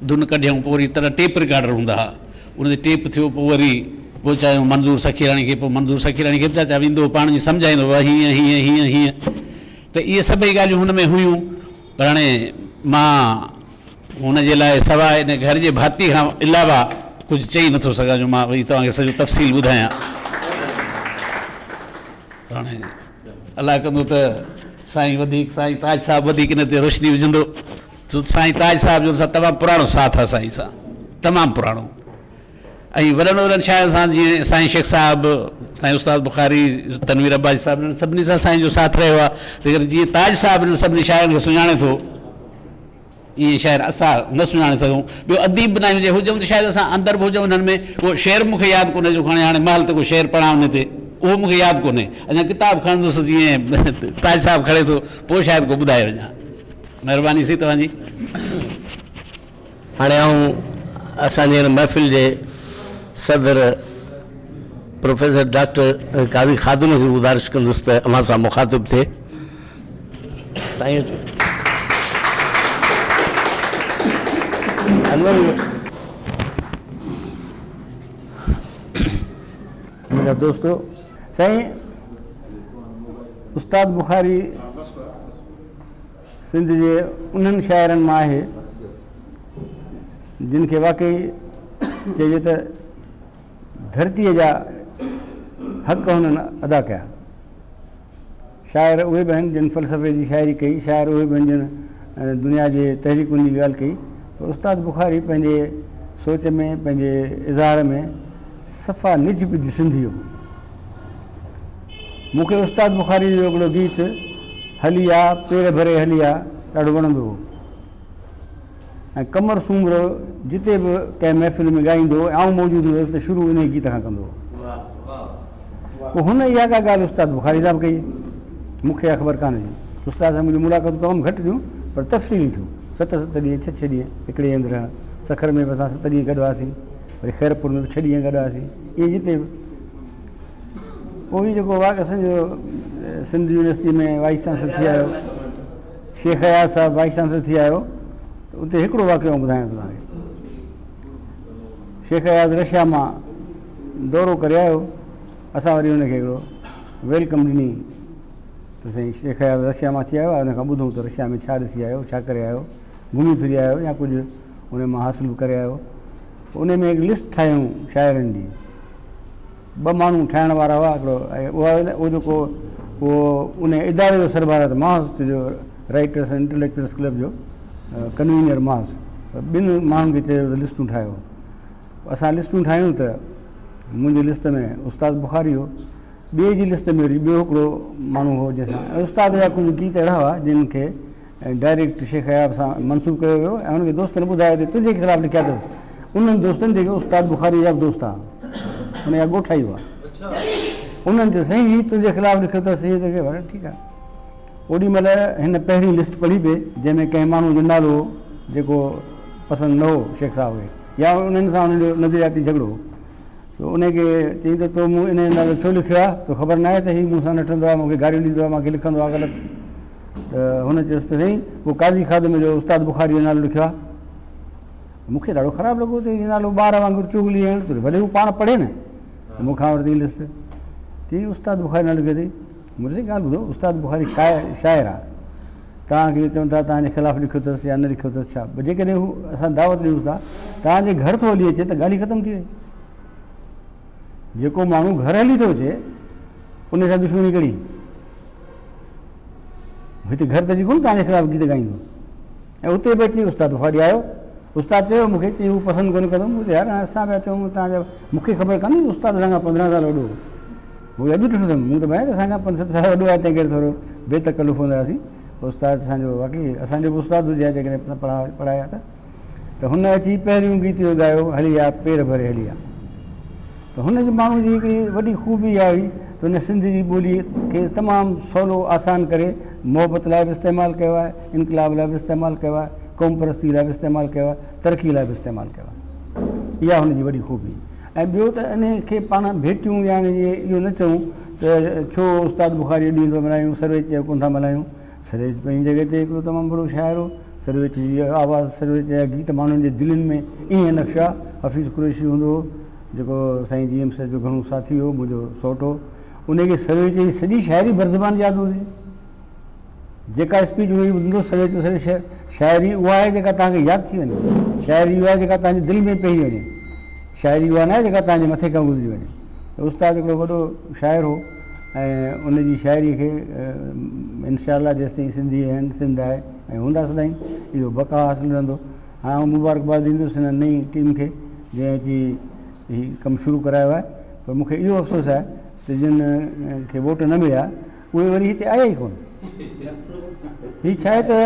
ڌن ڪڍيائون پوء وري تڏهن ٽيپ رڪارڊر هوندا ها ان تي ٽيپ ٿيو پوء وري پهچايائون منظور سخيراڻي کي پوء منظور سخيراڻي کي به چاچا ويندو هو پاڻ وڃي سمجهائيندو هو هيئن هيئن هيئن هيئن ته اهي سڀئي ڳالهيون هن ۾ هيون پر هاڻي مان هن جي لاء سواء ان گهر جي ڀاتي کان علاوه ڪجهه چئي نٿو سگهان جو مان وري توهان کي سڄو تفصيل ٻڌايان. هاڻي الله ڪندو ته سائين وڌيڪ سائين تاج صاحب وڌيڪ ان تي روشني وجهندو ڇو ته سائين تاج صاحب جو سان تمام پراڻو ساٿ آهي سائين سان تمام پراڻو ۽ وڏن وڏن شاعرن سان جيئن سائين شيخ صاحب سائين استاد بخاري تنوير عباسي صاحب انهن سڀني سان سائين جو ساٿ رهيو آهي تنهن ڪري جيئن تاج صاحب انهن سڀني شاعرن کي سڃاڻي ٿو ائين شاعر اسان نه سڃاڻي سگهون. ٻيو اديب به ناهيون، جي هجون ته شايد اسان اندر به هجون انهن ۾. ڪو شعر مون کي ياد ڪونهي جو کڻي هاڻي مهل تي ڪو شعر پڙهان ان تي، اهو مون کي ياد ڪونهي. اڃا ڪتاب کڻندس جيئن تاج صاحب کڻي ٿو، پوء شايد ڪو ٻڌائي وڃان. مهرباني سائين توهان جي. هاڻي آئون اسان جي هن محفل جي صدر پروفيسر ڊاڪٽر قاضي خادم کي گذارش ڪندس ته اوهان سان مخاطب ٿئي. سائين اچو. انور به وٺ. منهنجا دوستو سائين استاد بخاري سنڌ جي انهن شاعرن مان آهي جن کي واقعي چئجي ته ڌرتيء جا حق هنن ادا ڪيا. شاعر اهي به آهن جن فلسفي جي شاعري ڪئي، شاعر اهي به آهن جن دنيا جي تحريڪن جي ڳالهه ڪئي پر استاد بخاري پنهنجي سوچ ۾ پنهنجي اظهار ۾ صفا نج پج سنڌي هو. مون کي استاد بخاري جو هڪڙو گيت هلي آ پير ڀري هلي آ ڏاڍو وڻندو هو. ۽ قمر سومرو جتي به ڪنهن محفل ۾ ڳائيندو هو ۽ آئون موجود هوندو هوس ته شروع انهيء گيت کان ڪندو هو. پوء هن اها ڪا ڳالهه استاد بخاري سان به ڪئي، مون کي اها خبر ڪانه هئي. استاد سان منهنجون ملاقاتون تمام گهٽ ٿيون، پر تفصيلي ٿيون. ست ست ڏينهن، ڇهه ڇهه ڏينهن هڪڙي هنڌ رهڻ. سکر ۾ به اسان ست ڏينهن گڏ هئاسين، وري خيرپور ۾ به ڇهه ڏينهن گڏ هئاسين. ائين جتي به. پوء هي جيڪو واقع اسان جو سنڌ يونيورسٽي ۾ وائيس چانسلر ٿي آيو. شيخ اياز صاحب وائيس چانسلر ٿي آيو ته اتي هڪڙو واقعو آئون ٻڌايان ٿو توهان کي. شيخ اياز رشيا مان دورو ڪري آيو، اسان وري هن کي هڪڙو welcome ڏني ته سائين شيخ اياز رشيا مان ٿي آيو آهي، ان کان ٻڌون ته رشيا ۾ ڇا ڏسي آيو، ڇا ڪري آيو، گهمي ڦري آيو يا ڪجهه ان مان حاصل به ڪري آيو. ان ۾ هڪ لسٽ ٺاهيون شاعرن جي. ٻه ماڻهو ٺاهڻ وارا هئا، هڪڙو اهو جيڪو اهو ان اداري جو سربراهه ته مان هوس جو رائٽرس ۽ انٽليڪچوئلس ڪلب جو ڪنوينر مان هوس، ٻن ماڻهن کي چيو ته لسٽون ٺاهيو. اسان لسٽون ٺاهيون ته منهنجي لسٽ ۾ استاد بخاري هو، ٻئي جي لسٽ ۾ وري ٻيو هڪڙو ماڻهو هو جنهن سان ۽ استاد جا ڪجهه گيت اهڙا هئا جن کي ڊائريڪٽ شيخ اياز سان منسوب ڪيو ويو ۽ هن کي دوستن ٻڌايو ته تنهنجي خلاف لکيا اٿس. انهن دوستن جيڪي استاد بخاري جا به دوست هئا، ان جا ڳوٺائي هئا، انهن چيو سائين هي تنهنجي خلاف لکيو اٿس هي توکي وري ٺيڪ آهي. اوڏي مهل هن پهرين لسٽ پڙهي پئي جنهن ۾ ڪنهن ماڻهو جو نالو هو جيڪو پسند نه هو شيخ صاحب کي يا انهن سان انهن جو نظرياتي جهڳڙو هو. سو ان کي چيائين ته تو مون ان جو نالو ڇو لکيو آهي؟ تو خبر ناهي ته هي مون سان نه ٺهندو آهي، مون کي گاريون ڏيندو آهي، مان کي لکندو آهي غلط. ته هن چيس ته سائين اهو قاضي خادم جو استاد بخاري جو نالو لکيو آهي. مون کي ڏاڍو خراب لڳو ته هي نالو ٻار وانگر چغلي هڻ ٿو ڀلي هو پاڻ پڙهي نه. ته مون کان ورتي لسٽ. چيائين استاد بخاري نالو لکيو اٿئي. مون چيس ڳالهه ٻڌو استاد بخاري شاعر آهي. توهان کي چون ٿا توهان جي خلاف لکيو اٿس يا نه لکيو اٿس ڇا؟ جيڪڏهن هو اسان دعوت ڏيونس ٿا توهان جي گهر ٿو هلي اچي ته ڳالهه ئي ختم ٿي وئي. جيڪو ماڻهو گهر هلي ٿو اچي ان سان دشمني ڪهڙي؟ هتي گهر ته اچي ڪونه توهان جي خلاف گيت ڳائيندو. ۽ اتي به اچي استاد بخاري آيو. استاد چيو مون کي چي هو پسند ڪونه ڪندو. مون چيو يار اسان پيا چئون توهان جا مون کي خبر ڪانهي استاد اسان کان پندرهن سال وڏو هو. مون کي اڄ ڏٺو اٿم. مون ته ڀانيو ته اسان کان پنج ست سال وڏو آهي تنهن ڪري ٿورو بي تڪلف هوندا هئاسين. استاد اسان جو واقعي اسان جو به استاد هجي ها جيڪڏهن اسان پڙهايا ته. ته هن اچي پهريون گيت اهو ڳايو هلي آ پير ڀري هلي آ. ته هن جي ماڻهو جي هڪڙي وڏي خوبي اها هئي ته هن سنڌ جي ٻوليء کي تمام سولو آسان ڪري محبت لاء به استعمال ڪيو آهي، انقلاب لاء به استعمال ڪيو آهي، قوم پرستي لاء به استعمال ڪيو آهي، ترقي لاء به استعمال ڪيو آهي. اها هن جي وڏي خوبي ۽ ٻيو ته انهي کي پاڻ ڀيٽيون يا اهو نه چئون ته ڇو استاد بخاري جو ڏينهن ٿو ملهايون، سرويچ جو ڪونه ٿا ملهايون. سرويچ پنهنجي جڳهه تي هڪڙو تمام وڏو شاعر هو. سرويچ جي آواز، سرويچ جا گيت ماڻهن جي دلين ۾ ائين نقش آ. حفيظ قريشي هوندو هو، جيڪو سائين جي ايم سيد جو گهڻو ساٿي هو، منهنجو سئوٽ هو. ان کي سرويچ جي سڄي شاعري برزبان ياد هوندي هئي. جيڪا اسپيچ هن جي ٻڌندو هو، سرويچ جو سڄي شاعري اها آهي جيڪا توهان کي ياد ٿي وڃي. شاعري اها آهي جيڪا توهان جي دل ۾ پيهي وڃي. شاعري اها ناهي جيڪا توهان جي مٿي کان گذري وڃي. ته استاد هڪڙو وڏو شاعر هو ۽ ان جي شاعري کي انشاء الله جيستائين سنڌي آهن، سنڌ آهي ۽ هوندا سدائين اهو بقا حاصل رهندو. هاڻ آئون مبارڪباد ڏيندس هن نئين ٽيم کي جنهن اچي هي ڪم شروع ڪرايو آهي پر مون کي اهو افسوس آهي ته جن کي ووٽ نه مليا اهي وري هتي آيا ئي ڪونه. هي ڇا آهي ته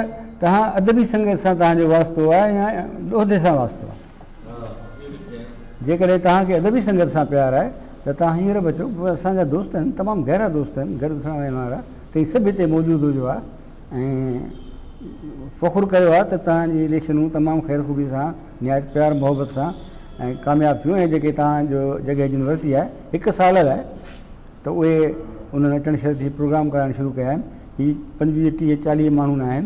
توهان ادبي سنگت سان توهان جو واسطو آهي يا عهدي سان واسطو آهي. جيڪڏهن توهان کي ادبي سنگت سان پيار آهي ته توهان هينئر به اچو. اسان جا دوست آهن، تمام گهرا دوست آهن، گڏ اٿڻ ويهڻ وارا، توهين سڀ هتي موجود هجو ها ۽ فخر ڪيو ها ته توهان جي اليڪشنون تمام خير خوبي سان نهايت پيار محبت سان ۽ ڪامياب ٿيون ۽ جيڪي توهان جو جڳهه جن ورتي آهي هڪ سال لاء ته اهي انهن اچڻ شرط هي پروگرام ڪرائڻ شروع ڪيا آهن. هي پنجويهه ٽيهه چاليهه ماڻهو نه آهن،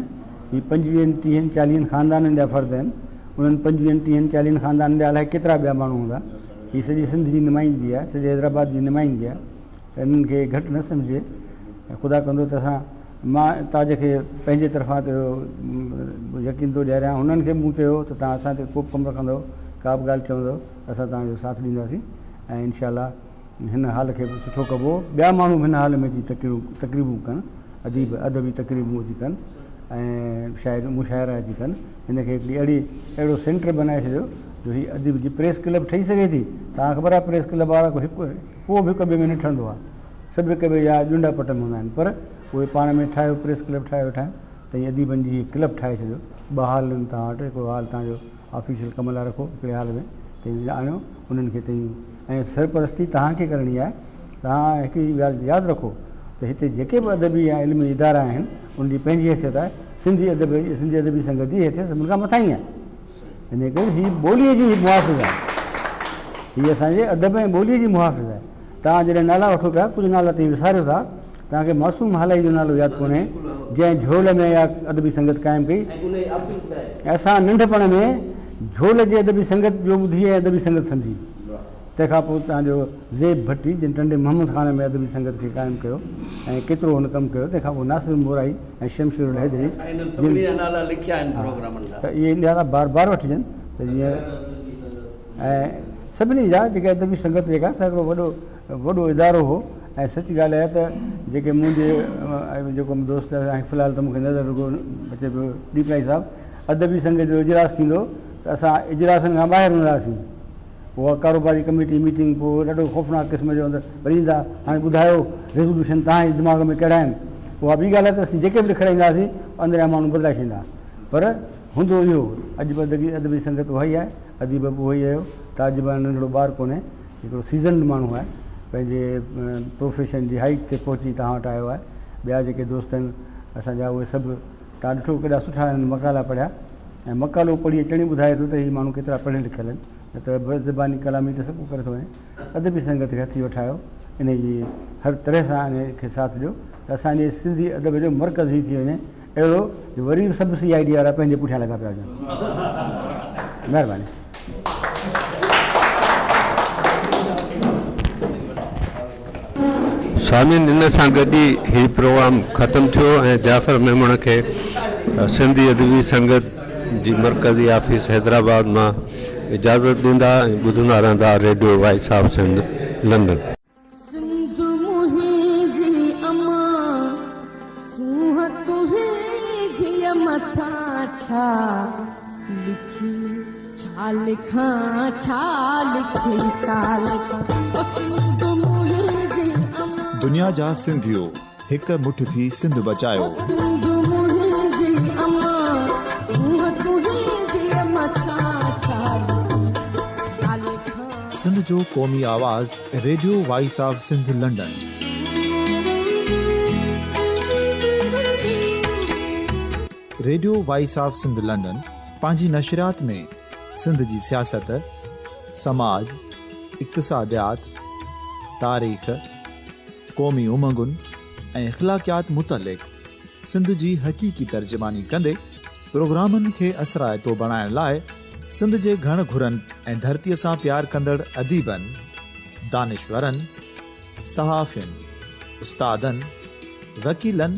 هي پنجويهن ٽيهن چاليهن خاندانن جا فرد آهن. انهن پنجويهن ٽيهن چاليهن خاندانن جا الائي ڪيترا ٻيا ماڻهو هوندا. هي سڄي سنڌ جي نمائندگي آهي، سڄي حيدرآباد جي نمائندگي آهي ته انهن کي گهٽ نه سمجهجي ۽ خدا ڪندو ته اسان مان تاج کي پنهنجي طرفان ته اهو يقين ٿو ڏياريان هنن کي مون چيو ته توهان اسان تي ڪو به ڪم رکندؤ ڪا به ڳالهه چوندؤ ته اسان توهان جو ساٿ ڏينداسين ۽ انشاء الله هن هال کي به سٺو ڪبو ٻيا ماڻهو به هن هال ۾ اچي تقريبون ڪن اديب ادبي تقريبون اچي ڪن ۽ شاعر مشاعرا اچي ڪن هن کي هڪڙي اهڙي اهڙو سينٽر بنائي ڇڏيو جو هي اديب جي پريس ڪلب ٺهي سگهي ٿي توهان کي خبر آهي پريس ڪلب وارا ڪو هڪ ڪو به هڪ ٻئي ۾ نه ٺهندو آهي سڀ هڪ ٻئي جا ڄنڊا پٽ ۾ هوندا آهن پر اهي پاڻ ۾ ٺاهيو پريس ڪلب ٺاهي ويٺا آهن ته ائين اديبن جي هي ڪلب ٺاهي ڇڏيو ٻه هال آهن توهان وٽ هڪڙو هال توهان جو آفيشل ڪم لاء رکو هڪڙي هال ۾ ته آڻيو انهن کي ته ۽ سرپرستي توهان کي ڪرڻي آهي توهان هڪڙي ڳالهه ياد رکو ته هتي جيڪي به ادبي يا علمي ادارا آهن ان جي پنهنجي حيثيت آهي سنڌي ادب سنڌي ادبي سنگت جي حيثيت سڀني کان مٿاهين آهي ان ڪري هي ٻوليء جي محافظ آهي هي اسان جي ادب ۽ ٻوليء جي محافظ آهي توهان جڏهن نالا وٺو پيا ڪجهه نالا توهين وساريو ٿا توهان کي معصوم هالائي جو نالو ياد ڪونهي جنهن جهول ۾ اها ادبي سنگت قائم ڪئي ۽ اسان ننڍپڻ ۾ جهول جي ادبي سنگت جو ٻڌي ۽ ادبي سنگت سمجهي تنهن کان پوء توهان جو زيب ڀٽي جنهن ٽنڊي محمد خان ۾ ادبي سنگت کي قائم ڪيو ۽ ڪيترو هن ڪم ڪيو تنهن کان پوء ناصر مورائي ۽ شمشير الحيدري جن ته اهي نالا بار بار وٺجن ته جيئن ۽ سڀني جا جيڪي ادبي سنگت جيڪا سا هڪڙو وڏو وڏو ادارو هو ۽ سچ ڳالهه آهي ته جيڪي منهنجي جيڪو دوست آهي في الحال ته مونکي نظر رڳو اچي پيو ڏيپلائي صاحب ادبي سنگت جو اجلاس ٿيندو ته اسان اجلاسن کان ٻاهر هوندا هئاسين اها ڪاروباري ڪميٽي ميٽنگ پوء ڏاڍو خوفناڪ قسم جو اندر وري ايندا هاڻي ٻڌايو ريزولوشن توهان جي دماغ ۾ ڪهڙا آهن اها ٻي ڳالهه آهي ته اسين جيڪي به لکرائيندا هئاسين اندريان ماڻهو بدلائي ڇڏيندا پر هوندو اهو اڄ به ادبي ادبي سنگت اها ئي آهي اديب به اهو ئي آهيو تاج به ننڍڙو ٻار ڪونهي هڪڙو سيزنڊ ماڻهو آهي پنهنجي پروفيشن جي هائيٽ تي پهچي توهان وٽ آيو آهي ٻيا جيڪي دوست آهن اسان جا اهي سڀ توهان ڏٺو ڪيڏا سٺا هنن مقالا پڙهيا ۽ مقالو پڙهي اچڻ ئي ٻڌائي ٿو ته هي ماڻهو ڪيترا پڙهيل لکيل آهن نه ته زباني ڪلامي ته سڀ ڪو ڪري ٿو وڃي ادبي سنگت کي هٿي وٺايو انهي جي هر طرح سان انهي کي ساٿ ڏيو ته اسان جي سنڌي ادب جو مرڪز هي ٿي وڃي اهڙو جو وري به سڀ سي I D وارا پنهنجي پٺيان لڳا پيا هجن. مهرباني. سامعين ان سان گڏ ئي هي پروگرام ختم ٿيو ۽ جعفر ميمڻ کي سنڌي ادبي سنگت جي مرڪزي آفيس حيدرآباد مان اجازت ڏيندا ۽ ٻڌندا رهندا radio voice of Sindh London. Sindh منهنجي امان، سونهن تنهنجيء مٿان ڇا لکي، ڇا لکان، ڇا لکي، ڇا لکان، او سنڌ منهنجي امان. دنيا جا سنڌيو هڪ مٺ ٿي سنڌ بچايو. او سنڌ منهنجي امان، سونهن تنهنجيء مٿان ڇا لکي، ڇا لکان. سنڌ جو قومي آواز radio voice of Sindh London. Radio voice of Sindh London پنهنجي نشريات ۾ سنڌ جي سياست، سماج، اقتصاديات، تاريخ، قومي امنگن ۽ اخلاقيات متعلق سنڌ جي حقيقي ترجماني ڪندي پروگرامن کي اثرائتو بڻائڻ لاء سنڌ جي گهڻ گهرن ۽ ڌرتيء سان پيار ڪندڙ اديبن، دانشورن، صحافين، استادن، وڪيلن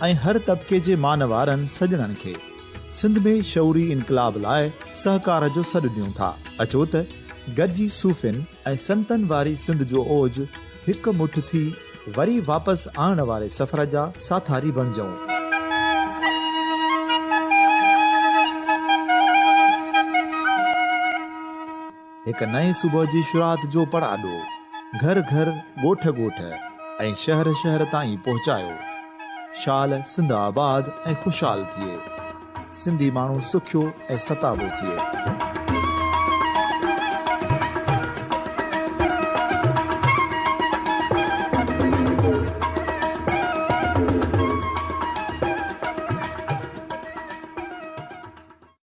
۽ هر طبقي جي مانوارن سڄڻن کي سنڌ ۾ شعوري انقلاب لاء سهڪار جو سڏ ڏيون ٿا. اچو ته گڏجي صوفين ۽ سنتن واري سنڌ جو اوج هڪ مٺ ٿي وري واپس آڻڻ واري سفر جا ساٿاري بڻجون. هڪ نئين صبح جي شروعات جو پڙاڏو گهر گهر، ڳوٺ ڳوٺ ۽ شهر شهر تائين پهچايو. شال سنڌ آباد ۽ خوشحال ٿئي. سنڌي ماڻهو سکيو ۽ ستابو ٿئي.